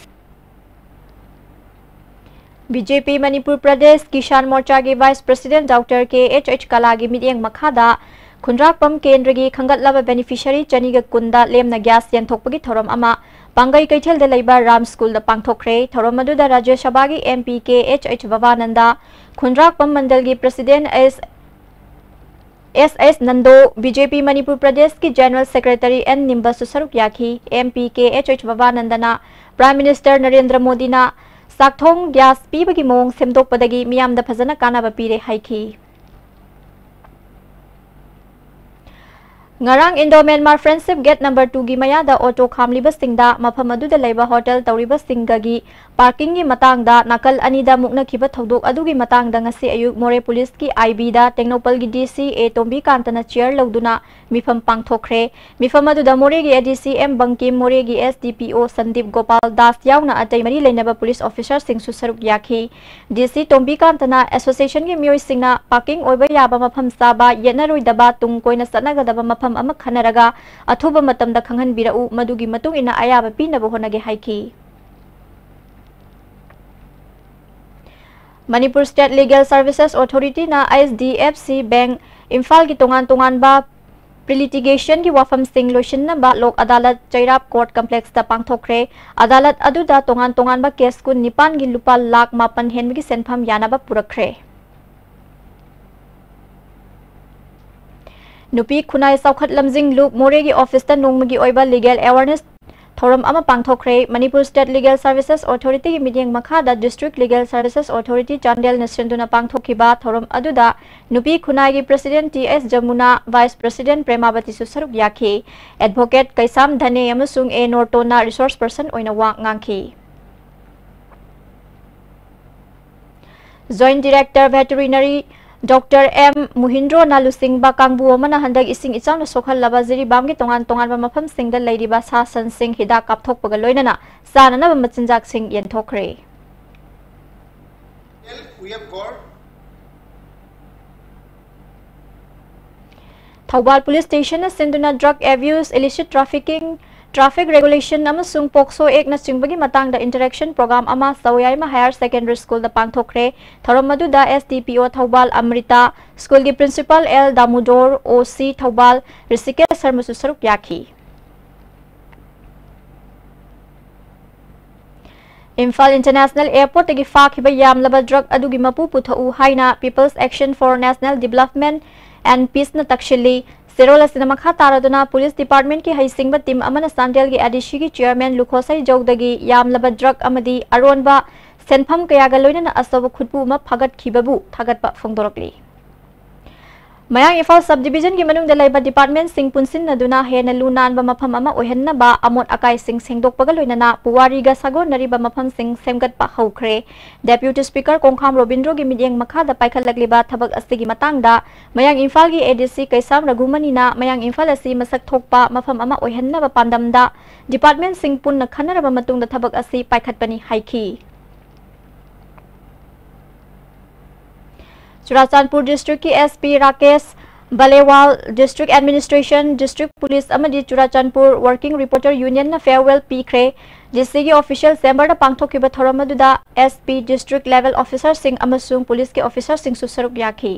B J P Manipur Pradesh Kisan ꯃꯣꯔꯆꯥꯒꯤ vice president doctor K H H ꯀꯂꯥꯒꯤ ꯃꯤꯠꯌꯦꯡ ꯃꯈꯥꯗ ꯈꯨꯟꯗ꯭ꯔꯥꯛꯄꯝ ꯀꯦꯟꯗ꯭ꯔꯒꯤ ꯈꯟꯒꯠꯂꯕ ꯕꯦꯅꯤꯐꯤꯁꯔꯤ ꯆꯅꯤꯒ ꯀꯨꯟꯗ ꯂꯦꯝꯅ ꯒ꯭ꯌꯥꯁ ꯌꯦꯟꯊꯣꯛꯄꯒꯤ ꯊꯧꯔꯝ ꯑꯃ ꯄꯥꯡꯒꯩ ꯀꯩꯊꯦꯜꯗ ꯂꯩꯕ ꯔꯥꯝ ꯁ꯭ꯀꯨꯜꯗ ꯄꯥꯡꯊꯣꯛꯈ꯭ꯔꯦ꯫ ꯊꯧꯔꯝ ꯑꯗꯨꯗ ꯔꯥꯖ꯭ꯌ ꯁꯚꯥꯒꯤ M P K H H Babananda, Khundrakpam ꯃꯟꯗꯜꯒꯤ president S S S Nando, B J P Manipur ꯄ꯭ꯔꯗꯦꯁꯀꯤ ꯖꯦꯅꯔꯦꯜ ꯁꯦꯀ꯭ꯔꯦꯇꯔꯤ ꯑꯦꯟ ꯅꯤꯝꯕꯁꯁꯨ ꯁꯔꯨꯛ ꯌꯥꯈꯤ꯫ M P K H H ꯕꯕꯥꯅꯟꯗꯅ ꯄ꯭ꯔꯥꯏꯝ ꯃꯤꯅꯤꯁꯇꯔ ꯅꯔꯦꯟꯗ꯭ꯔ ꯃꯣꯗꯤꯅ ꯆꯥꯛꯊꯣꯡ ꯒ꯭ꯌꯥꯁ ꯄꯤꯕꯒꯤ ꯃꯑꯣꯡ ꯁꯦꯝꯗꯣꯛꯄꯗꯒꯤ ꯃꯤꯌꯥꯝꯗ ꯐꯖꯅ ꯀꯥꯟꯅꯕ ꯄꯤꯔꯦ ꯍꯥꯏꯈꯤ꯫ ꯉꯔꯥꯡ ꯏꯟꯗꯣ ꯃ꯭ꯌꯥꯟꯃꯥꯔ ꯐ꯭ꯔꯦꯟꯗꯁꯤꯞ ꯒꯦꯠ ꯅꯝꯕꯔ ꯇꯨꯒꯤ ꯃꯌꯥꯗ ꯑꯣꯇꯣ ꯈꯥꯝꯂꯤꯕꯁꯤꯡꯗ ꯃꯐꯝ ꯑꯗꯨꯗ ꯂꯩꯕ ꯍꯣꯇꯦꯜ ꯇꯧꯔꯤꯕꯁꯤꯡꯒꯒꯤ ꯄꯥꯔꯀꯤꯡꯒꯤ ꯃꯇꯥꯡꯗ ꯅꯥꯀꯜ ꯑꯅꯤꯗ ꯃꯨꯛꯅꯈꯤꯕ ꯊꯧꯗꯣꯛ ꯑꯗꯨꯒꯤ ꯃꯇꯥꯡꯗ ꯉꯁꯤ ꯑꯌꯨꯛ ꯃꯣꯔꯦ ꯄꯨꯂꯤꯁꯀꯤ ꯑꯥꯏ ꯕꯤꯗ ꯇꯦꯡꯅꯧꯄꯜꯒꯤ ꯗꯤ ꯁꯤ ꯑꯦ ꯇꯣꯝꯕꯤꯀꯥꯟꯇꯅ ꯆꯤꯌꯔ ꯂꯧꯗꯨꯅ ꯃꯤꯐꯝ ꯄꯥꯡꯊꯣꯛꯈ꯭ꯔꯦ꯫ ꯃꯤꯐꯝ ꯑꯗꯨꯗ ꯃꯣꯔꯦꯒꯤ ꯑꯦ ꯗꯤ ꯁꯤ ꯑꯦꯝ ꯕꯪꯀꯤꯝ, ꯃꯣꯔꯦꯒꯤ ꯑꯦꯁ ꯗꯤ ꯄꯤ ꯑꯣ ꯁꯟꯗꯤꯞ ꯒꯣꯄꯥꯜ ꯗꯥꯁ ꯌꯥꯎꯅ ꯑꯇꯩ ꯃꯔꯤ ꯂꯩꯅꯕ ꯄꯨꯂꯤꯁ ꯑꯣꯐꯤꯁꯔꯁꯤꯡꯁꯨ ꯁꯔꯨꯛ ꯌꯥꯈꯤ꯫ ꯗꯤ ꯁꯤ ꯇꯣꯝꯕꯤꯀꯥꯟꯇꯅ ꯑꯦꯁꯣꯁꯤꯌꯦꯁꯟꯒꯤ ꯃꯤꯑꯣꯏꯁꯤꯡꯅ ꯄꯥꯔꯀꯤꯡ ꯑꯣꯏꯕ ꯌꯥꯕ ꯃꯐꯝ ꯆꯥꯕ, ꯌꯦꯠꯅꯔꯣꯏꯗꯕ, ꯇꯨꯡ ꯀꯣꯏꯅ ꯆꯠꯅꯒꯗꯕ ꯃꯐꯝ ꯑꯃ ꯈꯟꯅꯔꯒ ꯑꯊꯨꯕ ꯃꯇꯝꯗ ꯈꯪꯍꯟꯕꯤꯔꯛꯎ, ꯃꯗꯨꯒꯤ ꯃꯇꯨꯡ ꯏꯟꯅ ꯑꯌꯥꯕ ꯄꯤꯅꯕ ꯍꯣꯠꯅꯒꯦ ꯍꯥꯏꯈꯤ꯫ ꯃꯅꯤꯄꯨꯔ ꯁ꯭ꯇꯦꯠ ꯂꯤꯒꯦꯜ ꯁꯔꯚꯤꯁꯦꯁ ꯑꯣꯊꯣꯔꯤꯇꯤꯅ H D F C bank ꯏꯝꯐꯥꯜꯒꯤ ꯇꯣꯉꯥꯟ ꯇꯣꯉꯥꯟꯕ ꯄ꯭ꯔꯤ ꯂꯤꯇꯤꯒꯦꯁꯟꯒꯤ ꯋꯥꯐꯝꯁꯤꯡ ꯂꯣꯏꯁꯤꯟꯅꯕ ꯂꯣꯛ ꯑꯗꯥꯂꯠ ꯆꯩꯔꯥꯞ ꯀꯣꯔꯠ ꯀꯝꯄ꯭ꯂꯦꯛꯁꯇ ꯄꯥꯡꯊꯣꯛꯈ꯭ꯔꯦ꯫ ꯑꯗꯥꯂꯠ ꯑꯗꯨꯗ ꯇꯣꯉꯥꯟ ꯇꯣꯉꯥꯟꯕ ꯀꯦꯁ ꯀꯨꯟ ꯅꯤꯄꯥꯟꯒꯤ ꯂꯨꯄꯥ ꯂꯥꯈ ꯃꯥꯄꯟ ꯍꯦꯟꯕꯒꯤ ꯁꯦꯟꯐꯝ ꯌꯥꯅꯕ ꯄꯨꯔꯛꯈ꯭ꯔꯦ꯫ ꯅꯨꯄꯤ ꯈꯨꯟꯅꯥꯏ ꯆꯥꯎꯈꯠ ꯂꯝꯖꯤꯡ ꯂꯨꯞ ꯃꯣꯔꯦꯒꯤ ꯑꯣꯐꯤꯁꯇ ꯅꯣꯡꯃꯒꯤ ꯑꯣꯏꯕ ꯂꯤꯒꯦꯜ ꯑꯦꯋꯥꯔꯅꯦꯁ ꯊꯧꯔꯝ ꯑꯃ ꯄꯥꯡꯊꯣꯛꯈ꯭ꯔꯦ꯫ ꯃꯅꯤꯄꯨꯔ ꯁ꯭ꯇꯦꯠ ꯂꯤꯒꯦꯜ ꯁꯔꯚꯤꯁꯦꯁ ꯑꯣꯊꯣꯔꯤꯇꯤꯒꯤ ꯃꯤꯠꯌꯦꯡ ꯃꯈꯥꯗ ꯗꯤꯁꯇ꯭ꯔꯤꯛ ꯂꯤꯒꯦꯜ ꯁꯔꯚꯤꯁꯦꯁ ꯑꯣꯊꯣꯔꯤꯇꯤ ꯆꯥꯟꯗꯦꯜꯅ ꯁꯤꯟꯗꯨꯅ ꯄꯥꯡꯊꯣꯛꯈꯤꯕ ꯊꯧꯔꯝ ꯑꯗꯨꯗ ꯅꯨꯄꯤ ꯈꯨꯟꯅꯥꯏꯒꯤ ꯄ꯭ꯔꯁꯤꯗꯦꯟꯠ ꯇꯤ ꯑꯦꯁ ꯖꯃꯨꯅꯥ, ꯚꯥꯏꯁ ꯄ꯭ꯔꯁꯤꯗꯦꯟꯠ ꯄ꯭ꯔꯦꯃꯥꯕꯇꯤꯁꯨ ꯁꯔꯨꯛ ꯌꯥꯈꯤ꯫ ꯑꯦꯗꯚꯣꯀꯦꯠ ꯀꯩꯁꯥꯝ ꯙꯅꯦ ꯑꯃꯁꯨꯡ ꯑꯦ ꯅꯣꯔꯇꯣꯟꯅ ꯔꯤꯁꯣꯔꯁ ꯄꯔꯁꯟ ꯑꯣꯏꯅ ꯋꯥ ꯉꯥꯡꯈꯤ꯫ ꯖꯣꯏꯟꯠ ꯗꯤꯔꯦꯛꯇꯔ ꯚꯦꯇꯔꯤꯅꯔꯤ ꯗꯣꯛꯇꯔ ꯑꯦꯝ ꯃꯨꯍꯤꯟꯗ꯭ꯔꯣꯅ ꯂꯨꯆꯤꯡꯕ ꯀꯥꯡꯕꯨ ꯑꯃꯅ ꯍꯟꯗꯛ ꯏꯁꯤꯡ ꯏꯆꯥꯎꯅ ꯁꯣꯛꯍꯜꯂꯕ ꯖꯤꯔꯤꯕꯥꯝꯒꯤ ꯇꯣꯉꯥꯟ ꯇꯣꯉꯥꯟꯕ ꯃꯐꯝꯁꯤꯡꯗ ꯂꯩꯔꯤꯕ ꯁꯥ ꯁꯟꯁꯤꯡ ꯍꯤꯗꯥꯛ ꯀꯥꯞꯊꯣꯛꯄꯒ ꯂꯣꯏꯅꯅ ꯆꯥꯅꯅꯕ ꯃꯆꯤꯟꯖꯥꯛꯁꯤꯡ ꯌꯦꯟꯊꯣꯛꯈ꯭ꯔꯦ꯫ We have got Thoubal police ꯁ꯭ꯇꯦꯁꯟꯅ ꯁꯤꯟꯗꯨꯅ drug abuse, illicit trafficking, traffic regulation ꯑꯃꯁꯨꯡ ꯄꯣꯛꯁꯣ ꯑꯦꯛꯅꯆꯤꯡꯕꯒꯤ ꯃꯇꯥꯡꯗ interaction program ꯑꯃ ꯆꯧꯌꯥꯏꯃ ꯍꯥꯌꯔ ꯁꯦꯀꯦꯟꯗꯔꯤ ꯁ꯭ꯀꯨꯜꯗ ꯄꯥꯡꯊꯣꯛꯈ꯭ꯔꯦ꯫ ꯊꯧꯔꯝ ꯑꯗꯨꯗ S D P O Thoubal Amrita, ꯁ꯭ꯀꯨꯜꯒꯤ principal L Damodar, O C Thoubal Rishikesh ꯁꯔꯃꯁꯨ ꯁꯔꯨꯛ ꯌꯥꯈꯤ꯫ ꯏꯝꯐꯥꯜ ꯏꯟꯇꯔꯅꯦꯁꯅꯦꯜ ꯑꯦꯌꯔꯄꯣꯔꯠꯇꯒꯤ ꯐꯥꯈꯤꯕ ꯌꯥꯝꯂꯕ ꯗ꯭ꯔꯒ ꯑꯗꯨꯒꯤ ꯃꯄꯨ ꯄꯨꯊꯣꯛꯎ ꯍꯥꯏꯅ People's Action for National Development and Peaceꯅ ꯇꯛꯁꯤꯜꯂꯤ꯫ ꯆꯦꯔꯣꯜ ꯑꯁꯤꯅ ꯃꯈꯥ ꯇꯥꯔꯗꯨꯅ ꯄꯨꯂꯤꯁ ꯗꯤꯄꯥꯔꯠꯃꯦꯟꯠꯀꯤ ꯍꯩꯁꯤꯡꯕ ꯇꯤꯝ ꯑꯃꯅ ꯆꯥꯟꯗꯦꯜꯒꯤ ꯑꯦ ꯗꯤ ꯁꯤꯒꯤ ꯆꯤꯌꯔꯃꯦꯟ ꯂꯨꯈꯣꯁꯩ ꯖꯧꯗꯒꯤ ꯌꯥꯝꯂꯕ ꯗ꯭ꯔꯒ ꯑꯃꯗꯤ ꯑꯔꯣꯟꯕ ꯁꯦꯟꯐꯝ ꯀꯌꯥꯒ ꯂꯣꯏꯅꯅ ꯑꯆꯧꯕ ꯈꯨꯠꯄꯨ ꯑꯃ ꯐꯥꯒꯠꯈꯤꯕꯕꯨ ꯊꯥꯒꯠꯄ ꯐꯣꯡꯗꯣꯔꯛꯂꯤ꯫ ꯃꯌꯥꯡ ꯏꯝꯐꯥꯜ ꯁꯕ ꯗꯤꯕꯤꯖꯟꯒꯤ ꯃꯅꯨꯡꯗ ꯂꯩꯕ ꯗꯤꯄꯥꯔꯠꯃꯦꯟꯠꯁꯤꯡ ꯄꯨꯟꯁꯤꯟꯅꯗꯨꯅ ꯍꯦꯟꯅ ꯂꯨ ꯅꯥꯟꯕ ꯃꯐꯝ ꯑꯃ ꯑꯣꯏꯍꯟꯅꯕ ꯑꯃꯣꯠ ꯑꯀꯥꯏꯁꯤꯡ ꯁꯦꯡꯗꯣꯛꯄꯒ ꯂꯣꯏꯅꯅ ꯄꯨꯋꯥꯔꯤꯒ ꯁꯥꯒꯣꯟꯅꯔꯤꯕ ꯃꯐꯝꯁꯤꯡ ꯁꯦꯝꯒꯠꯄ ꯍꯧꯈ꯭ꯔꯦ꯫ ꯗꯦꯄ꯭ꯌꯨꯇꯤ ꯁ꯭ꯄꯤꯀꯔ ꯀꯣꯡꯈꯥꯝ ꯔꯣꯕꯤꯟꯗ꯭ꯔꯣꯒꯤ ꯃꯤꯠꯌꯦꯡ ꯃꯈꯥꯗ ꯄꯥꯏꯈꯠꯂꯛꯂꯤꯕ ꯊꯕꯛ ꯑꯁꯤꯒꯤ ꯃꯇꯥꯡꯗ ꯃꯌꯥꯡ ꯏꯝꯐꯥꯜꯒꯤ ꯑꯦ ꯗꯤ ꯁꯤ ꯀꯩꯁꯥꯝ ꯔꯘꯨꯃꯅꯤꯅ ꯃꯌꯥꯡ ꯏꯝꯐꯥꯜ ꯑꯁꯤ ꯃꯁꯛ ꯊꯣꯛꯄ ꯃꯐꯝ ꯑꯃ ꯑꯣꯏꯍꯟꯅꯕ ꯄꯥꯟꯗꯝꯗ ꯗꯤꯄꯥꯔꯠꯃꯦꯟꯠꯁꯤꯡ ꯄꯨꯟꯅ ꯈꯟꯅꯔꯕ ꯃꯇꯨꯡꯗ ꯊꯕꯛ ꯑꯁꯤ ꯄꯥꯏꯈꯠꯄꯅꯤ ꯍꯥꯏꯈꯤ꯫ ꯆꯨꯔꯥꯆꯥꯟꯄꯨꯔ ꯗꯤꯁꯇ꯭ꯔꯤꯛꯀꯤ S P Rakesh Balwal, district administration, district police ꯑꯃꯗꯤ ꯆꯨꯔꯥꯆꯥꯟꯄꯨꯔ ꯋꯥꯔꯀꯤꯡ ꯔꯤꯄꯣꯔꯇꯔ ꯌꯨꯅꯤꯌꯟꯅ farewell ꯄꯤꯈ꯭ꯔꯦ꯫ ꯗꯤ ꯁꯤꯒꯤ ꯑꯣꯐꯤꯁꯤꯌꯦꯜ ꯆꯦꯝꯕꯔꯗ ꯄꯥꯡꯊꯣꯛꯈꯤꯕ ꯊꯧꯔꯝ ꯑꯗꯨꯗ S P, ꯗꯤꯁꯇ꯭ꯔꯤꯛ ꯂꯦꯚꯦꯜ ꯑꯣꯐꯤꯁꯥꯔꯁꯤꯡ ꯑꯃꯁꯨꯡ ꯄꯨꯂꯤꯁꯀꯤ ꯑꯣꯐꯤꯁꯥꯔꯁꯤꯡꯁꯨ ꯁꯔꯨꯛ ꯌꯥꯈꯤ꯫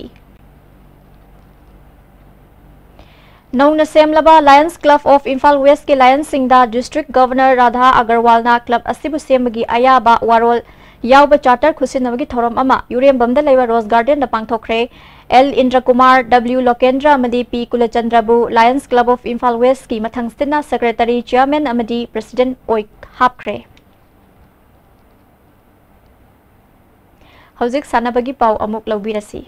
ꯅꯧꯅ ꯁꯦꯝꯂꯕ Lions Club of Imphal Westꯀꯤ ꯂꯥꯌꯟꯁꯁꯤꯡꯗ ꯗꯤꯁꯇ꯭ꯔꯤꯛ ꯒꯚꯔꯅꯔ ꯔꯥꯙꯥ ꯑꯒꯔꯋꯥꯜꯅ ꯀ꯭ꯂꯕ ꯑꯁꯤꯕꯨ ꯁꯦꯝꯕꯒꯤ ꯑꯌꯥꯕ ꯋꯥꯔꯣꯜ ꯌꯥꯎꯕ ꯆꯥꯔꯇꯔ ꯈꯨꯠꯁꯤꯟꯅꯕꯒꯤ ꯊꯧꯔꯝ ꯑꯃ ꯌꯨꯔꯦꯝꯕꯝꯗ ꯂꯩꯕ ꯔꯣꯖ ꯒꯥꯔꯗꯦꯟꯗ ꯄꯥꯡꯊꯣꯛꯈ꯭ꯔꯦ꯫ ꯑꯦꯜ ꯏꯟꯗ꯭ꯔꯀꯨꯃꯥꯔ, ꯗꯕ꯭ꯂꯤꯎ ꯂꯣꯀꯦꯟꯗ꯭ꯔ ꯑꯃꯗꯤ ꯄꯤ ꯀꯨꯂꯆꯟꯗ꯭ꯔꯕꯨ Lions Club of Imphal Westꯀꯤ ꯃꯊꯪꯁꯤꯠꯅ ꯁꯦꯀ꯭ꯔꯦꯇꯔꯤ, ꯆꯤꯌꯔꯃꯦꯟ ꯑꯃꯗꯤ ꯄ꯭ꯔꯦꯁꯤꯗꯦꯟꯠ ꯑꯣꯏ ꯍꯥꯞꯈ꯭ꯔꯦ꯫ ꯍꯧꯖꯤꯛ ꯁꯥꯟꯅꯕꯒꯤ ꯄꯥꯎ ꯑꯃꯨꯛ ꯂꯧꯕꯤꯔꯁꯤ꯫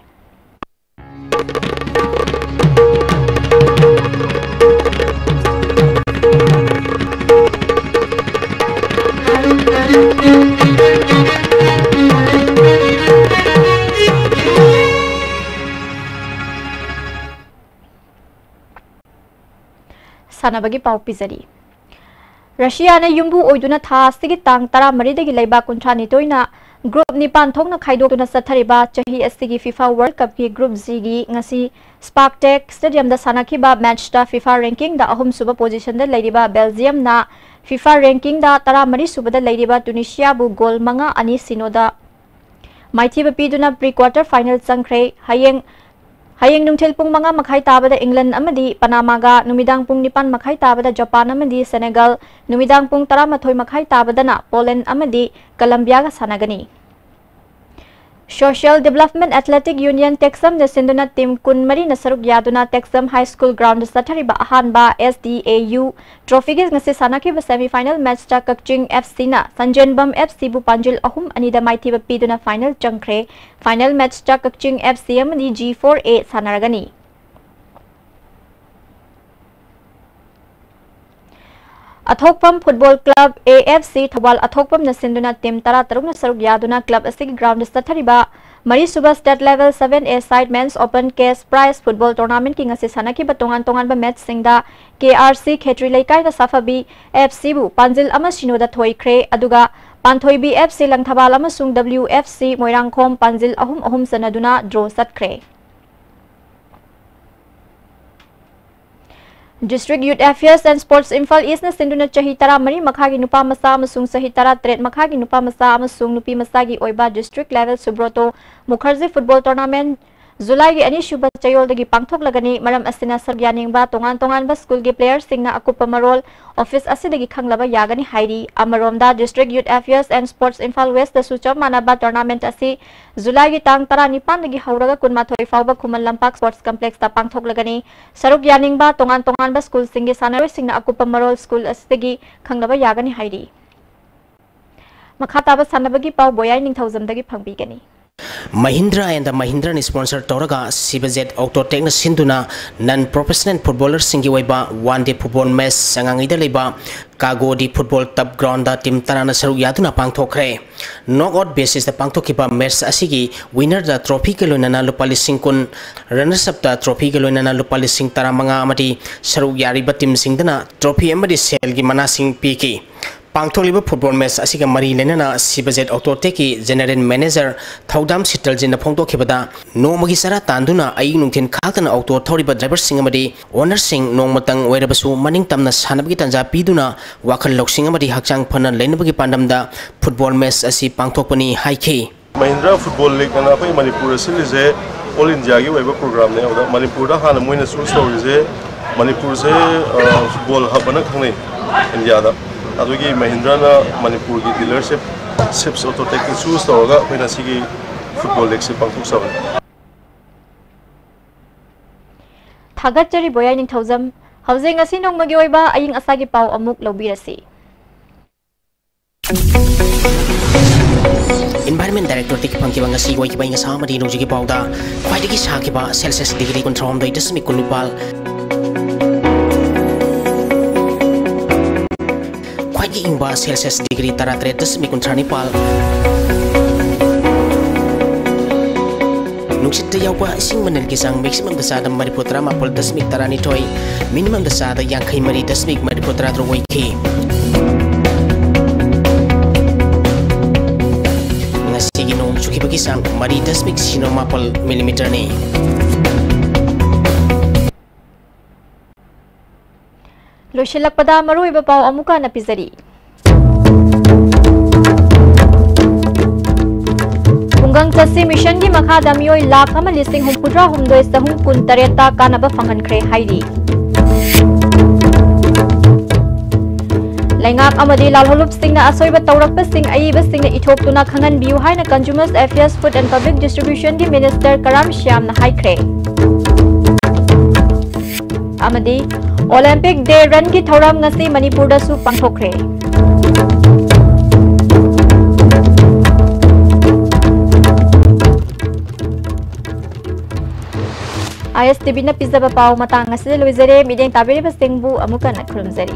ꯁꯥꯟꯅꯕꯒꯤ ꯄꯥꯎ ꯄꯤꯖꯔꯤ꯫ ꯔꯁꯤꯌꯥꯅ ꯌꯨꯝꯕꯨ ꯑꯣꯏꯗꯨꯅ ꯊꯥ ꯑꯁꯤꯒꯤ ꯇꯥꯡ ꯇꯔꯥꯃꯔꯤꯗꯒꯤ ꯂꯩꯕꯥꯛ ꯀꯨꯟꯊ꯭ꯔꯥꯅꯤꯊꯣꯏꯅ group ꯅꯤꯄꯥꯟ ꯊꯣꯛꯅ ꯈꯥꯏꯗꯣꯛꯇꯨꯅ ꯆꯠꯊꯔꯤꯕ ꯆꯍꯤ ꯑꯁꯤꯒꯤ FIFA World Cupꯀꯤ Group Gꯒꯤ ꯉꯁꯤ Spartak Stadiumꯗ ꯁꯥꯟꯅꯈꯤꯕ matchꯇ FIFA rankingꯗ ꯑꯍꯨꯝꯁꯨꯕ positionꯗ ꯂꯩꯔꯤꯕ Belgiumꯅ FIFA rankingꯗ ꯇꯔꯥꯃꯔꯤ ꯁꯨꯕꯗ ꯂꯩꯔꯤꯕ Tunisiaꯕꯨ goal ꯃꯉꯥ ꯑꯅꯤ ꯁꯤꯅꯣꯗ ꯃꯥꯏꯊꯤꯕ ꯄꯤꯗꯨꯅ pre quarter final ꯆꯪꯈ꯭ꯔꯦ꯫ ꯍꯌꯦꯡ, ꯍꯌꯦꯡ ꯅꯨꯡꯊꯤꯜ ꯄꯨꯡ ꯃꯉꯥ ꯃꯈꯥꯏ ꯇꯥꯕꯗ England ꯑꯃꯗꯤ Panamaꯒ, ꯅꯨꯃꯤꯗꯥꯡ ꯄꯨꯡ ꯅꯤꯄꯥꯟ ꯃꯈꯥꯏ ꯇꯥꯕꯗ Japan ꯑꯃꯗꯤ Senegal, ꯅꯨꯃꯤꯗꯥꯡ ꯄꯨꯡ ꯇꯔꯥꯃꯥꯊꯣꯏ ꯃꯈꯥꯏ ꯇꯥꯕꯗꯅ Poland ꯑꯃꯗꯤ Colombiaꯒ ꯁꯥꯟꯅꯒꯅꯤ꯫ Social Development Athletic Union ꯇꯦꯛꯆꯝꯅ ꯁꯤꯟꯗꯨꯅ team ꯀꯨꯟꯃꯔꯤꯅ ꯁꯔꯨꯛ ꯌꯥꯗꯨꯅ ꯇꯦꯛꯆꯝ High School groundꯗ ꯆꯠꯊꯔꯤꯕ ꯑꯍꯥꯟꯕ S D A U trophyꯒꯤ ꯉꯁꯤ ꯁꯥꯟꯅꯈꯤꯕ semi final matchꯇ ꯀꯛꯆꯤꯡ FCꯅ ꯁꯟꯖꯦꯟꯕꯝ FCꯕꯨ ꯄꯥꯟꯖꯤꯜ ꯑꯍꯨꯝ ꯑꯅꯤꯗ ꯃꯥꯏꯊꯤꯕ ꯄꯤꯗꯨꯅ final ꯆꯪꯈ꯭ꯔꯦ꯫ Final matchꯇ ꯀꯛꯆꯤꯡ FC ꯑꯃꯗꯤ G four A ꯁꯥꯟꯅꯔꯒꯅꯤ꯫ ꯑꯊꯣꯛꯄꯝ Football Club, AFC, ꯊꯧꯕꯥꯜ ꯑꯊꯣꯛꯄꯝꯅ ꯁꯤꯟꯗꯨꯅ team ꯇꯔꯥꯇꯔꯨꯛꯅ ꯁꯔꯨꯛ ꯌꯥꯗꯨꯅ club ꯑꯁꯤꯒꯤ groundꯗ ꯆꯠꯊꯔꯤꯕ ꯃꯔꯤꯁꯨꯕ state level seven A side men's open cash prize football tournamentꯀꯤ ꯉꯁꯤ ꯁꯥꯟꯅꯈꯤꯕ ꯇꯣꯉꯥꯟ ꯇꯣꯉꯥꯟꯕ matchꯁꯤꯡꯗ KRC ꯈꯦꯇ꯭ꯔꯤ ꯂꯩꯀꯥꯏꯅ ꯁꯥꯐꯕꯤ FCꯕꯨ ꯄꯥꯟꯖꯤꯜ ꯑꯃ ꯁꯤꯅꯣꯗ ꯊꯣꯏꯈ꯭ꯔꯦ꯫ ꯑꯗꯨꯒ ꯄꯥꯟꯊꯣꯏꯕꯤ FC ꯂꯪꯊꯕꯥꯜ ꯑꯃꯁꯨꯡ WFC ꯃꯣꯏꯔꯥꯡꯈꯣꯝ ꯄꯥꯟꯖꯤꯜ ꯑꯍꯨꯝ ꯑꯍꯨꯝ ꯆꯟꯅꯗꯨꯅ draw ꯆꯠꯈ꯭ꯔꯦ꯫ District Youth Affairs and Sports Imphal Eastꯅ ꯁꯤꯟꯗꯨꯅ ꯆꯍꯤ ꯇꯔꯥꯃꯔꯤ ꯃꯈꯥꯒꯤ ꯅꯨꯄꯥ ꯃꯆꯥ ꯑꯃꯁꯨꯡ ꯆꯍꯤ ꯇꯔꯥꯇꯔꯦꯠ ꯃꯈꯥꯒꯤ ꯅꯨꯄꯥ ꯃꯆꯥ ꯑꯃꯁꯨꯡ ꯅꯨꯄꯤ ꯃꯆꯥꯒꯤ ꯑꯣꯏꯕ district level Subroto Mukherjee football tournament Julyꯒꯤ ꯑꯅꯤꯁꯨꯕ ꯆꯌꯣꯜꯗꯒꯤ ꯄꯥꯡꯊꯣꯛꯂꯒꯅꯤ꯫ ꯃꯔꯝ ꯑꯁꯤꯅ ꯁꯔꯨꯛ ꯌꯥꯅꯤꯡꯕ ꯇꯣꯉꯥꯟ ꯇꯣꯉꯥꯟꯕ schoolꯒꯤ playerꯁꯤꯡꯅ ꯑꯀꯨꯞꯄ ꯃꯔꯣꯜ office ꯑꯁꯤꯗꯒꯤ ꯈꯪꯂꯕ ꯌꯥꯒꯅꯤ ꯍꯥꯏꯔꯤ꯫ ꯑꯃꯔꯣꯝꯗ, District Youth Affairs and Sports Imphal Westꯇꯁꯨ ꯆꯞ ꯃꯥꯟꯅꯕ tournament ꯑꯁꯤ Julyꯒꯤ ꯇꯥꯡ ꯇꯔꯥꯅꯤꯄꯥꯟꯗꯒꯤ ꯍꯧꯔꯒ ꯀꯨꯟꯃꯥꯊꯣꯏ ꯐꯥꯎꯕ ꯈꯨꯃꯟ ꯂꯝꯄꯥꯛ Sports Complexꯇ ꯄꯥꯡꯊꯣꯛꯂꯒꯅꯤ꯫ ꯁꯔꯨꯛ ꯌꯥꯅꯤꯡꯕ ꯇꯣꯉꯥꯟ ꯇꯣꯉꯥꯟꯕ schoolꯁꯤꯡꯒꯤ ꯁꯥꯟꯅꯔꯣꯏꯁꯤꯡꯅ ꯑꯀꯨꯞꯄ ꯃꯔꯣꯜ school ꯑꯁꯤꯗꯒꯤ ꯈꯪꯅꯕ ꯌꯥꯒꯅꯤ ꯍꯥꯏꯔꯤ꯫ ꯃꯈꯥ ꯇꯥꯕ ꯁꯥꯟꯅꯕꯒꯤ ꯄꯥꯎ ꯕꯣꯌꯥꯏ ꯅꯤꯡꯊꯧꯖꯝꯗꯒꯤ ꯐꯪꯕꯤꯒꯅꯤ꯫ Mahindra and Mahindra ꯅ sponsor ꯇꯧꯔꯒ Sivajet Autotech ꯅ ꯁꯤꯟꯗꯨꯅ non professional footballer ꯁꯤꯡꯒꯤ ꯑꯣꯏꯕ one day football match ꯆꯉꯥꯡꯉꯩꯗ ꯂꯩꯕ ꯀꯥꯒꯣꯗꯤ football turf ground ꯗ team ꯇꯔꯥꯅ ꯁꯔꯨꯛ ꯌꯥꯗꯨꯅ ꯄꯥꯡꯊꯣꯛꯈ꯭ꯔꯦ꯫ Knock out basis ꯇ ꯄꯥꯡꯊꯣꯛꯈꯤꯕ match ꯑꯁꯤꯒꯤ winner ꯗ trophy ꯒ ꯂꯣꯏꯅꯅ ꯂꯨꯄꯥ ꯂꯤꯁꯤꯡ ꯀꯨꯟ, runners up ꯇ trophy ꯒ ꯂꯣꯏꯅꯅ ꯂꯨꯄꯥ ꯂꯤꯁꯤꯡ ꯇꯔꯥꯃꯉꯥ ꯑꯃꯗꯤ ꯁꯔꯨꯛ ꯌꯥꯔꯤꯕ team ꯁꯤꯡꯗꯅ trophy ꯑꯃꯗꯤ ꯁꯦꯜꯒꯤ ꯃꯅꯥꯁꯤꯡ ꯄꯤꯈꯤ꯫ ꯄꯥꯡꯊꯣꯛꯂꯤꯕ football match ꯑꯁꯤꯒ ꯃꯔꯤ ꯂꯩꯅꯅ Sivajet Autotech ꯀꯤ general manager ꯊꯧꯗꯥꯝ ꯁꯤꯇꯜꯖꯤꯠꯅ ꯐꯣꯡꯗꯣꯛꯈꯤꯕꯗ, ꯅꯣꯡꯃꯒꯤ ꯆꯔꯥ ꯇꯥꯟꯗꯨꯅ ꯑꯌꯨꯛ ꯅꯨꯡꯊꯤꯜ ꯈꯥꯛꯇꯅ auto ꯊꯧꯔꯤꯕ driver ꯁꯤꯡ ꯑꯃꯗꯤ owner ꯁꯤꯡ ꯅꯣꯡꯃꯇꯪ ꯑꯣꯏꯔꯕꯁꯨ ꯃꯅꯤꯡ ꯇꯝꯅ ꯁꯥꯟꯅꯕꯒꯤ ꯇꯥꯟꯖꯥ ꯄꯤꯗꯨꯅ ꯋꯥꯈꯜ ꯂꯧꯁꯤꯡ ꯑꯃꯗꯤ ꯍꯛꯆꯥꯡ ꯐꯅ ꯂꯩꯅꯕꯒꯤ ꯄꯥꯟꯗꯝꯗ football match ꯑꯁꯤ ꯄꯥꯡꯊꯣꯛꯄꯅꯤ ꯍꯥꯏꯈꯤ꯫ ꯃꯍꯤꯟꯗ꯭ꯔꯥ ꯐꯨꯠꯕꯣꯜ ꯂꯤꯒ ꯑꯅ ꯑꯩꯈꯣꯏ ꯃꯅꯤꯄꯨꯔꯗ ꯁꯤꯜꯂꯤꯁꯦ all India ꯒꯤ ꯑꯣꯏꯕ program ꯅꯦ꯫ ꯑꯗꯨꯗ ꯃꯅꯤꯄꯨꯔꯗ ꯍꯥꯟꯅ ꯃꯣꯏꯅ choose ꯇꯧꯔꯤꯁꯦ, ꯃꯅꯤꯄꯨꯔꯁꯦ, ꯑ, football hub ꯑꯅ ꯈꯪꯅꯩ ꯏꯟꯗꯤꯌꯥꯗ꯫ ꯑꯗꯨꯒꯤ ꯃꯍꯤꯟꯗ꯭ꯔꯥꯅ ꯃꯅꯤꯄꯨꯔꯒꯤ dealership Sivajet Autotech ꯇ choose ꯇꯧꯔꯒ ꯑꯩꯈꯣꯏꯅ ꯁꯤꯒꯤ ꯐꯨꯠꯕꯣꯜ ꯂꯤꯒꯁꯦ ꯄꯥꯡꯊꯣꯛꯆꯕꯅꯤ꯫ ꯊꯥꯒꯠꯆꯔꯤ ꯕꯣꯌꯥꯏ ꯅꯤꯡꯊꯧꯖꯝ꯫ ꯍꯧꯖꯤꯛ ꯉꯁꯤ ꯅꯣꯡꯃꯒꯤ ꯑꯣꯏꯕ ꯑꯏꯪ ꯑꯁꯥꯒꯤ ꯄꯥꯎ ꯑꯃꯨꯛ ꯂꯧꯕꯤꯔꯁꯤ꯫ Environment Directorate ꯇꯒꯤ ꯐꯪꯈꯤꯕ ꯉꯁꯤ ꯑꯣꯏꯈꯤꯕ ꯑꯏꯪ ꯑꯁꯥ ꯑꯃꯗꯤ ꯅꯣꯡꯖꯨꯒꯤ ꯄꯥꯎꯗ ꯈ꯭ꯋꯥꯏꯗꯒꯤ ꯁꯥꯈꯤꯕ Celsius degree ꯀꯨꯟꯊ꯭ꯔꯥꯍꯨꯝꯗꯣꯏ ꯗꯁꯃꯤꯛ ꯀꯨꯟꯅꯤꯄꯥꯜ, ꯈ꯭ꯋꯥꯏꯗꯒꯤ ꯏꯪꯕ Celsius degree ꯇꯔꯥꯇꯔꯦꯠ ꯗꯁꯃꯤꯛ ꯀꯨꯟꯊ꯭ꯔꯥꯅꯤꯄꯥꯜ, ꯅꯨꯡꯁꯤꯠꯇ ꯌꯥꯎꯕ ꯏꯁꯤꯡ ꯃꯅꯤꯜꯒꯤ ꯆꯥꯡ maximum ꯗ ꯆꯥꯗ ꯃꯔꯤꯐꯨ ꯇꯔꯥꯃꯥꯄꯜ ꯗꯁꯃꯤꯛ ꯇꯔꯥꯅꯤꯊꯣꯏ, minimum ꯗ ꯆꯥꯗ ꯌꯥꯡꯈꯩ ꯃꯔꯤ ꯗꯁꯃꯤꯛ ꯃꯔꯤꯐꯨ ꯇꯔꯥ ꯇꯔꯨꯛ ꯑꯣꯏꯈꯤ꯫ ꯉꯁꯤꯒꯤ ꯅꯣꯡ ꯆꯨꯈꯤꯕꯒꯤ ꯆꯥꯡ ꯃꯔꯤ ꯗꯁꯃꯤꯛ ꯁꯤꯅꯣ ꯃꯥꯄꯜ millimeter ꯅꯤ꯫ ꯂꯣꯏꯁꯤꯜꯂꯛꯄꯗ ꯃꯔꯨꯑꯣꯏꯕ ꯄꯥꯎ ꯑꯃꯨꯛꯀ ꯍꯟꯅ ꯄꯤꯖꯔꯤ꯫ ꯈꯨꯡꯒꯪ ꯆꯠꯁꯤ ꯃꯤꯁꯟꯒꯤ ꯃꯈꯥꯗ ꯃꯤꯑꯣꯏ ꯂꯥꯈ ꯑꯃ ꯂꯤꯁꯤꯡ ꯍꯨꯝꯐꯨꯇꯔꯥ ꯍꯨꯝꯗꯣꯏ ꯆꯍꯨꯝ ꯀꯨꯟ ꯇꯔꯦꯠꯇ ꯀꯥꯟꯅꯕ ꯐꯪꯍꯟꯈ꯭ꯔꯦ ꯍꯥꯏꯔꯤ꯫ ꯂꯩꯉꯥꯛ ꯑꯃꯗꯤ ꯂꯥꯜꯍꯧꯂꯨꯞꯁꯤꯡꯅ ꯑꯁꯣꯏꯕ ꯇꯧꯔꯛꯄꯁꯤꯡ ꯑꯏꯕꯁꯤꯡꯅ ꯏꯊꯣꯛꯇꯨꯅ ꯈꯪꯍꯟꯕꯤꯌꯨ ꯍꯥꯏꯅ Consumers Affairs, Food and Public Distribution ꯒꯤ Minister ꯀꯔꯥꯝ ꯁ꯭ꯌꯥꯝꯅ ꯍꯥꯏꯈ꯭ꯔꯦ꯫ ꯑꯃꯗꯤ Olympic Day Run ꯒꯤ ꯊꯧꯔꯝ ꯉꯁꯤ ꯃꯅꯤꯄꯨꯔꯗꯁꯨ ꯄꯥꯡꯊꯣꯛꯈ꯭ꯔꯦ꯫ ꯑꯥꯏ ꯑꯦꯁ ꯇꯤ ꯚꯤꯅ ꯄꯤꯖꯕ ꯄꯥꯎ ꯃꯇꯥꯡ ꯑꯁꯤꯗ ꯂꯣꯏꯖꯔꯦ꯫ ꯃꯤꯠꯌꯦꯡ ꯇꯥꯕꯤꯔꯤꯕꯁꯤꯡꯕꯨ ꯑꯃꯨꯛ ꯍꯟꯅ ꯈꯨꯔꯨꯝꯖꯔꯤ꯫